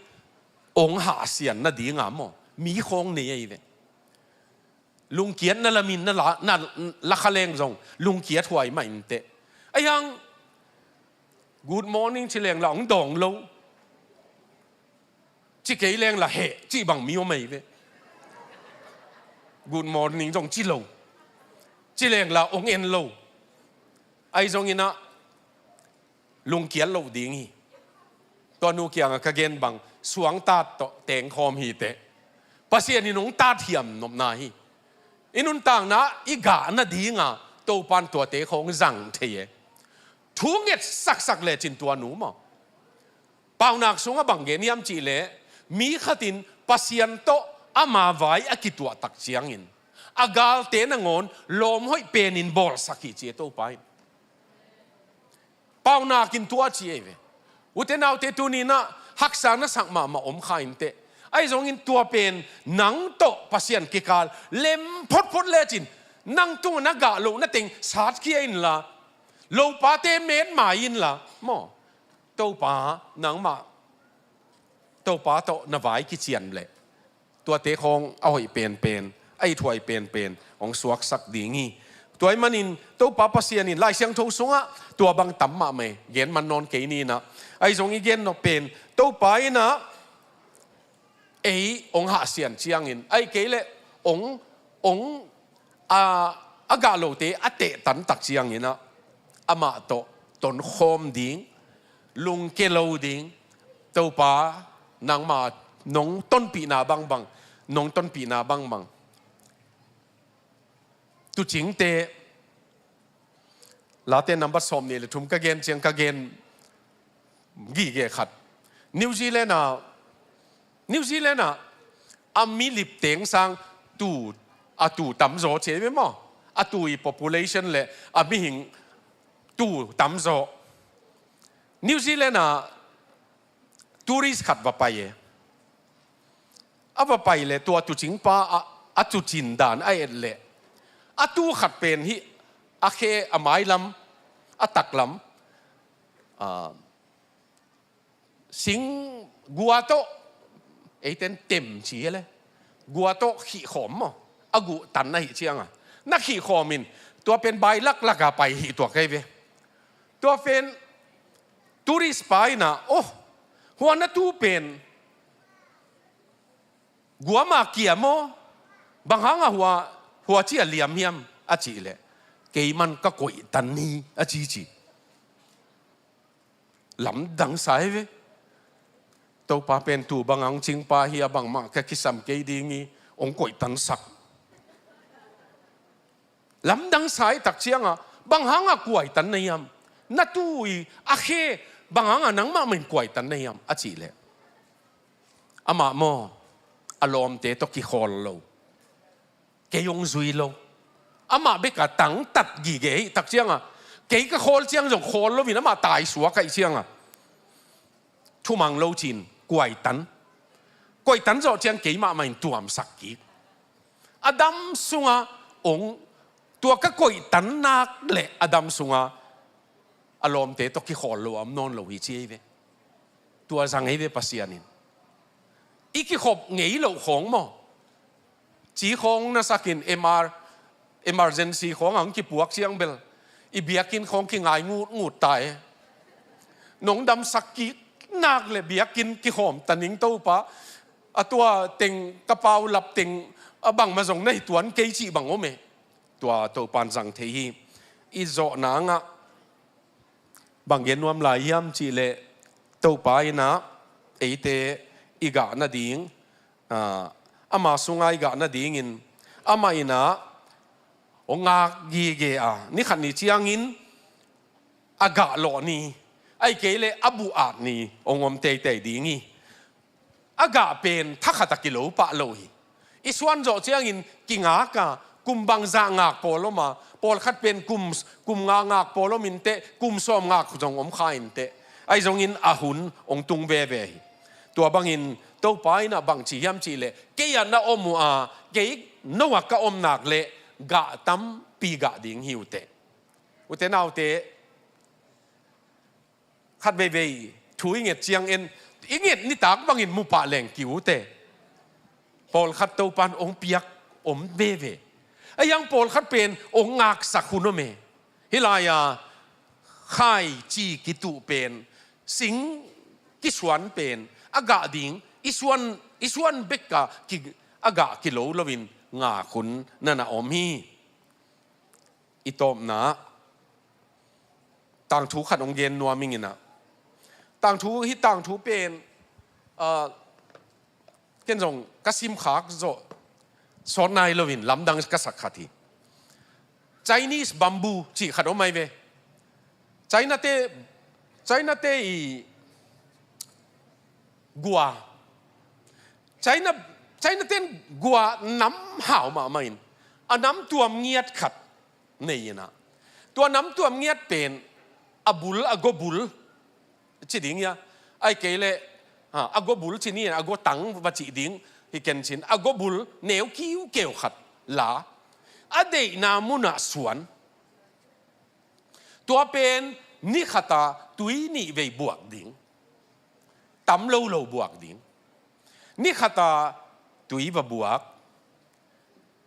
hong hahsian nadinga maw, mi khawng nei ahi ve. Lungkiatna lamin na la, na la kha leng zong lungkiat huai mah inteh. Ahi hang good morning ci leng la hong dawng lo. Ci kei leng la heh cih bang mi om ahi ve. Good morning zong ci lo. Ci leng la hong en lo. Ahi zongin ah lungkiat loh ding hi. Tua nu kiangah ka gen bang, suangtat tawh tengkhawm hiteh. Pasian in hong tat hiam nopna hi. I nuntakna i gah nadinga Topan tuate khawng zang thei e. Thu nget saksak lecin tua nu maw. Paunak sungah bang gen hiam cih leh, mi khatin Pasian tawh ama vai a kituah tak ciangin a galte nangawn lawm hoih penin bawlsak hi ci e Topa in. Paunak in tua ci ei ve. Ute naute, tuni-in ah haksa na sak mahmah om kha inteh. Ahi zongin tua pen nang tawh Pasian kikal lem photphot lecin nang tungah na gah loh na teng satkhia inla, lopate metmai inla maw. Topa nangmah, Topa tawh na vai kician leh tuate khawng a hoih penpen, a ithuai penpen hong suaksak ding hi. Tua ahih manin Topa Pasian in Lai Siangtho sungah tua bang tam mahmah e, gen man nawn kei ni in ah. Ahi zong i gen nop pen Topa in ah ei hong hahsian ciangin, ahih kei leh hong, hong a, a gah lote a tehtan tak ciangin ah amah tawh tonkhawm ding, lungke lo ding. Topa, nangma nong tonpihna bangbang, nong tonpihna bangbang. Tuucingte, Late number sawmnih le thum ka gen ciang ka gen gige khat. New Zealand ah, New Zealand ah a milip teng sang tuu, a tuu tamzaw ci ei ve maw. A tuu i population le a mihing tuu tamzaw. New Zealand ah tourist khat va pai e. A va pai le tua tuucingpa a, a tuucin dan a et le a tuu khat pen hih a khe a mailam, a taklam, a, sing gua tawh, eiten tem ci hi le, gua tawh khihkhawm maw, a guh tan na hih cianga na khihkhawm in, tua pen bai laklak a pai hih tuak ei ve. Tua pen tourist pa in ah, oh, hua na tuu pen gua mah kia maw, bang hanga hua, hua ci a liam hiam a cih leh, keiman ka koihtan hi a ci ci. Lamdang sa ei ve. Topa pen tuu banga hong cingpa hi a, bangmah ka kisam kei ding hi, hong koihtansak. Lamdang sa ei tak cianga, bang hanga kuaitan na hiam? Na tuu i a khe bang hanga nangmah mah in kuaitan na hiam a cih leh, amah maw, a lawmte tawh kikhawl lo, kei hong zui lo. Amah bek a tangtat gige hi tak cianga, kei ka khawl ciang zong khawl loin amah taisuak ahih cianga thumang lo cin kuaitan. Koihtan zawh ciang keimah mah in tuamsak kik. A dam sunga hong, tua ka koihtan nak le a dam sunga a lawmte tawh kikhawl lo a om nawn lo hi ci ei ve. Tua zang ei ve Pasian in. I kikhop ngei loh khawng maw, ci khawng na sakin M R, emergency khawng a hong kipuak ciang bel i biakinn khawng kingai ngutngut ta e. Nong damsak kik nak le biakinn kikhawm ta ning Topa. A tua teng ka paulap teng a bangmah zong na hi tuan kei cih bang om e. Tua Topan zang thei hi. I zawh nangah bang gen nuam lai hiam cih leh, Topa in ah eite i gah nading, ah, ama sunga i gah nadingin Amah in ah hong ngak gige a, ni khat ni ciangin a gah lawh ni, ahih kei leh a buh at ni hong om teitei ding hi. A gah pen thakhat a kilo pah lo hi. I suan zawh ciangin kingak a, kum bangzah ngak pawl om a, pawlkhat pen kum, kum nga ngak pawl om inteh, kum sawm ngak zong om kha inteh. Ahi zongin a hun hong tung veve hi. Tua bangin Topa in ah bang ci hiam cih leh, kei a na om uh a, kei no ah ka om nak leh gah tampi gah ding hi uh teh. Ute naute, khat veivei thu i nget ciangin, i nget nitak bangin mu pah leng ki uh teh. Pawlkhat Topa in hong piak om veve. Ahi hang pawlkhat pen hong ngaksak hun om e. Hih lai-a khaici kituh pen, sing kisuan pen, a gah ding, i suan, i suan bek a ki, a gah kilo loin ngak hun na na om hi. I tawpna tangthu khat hong gen nuam ing in ah. Tangthu, hih tangthu pen, ah, ken zong ka simkhak zawh sawt nai loin lamdang ka sak khat hi. Chinese bamboo cih khat om ahi ve. China te, China te i gua. China, China ten gua nam hau mahmah in, a nam tuam ngiat khat nei in ah. Tua nam tuam ngiat pen a bul, a go bul ci ding hia, ahih kei leh, ha, a go bul ci ni, a go tang va cih ding hi ken cin, a go bul neu kiukeu khat la, a deihna mun ah suan. Tua pen ni khat a tui nih vei buak ding. Tam lo lo buak ding. Ni khat a tui va buak.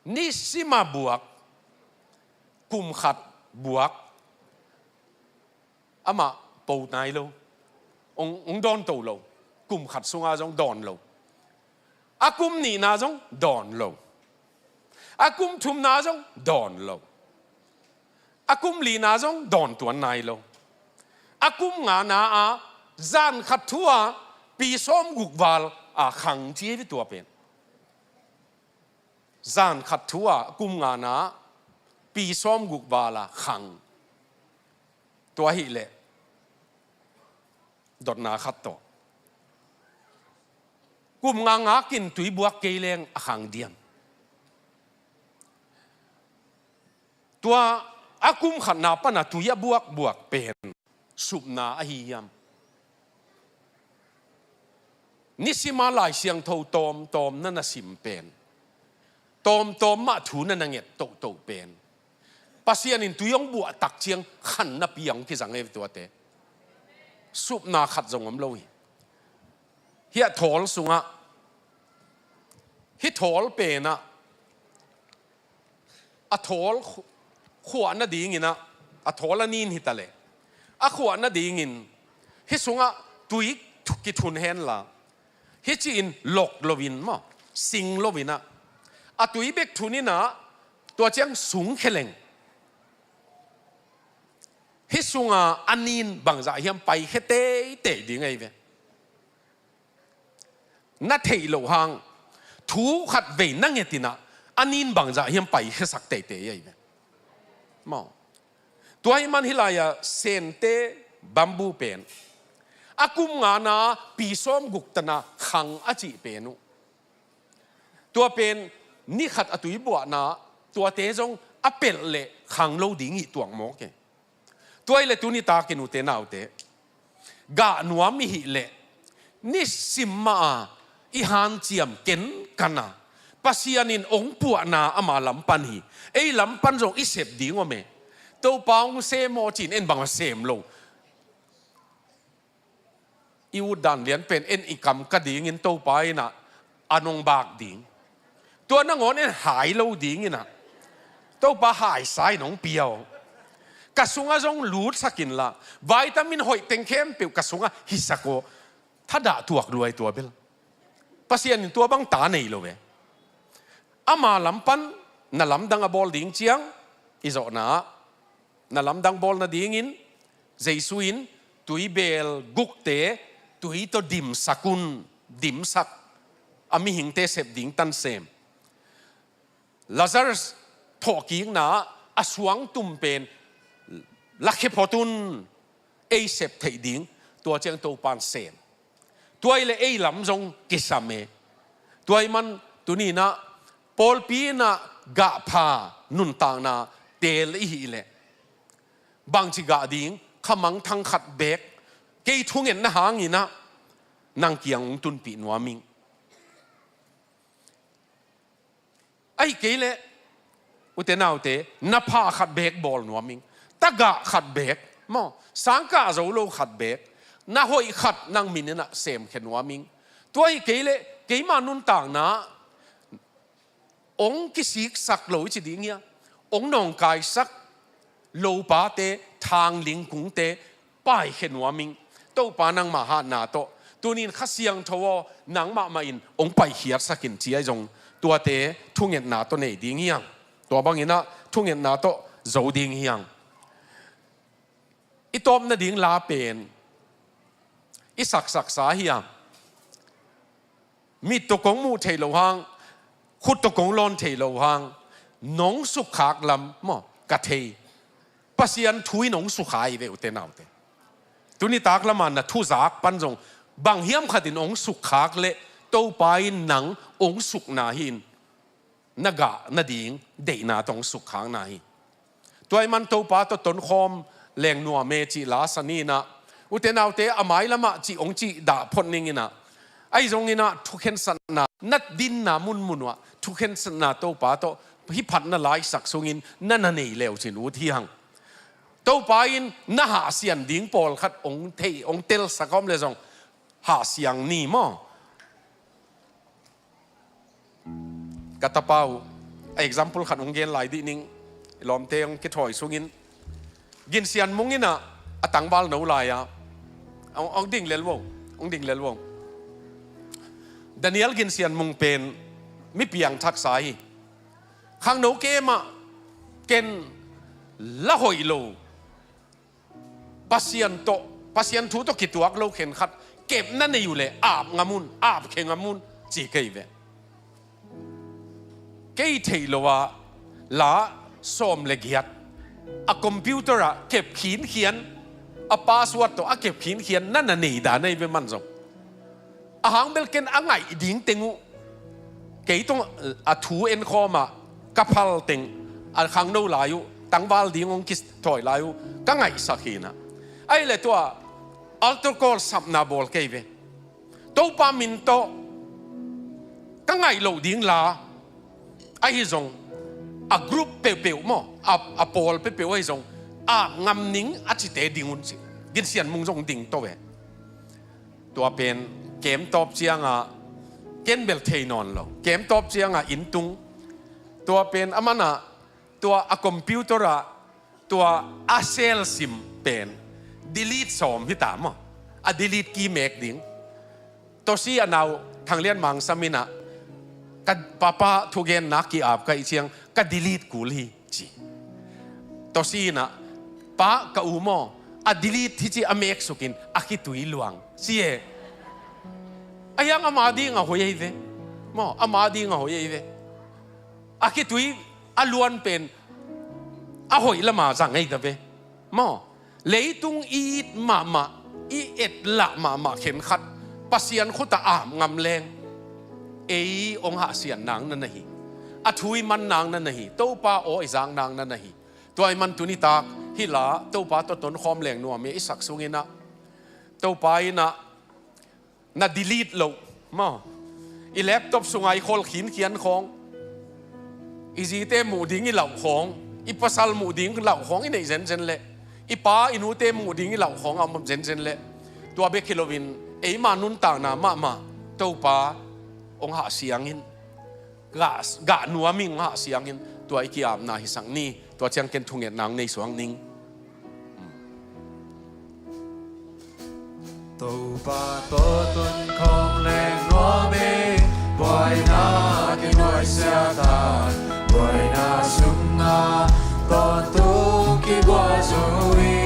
Ni sim a buak. Kum khat buak. Amah po nai lo. Hong, hong dawn to lo. Kum khat sung a zong dawn lo. A kum nihna zong dawn lo. A kum thumna zong dawn lo. A kum lina zong dawn tuan nai lo. A kum ngana a zan khat thu a pi sawm guk val a khang ci hi tua pen. Zan khat thu a kum ngana pi sawm guk val a khang. Tua hi leh dotna khat tawh. Kum nga ngakin tui buak kei leng a khang diam. Tua a kum khatna pan a tui a buakbuak pen supna ahi hiam? Nisima Lai Siangtho tawmtawm na na sim pen, tawmtawm mah thu na na nget tohtoh pen, Pasian in tui hong buah tak ciang khan napi a hong kizang e tuate. Supna khat zong om lo hi. Hih a thawl sungah, hih thawl penah a thawl khu-, khuah nadingin ah, a thawl a nin hi ta leh, a khuah nadingin hih sungah tui thu-, kithun henla, hih ci-in lok loin maw, sing loin ah, a tui bek thunin ah, tua ciang sung khe leng, hih sunga a nin bangzah hiam paikhia teitei ding ahi ve. Na theih loh hang, thu khat vei na ngetin ah, a nin bangzah hiam paikhiasak teitei ahi ve. Maw. Tua ahih man hih lai-a sente bamboo pen, a kum ngana pi sawm guk tana khang a cih pen uh. Tua pen ni khat a tui buahna, tuate zong a pelh leh khang lo ding hi tuak mawk e. Tua hi leh tuni takin ute naute, gah nuam i hih leh, nisim mah a i hanciam kenkan a, Pasian in hong puahna ama lam pan hi. Ei lam pan zong i sep ding om e. Topa hong sem aw ci-in en bang a sem lo. I utdan lian pen en i kam ka dingin Topa in ah a nong bak ding. Tua nangawn en hai lo dingin ah Topa haisa in hong pia aw. Ka sungah zong lutsak inla, vitamin hoih teng khempeuh ka sungah hisak aw. Thadah tuak luai tua bel. Pasian in tua bang ta nei lo ve. Ama lam pan na lamdang a bawl ding ciang, i zawhna ah na lamdang bawl nadingin, Jesu in tuibeel gukte tui tawh dimsak un, dimsak, a mihingte sep ding tan sem. Lazarus thawhkikna ah a suangtum pen lakhia phot un, ei sep theih ding, tua ciang Topa'n sem. Tua ih leh ei lam zong kisam e. Tua ih man tuni-in ah pawlpi in ah gahpha nuntakna teel i hih leh bangci gah ding, khamangthang khat beek, kei thungetna hangin ah nang kiang hong tunpih nuam ing. Ahih kei leh, ute naute, na pha khat beek bawl nuam ing. Tagah khat beek, maw, sangkah zo lo khat beek, na hoih khat nang min in ah semkhia nuam ing. Tua ahih kei leh keima nuntakna ah hong kisiksak lo i ci ding hia, hong nawngkaisak lopate, thangling kungte paikhia nuam ing. Topa nangmah hatna tawh tuni-in Kha Siangtho aw, nangmah mah in hong paikhiatsak in ci ahi zong, tuate thungetna tawh nei ding hi hang. Tua bangin ah thungetna tawh zo ding hi hang. I tawp nading la pen i saksaksa hi hang. Mit tawh kong muh theih loh hang, khut tawh kong lawn theih loh hang, nong sukkhak lam maw, ka thei. Pasian thu in hong sukha hi ve, ute naute. Tuni tak lam ah na thuzak pan zong bang hiam khat in hong sukkhak leh Topa in nang hong sukna hi in, na gah nading deihna tawh hong sukkhakna hi. Tua ih man Topa tawh tonkhawm leng nuam e cih la san in ah, ute naute, a mailam ah cih hong cih dah phot ning in ah, ahi zongin ah thukhensatna, na dinna munmun uah thukhensatna Topa tawh hih phatna laitak sungin na na nei le uh cin ut hi hang. Topa in na hahsiang ding pawlkhat hong thei, hong telsak a om leh zong hahsiang ni maw. Ka tapa uh, a example khat hong gen lai dih ning, i lawmte hong kithawi sungin, Gin Sian Mung in ah a tangval no lai-a, hong, hong ding lel vo, hong ding lel vo. Daniel Gin Sian Mung pen mi piangthaksa hi. Khangno kem ah ken la hoih lo, Pasian tawh, Pasian thu tawh kituak lo khenkhat kepna nei uh leh ap ngam un, ap khe ngam un, ci kei ve. Kei theih loh ah la sawm le giat a computer ah kep khinkhian, a password tawh a kep khinkhian na na nei dan ahi ve man zong. A hang bel ken a ngaih ding teng uh, kei tawh a thu enkhawm ah ka phal teng, a khangno lai uh, tangval ding hong kithawi lai uh ka ngaihsak hi in ah. Ahih leh tua altar call sapna bawl kei ve. Topa min tawh ka ngaih loh ding la ahi zong, a group peuhpeuh maw, a, a pawl peuhpeuh ahi zong, ap ngam ning a cite ding un ci. Gin Sian Mung zong ding to ve. Tua pen kem tawp ciangah, ken bel thei nawn lo, kem tawp ciangah inn tung. Tua pen a man ah, tua a computer ah, tua a cell sim pen delete sawm hi ta maw. A delete key mek ding. Tosi a nau Thang Lian Mang Sam in ah, ka papa thugenna ki-ap ka hih ciang ka delete kul hi, ci. Tosi in ah, pa, ka u maw, a delete hi ci, a mek suk in a khitui luang, ci e. A hiang ama ding a hoih ahi ve. Maw, ama ding a hoih ahi ve. A khitui a luan pen a hoih lam ah zang ahi ta ve. Maw, leitung i it mahmah, i etlah mahmah khenkhat Pasian khut ah ap ngam leng, ei hong hahsiang nang na na hi. A thu i man nang na na hi. Topa aw i zak nang na na hi. Tua ih man tuni tak hih la Topa tawh tonkhawm leng nuam e i sak sungin ah, Topa in ah na delete loh maw, i laptop sungah i khol khinkhian khawng, i zite muh ding i lauh khawng, i pasal muh ding lauh khawng i neih zenzen leh, i pa i nute muh ding i lauh khawng a om zenzen leh, tua bek hi loin eima nuntakna mahmah Topa hong hahsiang in, gah, gah nuam ing, hong hahsiang in, tua i ki-apna hisak ni. Tua ciang ken thungetna hong nei suak ning. Topa tawh tonkhawm leng nuam e, buaina kinuaisiat a, buaina sungah tawntung kiguah zo hi.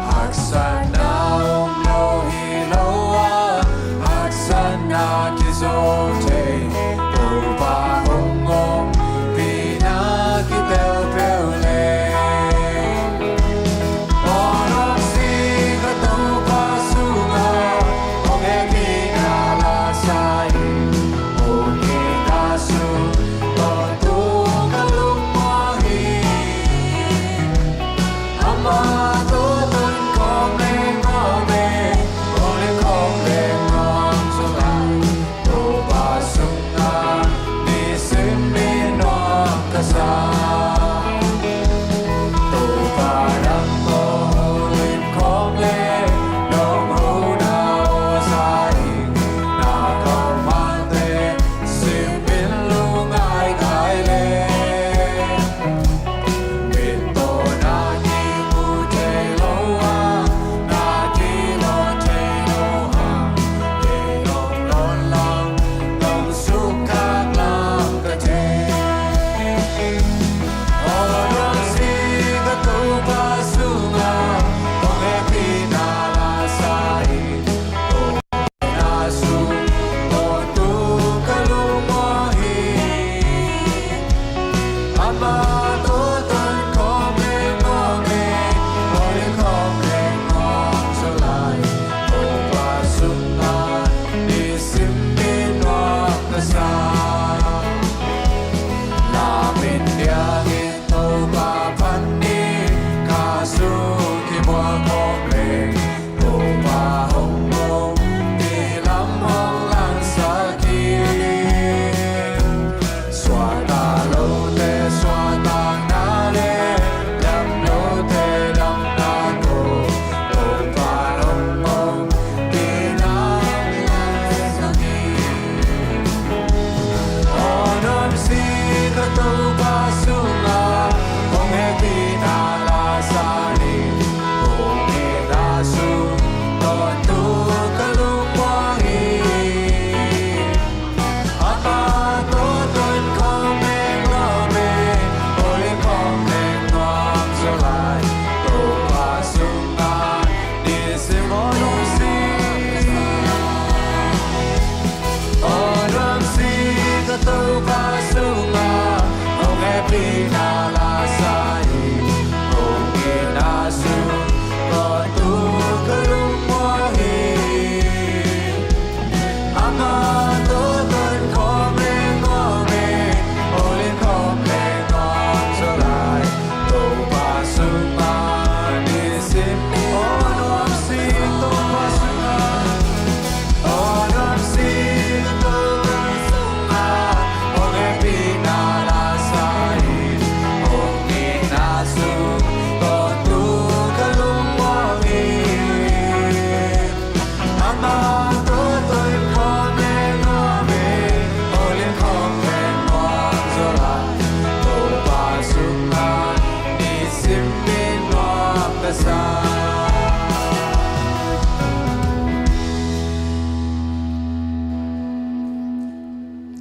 Haksatna om lo hi lo a, haksatna kizo thei, Topa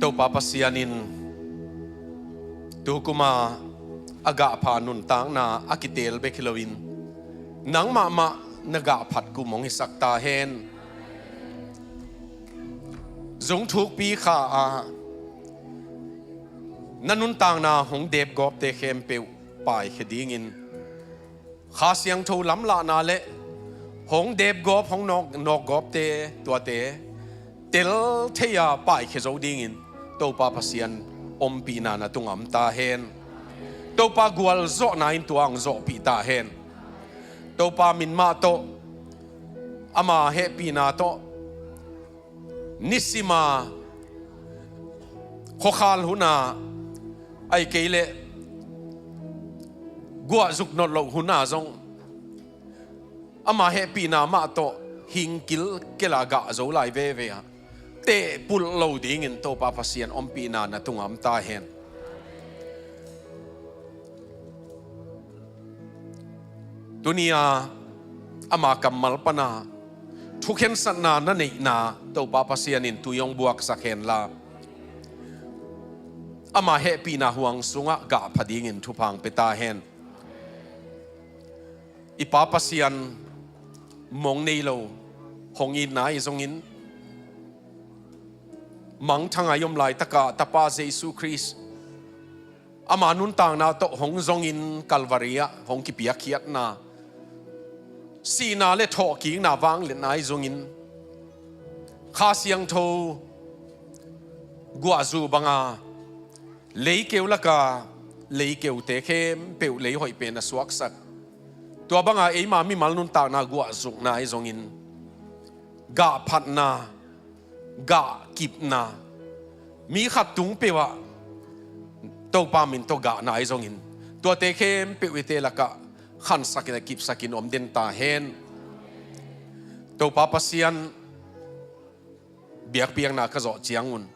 Topa Pasian in tu kuma a gahpha nuntakna a kitel bek hi loin nang mahmah na gahphat kum hong hisak ta hen. Zung thukpi kha ah na nuntakna hong depgawpte khempeuh paikhia dingin Kha Siangtho lamlahna le hong depgawp, hong nawk, nawkgawpte tuate tel thei-a paikhia zo dingin Topa Pasian ompihna na tungah om ta hen. Topa gualzawhna in tua hong zawhpih ta hen. Topa min mah tawh, ama hehpihna tawh, nisima khuakhal huna, ahih kei leh guahzuk nawn loh huna zong ama hehpihna mah tawh hing kilkel a gah zo lai veve a, tehpulh lo dingin Topa Pasian ompihna na tungah om ta hen. Tuni-a ama kammal pana thukhensatna na neihna Topa Pasian in tui hong buaksak henla, ama hehpihna huang sungah gahpha dingin thupha hong pia ta hen. I Pa Pasian, mong nei lo hong itna ahi zongin, mangthang a i om laitakah Tapa Jesu Khrist ama nuntakna tawh hong zongin Calvary ah hong kipiakkhiatna, sihna le thawhkikna vangliatna ahi zongin, Kha Siangtho guahzu banga leikeu laka leikeute khempeuh lei hoih pen a suaksak. Tua banga eima mimal nuntakna guahzukna ahi zongin, gahphatna, gahkipna, mi khat tung peuhah Topa min tawh gahna ahi zongin, tuate khempeuh eite lakah khansakin a kipsakin om den ta hen. Topa Pasian, biakpiakna ka zawh ciangun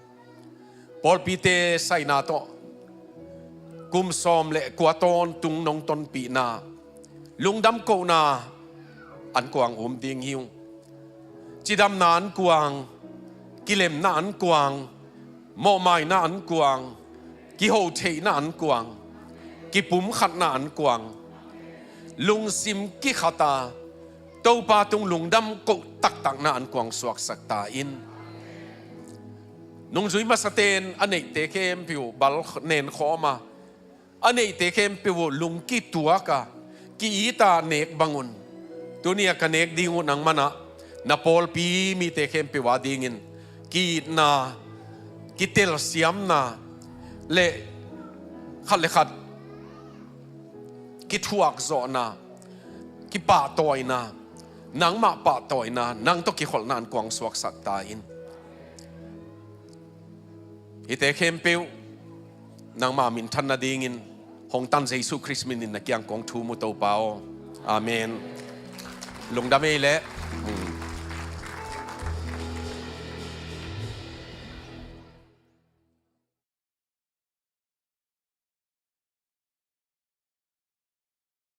pawlpite saina tawh kum sawm le kua tawntung nong tonpihna, lungdam kohna an kuang um ding hi ung. Cidamna an kuang, kilemna an kuang, mawhmaina an kuang, kihotheihna an kuang, kipumkhatna an kuang, lungsim kikhata Topa tung lungdam koh taktakna an kuang suaksak ta in. Nungzui masaten a neihte khempeuh uh bal nenkhawm a, a neihte khempeuh uh lungkituak a, ki-it a nek bangun, tuni-a ka nek ding uh nangmanah na pawlpi mite khempeuh a dingin ki-itna, kitelsiamna le khat le khat kithuakzawhna, kipahtawina, nangmah pahtawina, nang tawh kikholhna an kuang suaksak ta in. Hihte khempeuh nangmah minthan nadingin hong tan Jesu Khrist minin na kiang kong thum uh, Topa aw. Amen. Lungdam ei leh.